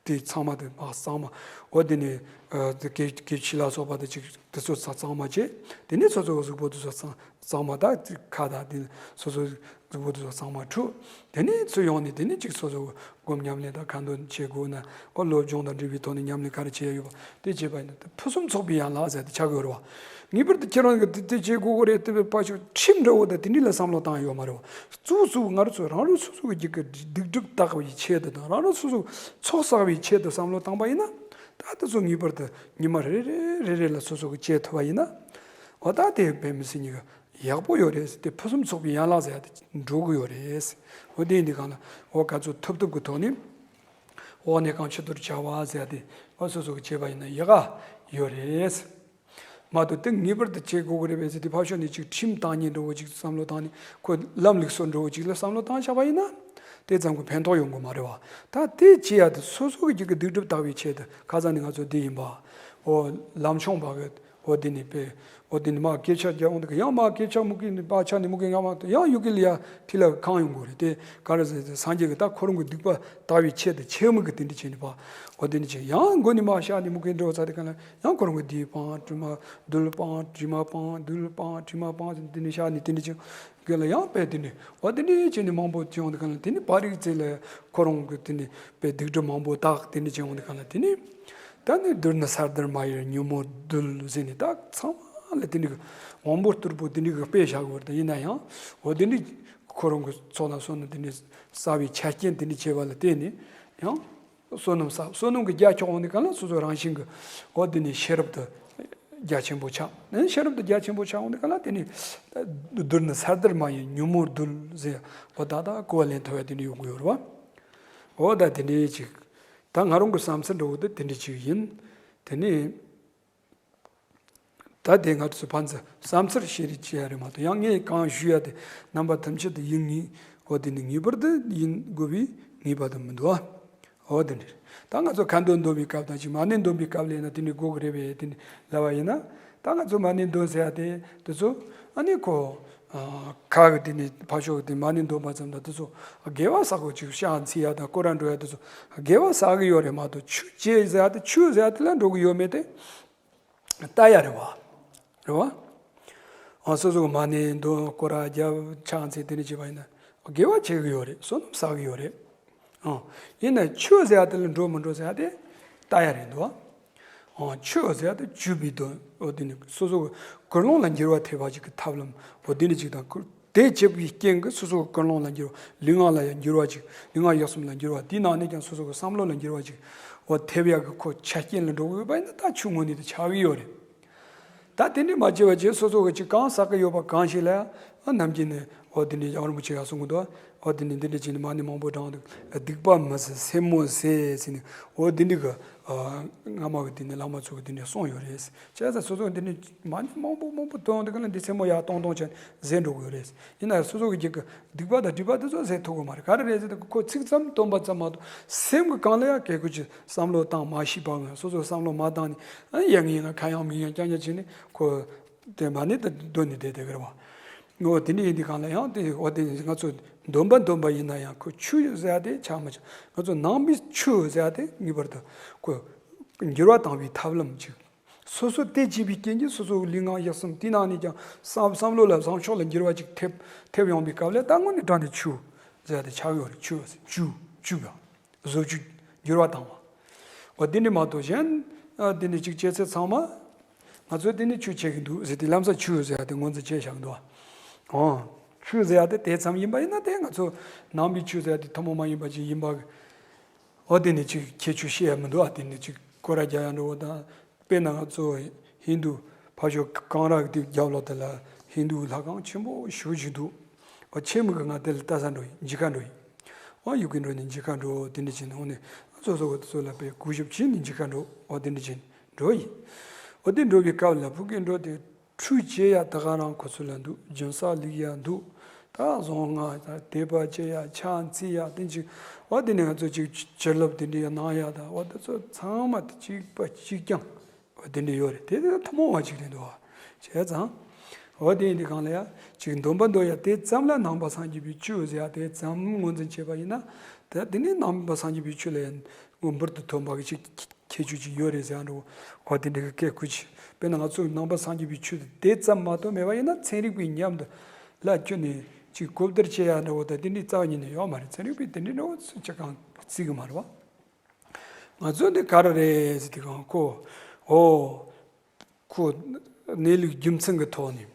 དེ་ཚང་མ་དེ་མ་གཙང་མ་འོ་དེ་ནི་ཨ་དེ་སྐེ་སྐེ་ཕྱི་ལ་སོགས་པ་དེ་ཅིག་དེ་ཚོ་ཚང་མ་བྱས། དེ་ནི་སོ་སོ་གི་གཟུགས་པོ་དེ་ཚོ་གཙང་། གཙང་མ་དང་ཁ་དང་དེ་སོ་སོའི་གཟུགས་པོ་དེ་ཚོ་གཙང་མ་འཁྲུ། དེ་ནས་ཚུར་ཡོང་ནས་དེ་ནས་ཅིག་སོ་སོ་སྒོམ་ཉམས་ལེན་དང་ཁ་འདོན་བྱེད་དགོས་ན། ཨོ་སློབ་སྦྱོང་དང་འབྲེལ་བའི་ཐོག་ནས་ཉམས་ལེན་ག་རེ་བྱེད་ཡ་ཡོད་པ་དེ་བྱེད་པ་ཡིན་ན་དེ་ཕུན་སུམ་ཚོགས་པའི་ཡན་ལག་ཟེར་དེ་ཆགས་ཡོད་རེད་བ། ངེས་པར་དུ་ཁྱེད་རང་གིས་དེ་དེ་བྱེད་དགོས་ཀྱི་རེད་དེ་བའི་ཕ་ཤོག་ཁྲིམས་འདྲ་བོ་དང་དེ་འདྲ་ལ་བསམ་བློ་བཏང་ཡོད་མ་རེད་བ། གཙོ་བོ་གཙོ་བོ་ང་རང་ཚོ་རང་རང་སོ་སོ་གི་རྒྱུད་ཀྱི་སྡིག་སྒྲིབ་དག་པའི་ཆེད་དུ་དང་། རང་རང་སོ་སོ་ཚོགས་བསགས་པའི་ཆེད་དུ་བསམ་བློ་བཏང་པ་ཡིན་ན། ད་དེ་ཚོ་ངེས་པར་དུ་ཉི་མ་རེ་རེ་རེ་རེ་ལ་སོ་སོ་གི་བྱེད་ཐུབ་པ་ཡིན་ན། འོ་ད་དེ་དཔེ་མི་སྲིད་ཉིད་ཀྱི་ཡག་པོ་ཡོད་རེད། དེ་ཕུན་སུམ་ཚོགས་པའི་ཡན་ལག་ཟེར་ཡ་དེ་འགྲོ་གི་ཡོད་རེད། འོ་དེ་ཡིན་དུས་གང་ལ་འོ་ག་ཚོད་ཐུབ་ཐུབ་ཀྱི་ཐོག་ནས་འོག་ནས་གང་ཆུ་དུར་བྱ་བ་ཟེར་ཡ་དེ་འོ་སོ་སོ་གི་བྱས་པ་ཡིན་ན་ཡག་ག་ཡོད་རེད། མ་གཏོགས་དེ་ངེས་པར་དུ་བྱེད་དགོས་ཀྱི་རེད་པས་ཟེར་དེ་ཕར་ཕྱོགས་ནས་ཅིག་ཁྲིམས་དང་ཉེ་འགྲོ་བོ་ཅིག་བསམ་བློ་བཏང་ནས་ཁོ་ལམ་ལུགས་སྲོལ་འགྲོ་བོ་ཅིག་ལ་བསམ་བློ་བཏང་བཞག་པ་ཡིན་ན། དེ་ཙམ་གྱི་ཕན་ཐོགས་ཡོང་གི་མ་རེད་བ། ད་དེ་བྱེད་ཡ་དེ་སོ་སོ་གི་རྒྱུད་ཀྱི་སྡིག་སྒྲིབ་དག་པའི་ཆེད་དུ། ཁ་སང་ནས་ང་ཚོ་འདི་ཡིན་པ། འོ་ལམ་ཆུང་བ་གི་འོ་འདི་ནས་པས། འོ་འདི་ནས་མ་སྐད་ཆ་རྒྱག་འོང་དུས་ཡང་མ་སྐད་ཆ་མུ་གེ་ནས་པ་ཆ་ནས་མུ་གེ་ང་མ་ཡང་ཡུ་གེ་ལ་ཡ་ཐི་ལ་གང་ཡོང་དགོས་རེད། དེ་ག་རེ་ཟེར་ཟེར་སངས་རྒྱས་ཀྱི་ད་ཁོ་རང་གི་སྡིག་པ་དག་པའི་ཆེད་དུ་ཆེ་མུ་གེ་དེ་འདྲ་བྱས་ནས་པ། འོ་འདི་འདྲ་བྱས་ཡང་མགོ་ནས་མ་ཤ་ནས་མུ་གེ་འགྲོ་ཚར་དུས་གང་ལ་ཡང་ཁོ་རང་གི་འདི་སྤང་དྲི་མ་རྡུལ་སྤང་དྲི་མ་སྤང་རྡུལ་སྤང་དྲི་མ་སྤང་ཟེར་འདི་ནས་ཤ་ནས་དེ་འདྲ་བྱས། ག་ལ་ཡང་པས་དེ་ནི་འོ་དེ་འདྲའི་བྱས་ནས་མང་པོ་བྱུང་དུས་གང་ལ་དེ་ནི་བར་རིག་ཚེ་ལ་ཁོ་རང་གི་དེ་ནི་པས་སྡིག་སྒྲིབ་མང་པོ་དག་དེ་འདྲ་བྱུང་དུས་གང་ལ་དེ་ནི་ད་ནི་བདུད་ནི་ས་རྡུལ་མ་ཡིན་ཉོན་མོངས་རྡུལ་ཟེར་ནས་ད་ཚང་མ་ལ་དེ་འདྲའི་དབང་པོ་རྟུལ་པོ་དེ་འདྲའི་དཔེ་བཞག་དགོས་རེད། ད་ཡིན་ན་ཡང་འོ་དེ་འདྲའི་ཁོ་རང་གི་ཚོགས་ལ་སོགས་ནི་དེ་འདྲའི་བསགས་པའི་ཆ་རྐྱེན་དེ་འདྲ་བྱས་པ་ལ་བརྟེན་ནས་ཡང་བསོད་ནམས་བསགས། བསོད་ནམས་ཀྱི་རྒྱ་ཁྱོན་འོང་དུས་གང་ལ་སོ་སོ་རང་བཞིན་གྱི་འོ་དེ་ནི་ཤེས་རབ་ཏུ་རྒྱ་ཆེན་པོ་ཆགས། ཨ་ནི་ཤེས་རབ་ཏུ་རྒྱ་ཆེན་པོ་ཆགས་འོང་དུས་གང་ལ་དེ་ནི་བདུད་ནི་ས་རྡུལ་མ་ཡིན་ཉོན་མོངས་རྡུལ་ཟེར་འོ་ད་ད་གོ་བ་ལེན་ཐུབ་ཡ་དེ་འདྲ་ཡོང་གི་ཡོད་རེད་བ། འོ་ད་དེ་འདྲའི་ཅིག་ད་ང་རང་གི་བསམ་ཚུལ་འདྲ་བོ་དེ་དེ་འདྲ་ཅིག་ཡིན། དེ་ནི། ད་དེ་ང་ཚོ་ཕན་ཚུན་བསམ་ཚུལ་བཤད་རེས་བྱེད་ཡ་རེད་མ་གཏོགས། ཡང་ངས་གང་ཞུ་ཡ་དེ་རྣམ་པ་ཐམས་ཅད་དུ་ཡིན་ངེས། འོ་དེ་ནི་ངེས་པར་དུ་ཡིན་དགོས་པའི་ངེས་པ་དུ་མི་འདུག་ཨ། འོ་དེ་འདྲ་རེད། ད་ང་ཚོ་ཁ་འདོན་འདོན་པའི་སྐབས་དང་ཅིག་མ་ཎི་འདོན་པའི་སྐབས་ལ་ཡིན་ན་དེ་ནི་དགོས་ཀྱི་རེད་པས། དེ་ནི་ལབ་པ་ཡིན་ན། ད་ང་ཚོ་མ་ཎི་འདོན་ཟེར་ཡ་དེ་དེ་ཚོ་ཨ་ནི་ཁོ་ཁ་གི་དེ་ནི་ཕར་ཕྱོགས་ཀྱི་དེ་མ་ཎི་འདོན་པ་ཙམ་དང་དེ་ཚོ་དགེ་བ་བསགས་དགོས། ཅིག་ཕྱག་འཚལ་ཡ་དང་སྐོར་ར་འགྲོ་ཡ་དེ་ཚོ་དགེ་བ་བསགས་ཀྱི་ཡོད་རེད་མ་གཏོགས་ཆོས་བྱེད་ཟེར་ཡ་དེ་ཆོས་ཟེར་ཡ་དེ་ལ་འགྲོ་གི་ཡོད་མེད་དེ། ལྟ་ཡ་རེད་བ། རེད་བ། ཨ་སོ་སོ་གི་མ་ཎི་འདོན་སྐོར་ར་རྒྱབ་ཕྱག་འཚལ་དེ་འདྲ་བྱས་པ་ཡིན་ན་དགེ་བ་བྱེད་ཀྱི་ཡོད་རེད། བསོད་ནམས་བསགས་ཀྱི་ཡོད་རེད། ཨ་ཡིན་ན་ཆོས་ཟེར་ཡ་དེ་ལ་འགྲོ་མི་འགྲོ་ཟེར་ཡ་དེ་ལྟ་ཡ་རེད་འདུག་ཨ་ཆོས་ཟེར་ཡ་དེ་བཅུ་པའི་དོན་འོ་དེ་ནི་སོ་སོ་གི་ཀུན་སློང་ལ་འགྱུར་བ་ཐེབས་པ་ཅིག་གི་ཐབས་ལམ་འོ་དེ་འདྲ་ཅིག་དང་། དེ་བྱེད་པའི་རྐྱེན་གྱིས་སོ་སོ་གི་ཀུན་སློང་ལ་འགྱུར་བ། ལུས་ངག་ལ་ཡང་འགྱུར་བ་ཅིག་ལུས་ངག་ཡིད་གསུམ་ལ་འགྱུར་བ། དེའི་ནང་ནས་ཀྱང་སོ་སོ་གི་བསམ་བློ་ལ་འགྱུར་བ་ཅིག་འོ་ཐེབས་ཡག་གི་ཁོ་ཆ་རྐྱེན་ལ་འགྲོ་གི་ཡོད་པ་ཡིན་ན་ད་ཆོས་དངོས་གནས་དེ་ཆགས་ཀྱི་ཡོད་རེད། ད་དེ་འདྲ་མ་བྱས་པ་བྱས་སོ་སོ་གི་ཅིག་གང་བསགས་ཀྱི་ཡོད་པ་གང་ཞིག་ལ་ཡང་ནམ་རྒྱུན་ནས་འོ་དེ་འདྲ་རྒྱལ་བ་རིན་པོ་ཆེ་ཡང་གསུང་གི་འདུག་འོ་དེ་འདྲ་འདི་འདྲ་བྱས་ནས་མ་ཎི་མང་པོ་བགྲངས་འདུག་སྡིག་པ་མི་བཟོད་སེན་མོ་བཟས་ཟེར་ནས་འོ་དེ་འདྲ་གི་སྔ་མ་གི་དེ་འདྲ་བླ་མ་ཚོ་གི་དེ་འདྲ་གསུངས་ཡོད་རེད། བྱས་ཙང་སོ་སོ་འདི་ནི་མ་ཎི་མང་པོ་མང་པོ་བཏོན་འདི་ག་ལ་འདི་སེན་མོ་ཡར་གཏོང་གཏོང་བྱས་བཟས་འགྲོ་གི་ཡོད་རེད། ཡིན་ན་སོ་སོ་གི་རྒྱུད་ཀྱི་སྡིག་པ་དང་སྒྲིབ་པ་དེ་ཚོ་བཟས་ཐུབ་ཀྱི་མ་རེད། ག་རེ་རེད་ཟེར་ན་ཁོ་ཚིག་ཙམ་བཏོན་པ་ཙམ་མ་གཏོགས་སེམས་ཀྱི་གང་ལ་ཡང་གལ་ཁུར་གྱི་བསམ་བློ་བཏང་མ་ཤེས་པ་ངང་སོ་སོ་བསམ་བློ་མ་བཏང་ནས་ཨ་ཡ་ངས་ང་ཁ་ཡང་མིག་ཡང་རྐྱང་རྐྱང་བྱས་ནས་ཁོ་དེ་མ་ཎི་དེ་འདོན་ནས་བསྡད་བསྡད་ཀྱི་རེད་བ། འོ་དེ་འདྲ་ཡིན་དུས་གང་ལ་ཡང་དེ་འོ་དེ་ང་ཚོ་འདོན་པ་འདོན་པ་ཡིན་ན་ཡང་ཁོ་ཆོས་ཟེར་ཡ་དེ་ཆགས་མ་ཆགས། ང་ཚོ་ནང་པའི་ཆོས་ཟེར་ཡ་དེ་ངེས་པར་དུ་ཁོ་འགྱུར་བ་བཏང་བའི་ཐབས་ལམ་ཅིག་སོ་སོ་དེ་བྱས་པའི་རྐྱེན་གྱིས་སོ་སོའི་ལུས་ངག་ཡིད་གསུམ་དེའི་ནང་ནས་ཀྱང་བསམ་བསམ་བློ་ལ་བཟང་ཕྱོགས་ལ་འགྱུར་བ་ཅིག་ཐེབས་ཐེབས་ཡོང་བའི་སྐབས་ལ་ད་དངོས་གནས་དྲང་གནས་ཆོས་ཟེར་ཡ་དེ་ཆགས་ཡོད་རེད། ཆོས་ཟེར་བཅུ་བཅུ་བ་བཟོ་བཅུ་འགྱུར་བ་བཏང་བ། འོ་དེ་འདྲ་མ་གཏོགས་གཞན་ཨ་དེ་འདྲ་ཅིག་བྱེད་ཚད་ཚང་མ་ང་ཚོས་དེ་ནི་ཆོས་བྱེད་ཀྱི་འདུག་ཟེར་ཏེ་ལམ་སང་ཆོས་ཟེར་ཡ་དེ་ངོས་འཛིན་བྱས་བཞག་གི་འདུག་བ། འོ། ཆོས་ཟེར་ཡ་དེ་དེ་ཙམ་ཡིན་པ་ཡིན་ན། དེ་ང་ཚོ་ནང་པའི་ཆོས་ཟེར་ཡ་དེ་ཐུན་མོང་མ་ཡིན་པ་ཅིག་ཡིན་པ། འོ་དེ་ནི་ཅིག་ཁྱད་ཆོས་བཤད་ཡ་མི་འདུག་ཨ། དེ་ནི་ཅིག་སྐོར་ར་རྒྱག་ཡ་འགྲོ་བ་དང་། དཔེར་ན་ང་ཚོ་ཧིན་དུ་ཕ་ཤོ་གངས་ར་དེ་རྒྱབ་ལོགས་དེ་ལ་ཧིན་དུ་ལྷ་ཁང་ཆེན་པོ་ཞེ་པོ་ཅིག་འདུག་འོ་ཆེ་མི་གི་ང་དེ་ལ་ལྟ་ས་འགྲོ་ཡིན། མཇལ་ཁ་འགྲོ་ཡིན། འོ་ཡུལ་གི་འགྲོ་ནས་མཇལ་ཁ་འགྲོ། དེ་འདྲ་བྱས་ནས་འོ་ནས་སོ་སོ་གི་དེ་ཚོ་ལ་དཔེ་གུས་ཞབས་བྱས་ནས་མཇལ་ཁ་འགྲོ། འོ་དེ་འདྲ་བྱས་ནས་འགྲོ་ཡིན། འོ་དེ་འགྲོ་བའི་སྐབས་ལ་ཕ་གི་འགྲོ་དེ། ཁྲུས་བྱེད་ཡ་ད་ག་རང་ཁོ་ཚོ་ལ་འདུག་སྦྱིན་སྲེག་སླེབས་ཡ་འདུག་ད་གཟུངས་སྔགས་དང་དད་པ་བྱེད་ཡ། ཕྱག་འཚལ་ཡ་དེ་ཅིག་འོ་དེ་ནས་ང་ཚོ་ཅིག་བྱིན་རླབས་དེ་འདྲ་ཡ་གནང་ཡ་དང་། འོ་དེ་ཚོ་ཚང་མ་དེ་གཅིག་པ་གཅིག་རྐྱང་འོ་དེ་འདྲ་ཡོད་རེད། དེ་དེ་ཐུན་མོང་བ་ཅིག་རེད་འདུག་བ། བྱས་ཙང་འོ་དེ་ཡིན་དུས་གང་ལ་ཡ་ཅིག་འདོན་པ་འདོན་ཡ་དེ་ཙམ་ལ་ནང་པ་སངས་རྒྱས་པའི་ཆོས་ཟེར་ཡ་དེ་ཙམ་ངོས་འཛིན་བྱས་པ་ཡིན་ན། དེ་དེ་ནི་ནང་པ་སངས་རྒྱས་པའི་ཆོས་ལ་ཡ་འབུར་དུ་ཐོན་པ་གི་ཅིག་ཁྱད་ཆོས་ཅིག་ཡོད་རེད་ཟེར་ཡ་འགྲོ། འོ་དེ་འདྲ་གི་སྐད་ཁུ་ཆེ། དཔེར་ན་ང་ཚོ་ནང་པ་སངས་རྒྱས་པའི་ཆོས་དེ་དེ་ཙམ་མ་གཏོགས་མེད་པ་ཡིན་ན། ཚན་རིག་པའི་ཉམས་དུ་ལ་བསྐྱོན་ནས་ཅིག་གོ་བསྡུར་བྱེད་ཡ་འདྲ་བོ་དང་དེ་འདྲའི་རྩ་བ་ཉིད་ནས་ཡོད་མ་རེད། ཚན་རིག་པས་དེ་འདྲའི་འདྲ་བོ་ཅི་གང་བརྩི་གི་མ་རེད་བ། ང་ཚོ་འདི་ག་རེ་རེད་ཟེར་དུས་གང་ཁོ། འོ། ཁོ་གནས་ལུགས་རྒྱུ་མཚན་གྱི་ཐོག་ནས།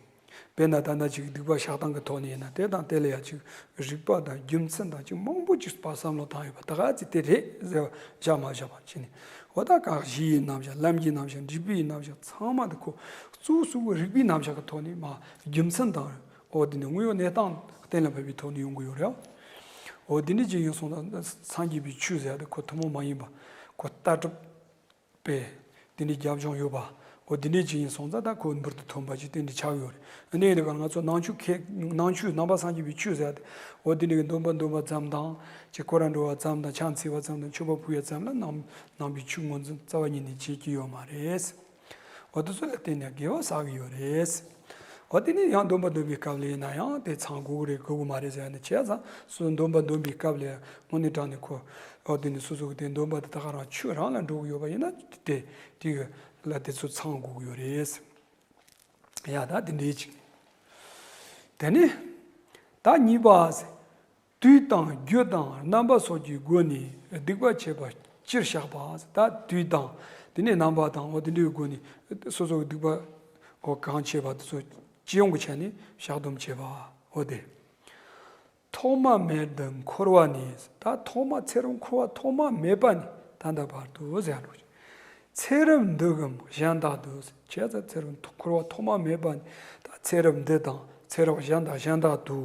དཔེར་ན་ད་ལྟ་ཅིག་སྡིག་པ་བཤགས་སྟངས་ཀྱི་ཐོག་ནས་ཡིན་ན། དེ་དང་དེ་ལ་ཡང་ཅིག་རིགས་པ་དང་རྒྱུ་མཚན་དང་ཅིག་མང་པོ་ཅིག་བསམ་བློ་བཏང་ཡོད་པ། ད་ག་ཚོད་དེ་རེད་ཟེར་བ་བཞག་མ་བཞག་པ་བྱས་ནས། འོ་ད་གང་གཞི་ཡི་རྣམ་གཞག། ལམ་གྱི་རྣམ་གཞག། འབྲས་བུའི་རྣམ་གཞག་ཚང་མ་དེ་ཁོ་གཙོ་བོ་གཙོ་བོ་རིགས་པའི་རྣམ་གཞག་གི་ཐོག་ནས་མ་རྒྱུ་མཚན་དང་། འོ་དེ་ནས་དངོས་ཡོད་གནས་སྟངས་གཏན་ལ་ཕབ་པའི་ཐོག་ནས་ཡོང་གི་ཡོད་རེད། འོ་དེ་འདྲ་ཅིག་ཡིན་སོང་ཙང་སངས་རྒྱས་པའི་ཆོས་ཟེར་ཡ་དེ་ཁོ་ཐུན་མོང་མ་ཡིན་པ། ཁོ་ལྟ་གྲུབ་པས་དེ་འདྲའི་རྒྱབ་ལྗོངས་ཡོད་པ། འོ་དེ་འདྲའི་ཅིག་ཡིན་སོང་ཙང་ད་ཁོ་འབུར་དུ་ཐོན་པ་ཅིག་དེ་འདྲ་ཆགས་ཡོད་རེད། འདི་ཡིན་དུས་ང་ཚོ་ནང་ཆོས་མཁས། ནང་ཆོས་ནང་པ་སངས་རྒྱས་པའི་ཆོས་ཟེར་ཡ་དེ། འོ་དེ་འདྲ་གི་འདོན་པ་འདོན་པ་ཙམ་དང་། ཅིག་སྐོར་ར་འགྲོ་བ་ཙམ་དང་། ཕྱག་འཚལ་བ་ཙམ་དང་། མཆོད་པ་ཕུལ་བ་ཙམ་ལ་ནང་ནང་པའི་ཆོས་ངོས་འཛིན་རྩ་བ་ཉིད་ནས་བྱེད་ཀྱི་ཡོད་མ་རེད། འོ་དེ་ཚོ་ལ་བརྟེན་ནས་དགེ་བ་བསགས་ཀྱི་ཡོད་རེད། འོ་དེ་ནས་ཡང་འདོན་པ་འདོན་པའི་སྐབས་ལ་ཡིན་ན་ཡང་དེ་ཚང་དགོས་ཀྱི་རེད་དགོས་ཀྱི་མ་རེད་ཟེར་ཡ་ནི། བྱས་ཙང་སོ་སོ་འདོན་པ་འདོན་པའི་སྐབས་ལ་དངོས་གནས་དྲང་གནས་ཁོ། འོ་དེ་ནི་སོ་སོ་གི་དེ་འདོན་པ་དེ་ད་ག་རང་ཆོས་རང་ལ་འགྲོ་གི་ཡོད་པ་ཡིན་ན། དེ་དེ་ལ་དེ་ཚོ་ཚང་དགོས་ཀྱི་ཡོད་རེད། ཡ་ད་དེ་འདྲའི་ཅིག་དེ་ནས་ད་གཉིས་པ། དུས་དང་རྒྱུ་དང་རྣམ་པ་སོགས་ཀྱི་སྒོ་ནས་སྡིག་པ་བྱས་པ་སྤྱིར་བཤགས་པ། ད་དུས་དང་དེ་ནས་རྣམ་པ་དང་། འོ་དེ་འདྲའི་སྒོ་ནས་སོ་སོ་གི་སྡིག་པ་འོ་གང་བྱས་པ་དེ་ཚོ་སྤྱི་ཡོངས་ཀྱི་ཆ་ནས་བཤགས་སྡོམ་བྱས་པ་འོ་དེ། ཐོག་མ་མེད་དུ་འཁོར་བ་ནས། ད་ཐོག་མ་ཚེ་རབས་འཁོར་བ་ཐོག་མ་མེད་པ་ནས་ད་ལྟ་བར་དུ་ཟེར་ཡ་འགྲོ། ཚེ་རབས་འདི་གམ་གཞན་དག་ཏུ། བྱས་ཙང་ཚེ་རབས་འཁོར་བ་ཐོག་མ་མེད་པ་ནས་ད་ཚེ་རབས་འདི་དང་ཚེ་རབས་གཞན་དང་གཞན་དག་ཏུ།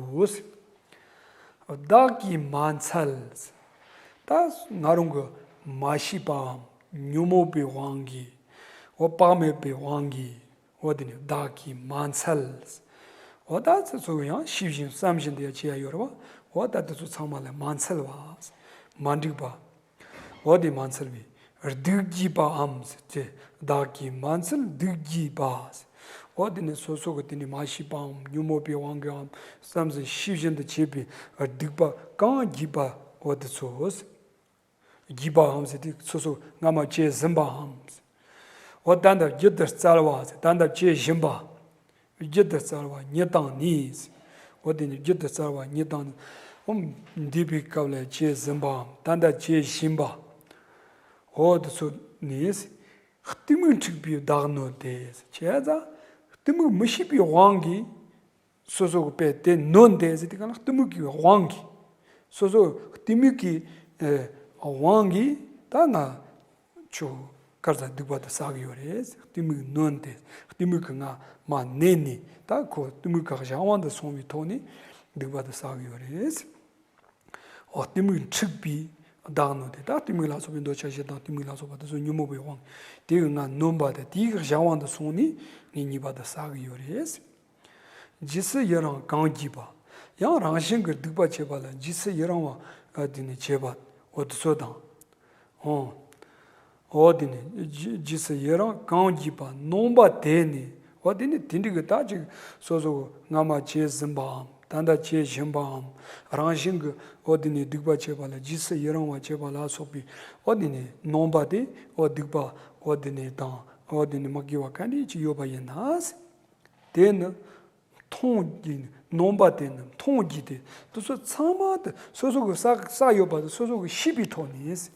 བདག་གིས་མ་འཚལ། ད་ང་རང་གིས་མ་ཤེས་པའམ་ཉོན་མོངས་པའི་དབང་གིས། འོ་བག་མེད་པའི་དབང་གིས། འོ་དེ་ནི་བདག་གིས་མ་འཚལ། འོ་ད་ཚེ་སོ་སོ་ཡང་ཤེས་བཞིན་བསམ་བཞིན་དུ་ཡང་བྱེད་ཡ་ཡོད་རེད་བ། འོ་ད་དེ་ཚོ་ཚང་མ་ལ་མ་འཚལ་བ། མ་འགྲིག་པ། འོ་དེ་མ་འཚལ་བའི་སྡིག་བགྱིས་པའམ་ཟེར་ཏེ། བདག་གིས་མ་འཚལ་སྡིག་བགྱིས་པ། འོ་དེ་ནི་སོ་སོ་གི་དེ་ནི་མ་ཤེས་པའམ་ཉོན་མོངས་པའི་དབང་གིས་འམ་བསམ་བཞིན་ཤེས་བཞིན་དུ་བྱས་པའི་སྡིག་པ་གང་བགྱིས་པ། འོ་དེ་ཚོ་བགྱིས་པའམ་ཟེར་ཏེ། སོ་སོ་སྔ་མ་བྱས་ཟིན་པའམ། འོ་ད་ལྟ་བགྱིད་དུ་སྩལ་བ་ཟེར། ད་ལྟ་བྱེད་བཞིན་པ། བགྱིད་དུ་སྩལ་བ་ཉིད་དང་ནི། འོ་དེ་ནི་བགྱིད་དུ་སྩལ་བ་ཉིད་དང་ནི། འོ་འདས་པའི་སྐབས་ལ་བྱས་ཟིན་པའམ་ད་ལྟ་བྱེད་བཞིན་པ། འོ་དེ་ཚོ་ནི། གཏི་མུག་འཁྲིགས་པས་བདག་ནོན་ཏེ། བྱས་ཙང་གཏི་མུག་མི་ཤེས་པའི་དབང་གིས། སོ་སོ་གི་དཔེ་དེ་ནོན་ཏེ་ཟེར་དུས་གང་ལ་གཏི་མུག་གི་དབང་གིས། སོ་སོ་གཏི་མུག་གི་ཨེ་དབང་གིས་ད་ང་ཆོ་ག་རེ་ཟ་སྡིག་པ་དེ་བསགས་ཀྱི་ཡོད་རེད། གཏི་མུག་ནོན་ཏེ། གཏི་མུག་གིས་ང་མ་མནན་ནས། ད་ཁོ་གཏི་མུག་གི་གཞན་དབང་དུ་སོང་བའི་ཐོག་ནས་སྡིག་པ་དེ་བསགས་ཀྱི་ཡོད་རེད། འོ་གཏི་མུག་འཁྲིགས་པས་བདག་ནོན་ཏེ། ད་གཏི་མུག་ལ་སོགས་པའི་འདོད་ཆགས་ཞེ་སྡང་གཏི་མུག་ལ་སོགས་པ་དེ་ཚོ་ཉོན་མོངས་པའི་དབང་གིས་དེ་གིས་ང་ནོན་པ་དེ། དེའི་གཞན་དབང་དུ་སོང་ནས་ངས་ཉེས་པ་དེ་བསགས་ཀྱི་ཡོད་རེད། ཇི་སྲིད་ཡི་རང་གང་བགྱིས་པ། ཡང་རང་བཞིན་གྱིས་སྡིག་པ་བྱེད་པ་ལ་ཇི་སྲིད་ཡི་རང་བ་དེ་ནི་བྱེད་པ། འོ་དེ་ཚོ་དང་། འོ། འོ་དེ་ནི་ཇི་ཇི་སྲིད་ཡི་རང་གང་བགྱིས་པ། ནོན་པ་དེ་ནི། འོ་དེ་ནི་དེ་འདྲ་གི་ད་ཅིག་སོ་སོ་སྔ་མ་བྱས་ཟིན་པའམ་ད་ལྟ་བྱེད་བཞིན་པའམ། རང་བཞིན་གྱིས་འོ་དེ་ནི་སྡིག་པ་བྱེད་པ་ལ་ཇི་སྲིད་ཡི་རང་བ་བྱེད་པ་ལ་སོགས་པའི་འོ་དེ་ནི་ནོན་པ་དེ། འོ་སྡིག་པ་འོ་དེ་ནི་དང་འོ་དེ་ནི་མ་དགེ་བ་ག་འདྲ་ཅིག་ཡོད་པ་ཡིན་ན། དེ་ནི་མཐོང་བགྱིས་ནི། ནོན་པ་དེ་ནི་མཐོང་བགྱིས་ཏེ། དེ་ཚོ་ཚང་མ་དེ་སོ་སོ་གི་བསགས་བསགས་ཡོད་པ་དེ་སོ་སོ་གི་ཤེས་པའི་ཐོག་ནས།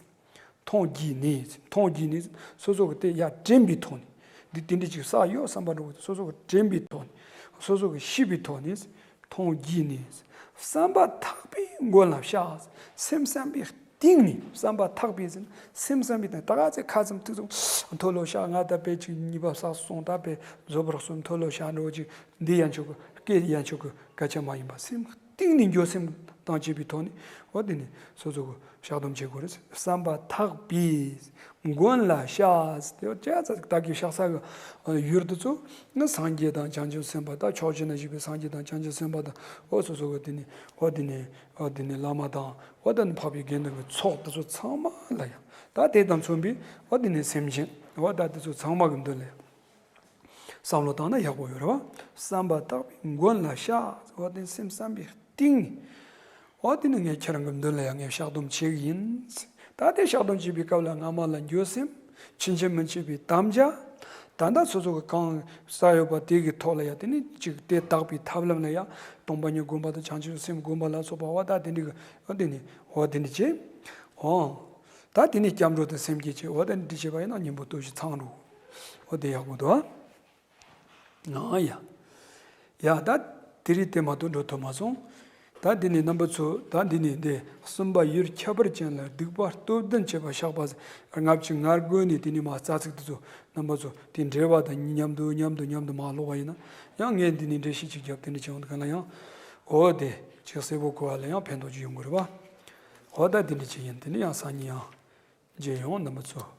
མཐོང་བགྱིས་ནས། མཐོང་བགྱིས་ནས་སོ་སོ་གི་དེ་ཡར་དྲན་པའི་ཐོག་ནས། འདི་དེ་འདྲ་ཅིག་བསགས་ཡོད་བསམ་པ་འདྲ་བོ་དེ་སོ་སོ་གི་དྲན་པའི་ཐོག་ནས། སོ་སོ་གི་ཤེས་པའི་ཐོག་ནས། མཐོང་བགྱིས་ནས། བསམ་པ་ཐག་པས་མགོན་ལ་བཤགས། སེམས་བསམ་པའི་གཏིང་ནས། བསམ་པ་ཐག་པས་ཟེར་ན་སེམས་བསམ་པའི་གཏིང་ནས། ད་ག་ཚོད་ཁ་ཙམ་ཐུག་ཙམ་མཐོལ་ལོ་བཤགས། ང་ད་དཔེ་ཅིག་ཉེས་པ་བསགས་སོང་། ད་དཔེ་བཟོད་པར་གསོལ། མཐོལ་ལོ་བཤགས་འགྲོ་ཅིག་འདི་ཡན་ཆོད་གི་སྐད་ཡན་ཆོད་གི་སྐད་ཆ་མ་ཡིན་པ། སེམས་གཏིང་ནས་འགྱོད་སེམས་དང་བཅས་པའི་ཐོག་ནས། འོ་དེ་ནས་སོ་སོ་གི་བཤགས་སྡོམ་བྱེད་དགོས་རེད། བསམ་པ་ཐག་པས་མགོན་ལ་བཤགས། དེ་བ་ཅག་ཙག་ད་གི་བཤགས་ས་གི་ཡུལ་དེ་ཚོ་ནི་སངས་རྒྱས་དང་བྱང་ཆུབ་སེམས་དཔའ། ད་ཕྱོགས་བཅུ་ན་བཞུགས་པའི་སངས་རྒྱས་དང་བྱང་ཆུབ་སེམས་དཔའ་དང་། འོ་སོ་སོ་གི་དེ་ནས་འོ་དེ་ནས་འོ་དེ་ནས་བླ་མ་དང་། འོ་ད་ནི་འཕགས་པའི་དགེ་འདུན་གྱི་ཚོགས་དེ་ཚོ་ཚང་མ་ལ་ཡང་། ད་དེ་དང་མཚུངས་པའི་འོ་དེ་ནས་སེམས་ཅན། འོ་ད་དེ་ཚོ་ཚང་མ་གི་མདུན་ལ་ཡང་བསམ་བློ་བཏང་ན་ཡག་པོ་ཡོད་རེད་བ། བསམ་པ་ཐག་པས་མགོན་ལ་བཤགས། འོ་དེ་སེམས་བསམ་པའི་གཏིང་ནས། འོ་དེ་ནི་ངས་ཁྱེད་རང་གི་མདུན་ལ་ཡང་ངས་བཤགས་སྡོམ་བྱེད་ཀྱི་ཡིན། ད་དེ་བཤགས་སྡོམ་བྱེད་པའི་སྐབས་ལ་སྔ་མ་ལ་འགྱོད་སེམས། ཕྱིན་ཅི་མི་ཕྱིན་པའི་དམ་བཅའ། ད་ལྟ་སོ་སོ་གི་གང་ཟག་ཡོད་པ་དེ་གི་ཐོག་ལ་ཡང་དེ་ནི་ཅིག་དེ་དག་པའི་ཐབས་ལམ་ལ་ཡང་སྟོང་པ་ཉིད་བསྒོམ་པ་དང་བྱང་ཆུབ་སེམས་བསྒོམ་པ་ལ་སོགས་པ། འོ་ད་དེ་འདྲ་གི་འོ་དེ་ནི་འོ་དེ་འདྲ་བྱེད། འོ་ད་དེ་ནི་སྐྱབས་འགྲོ་དང་སེམས་བསྐྱེད་བྱེད། འོ་ད་འདི་བྱེད་པ་ཡིན་ན་གཉེན་པོ་སྟོབས་བཞི་ཚང་འགྲོ། འོ་དེ་ཡག་པོ་འདུག་ཨ། ཨ་ཡ། ཡ་ད་དེ་རིང་དེ་མ་གཏོགས་འགྲོ་ཐུབ་མ་སོང་། ད་འདི་ནས་རྣམ་པ་ཚོ། ད་འདི་ནས་འདི་གསུམ་པ་ཡུལ་ཁྱད་པར་ཅན་ལ་སྡིག་པ་སྟོབས་ལྡན་བྱེད་པ་བཤགས་པ་ཟེར། ལྔ་བཅུ་ང་དགུ་ནས་དེ་ནས་མ་རྩ་ཚིག་དེ་ཚོ་རྣམ་པ་ཚོ་དེ་འགྲེལ་བ་དང་མཉམ་དུ་མཉམ་དུ་མཉམ་དུ་མ་ཀློག་པ་ཡིན་ན། ཡང་ངས་འདི་ནས་འགྲེལ་བཤད་ཅིག་བརྒྱབ། དེ་འདྲ་བྱས་ཡོང་དུས་ག་ལ་ཡང་འོ་དེ་ཅིག་གསལ་པོ་གོ་བ་ལ་ཡང་ཕན་ཐོགས་ཅིག་ཡོང་གི་རེད་བ། འོ་ད་དེ་འདྲ་ཅིག་ཡིན། དེ་ནས་ཡང་སང་ཉིན་ཡང་མཇལ་ཡོང་། རྣམ་པ་ཚོ།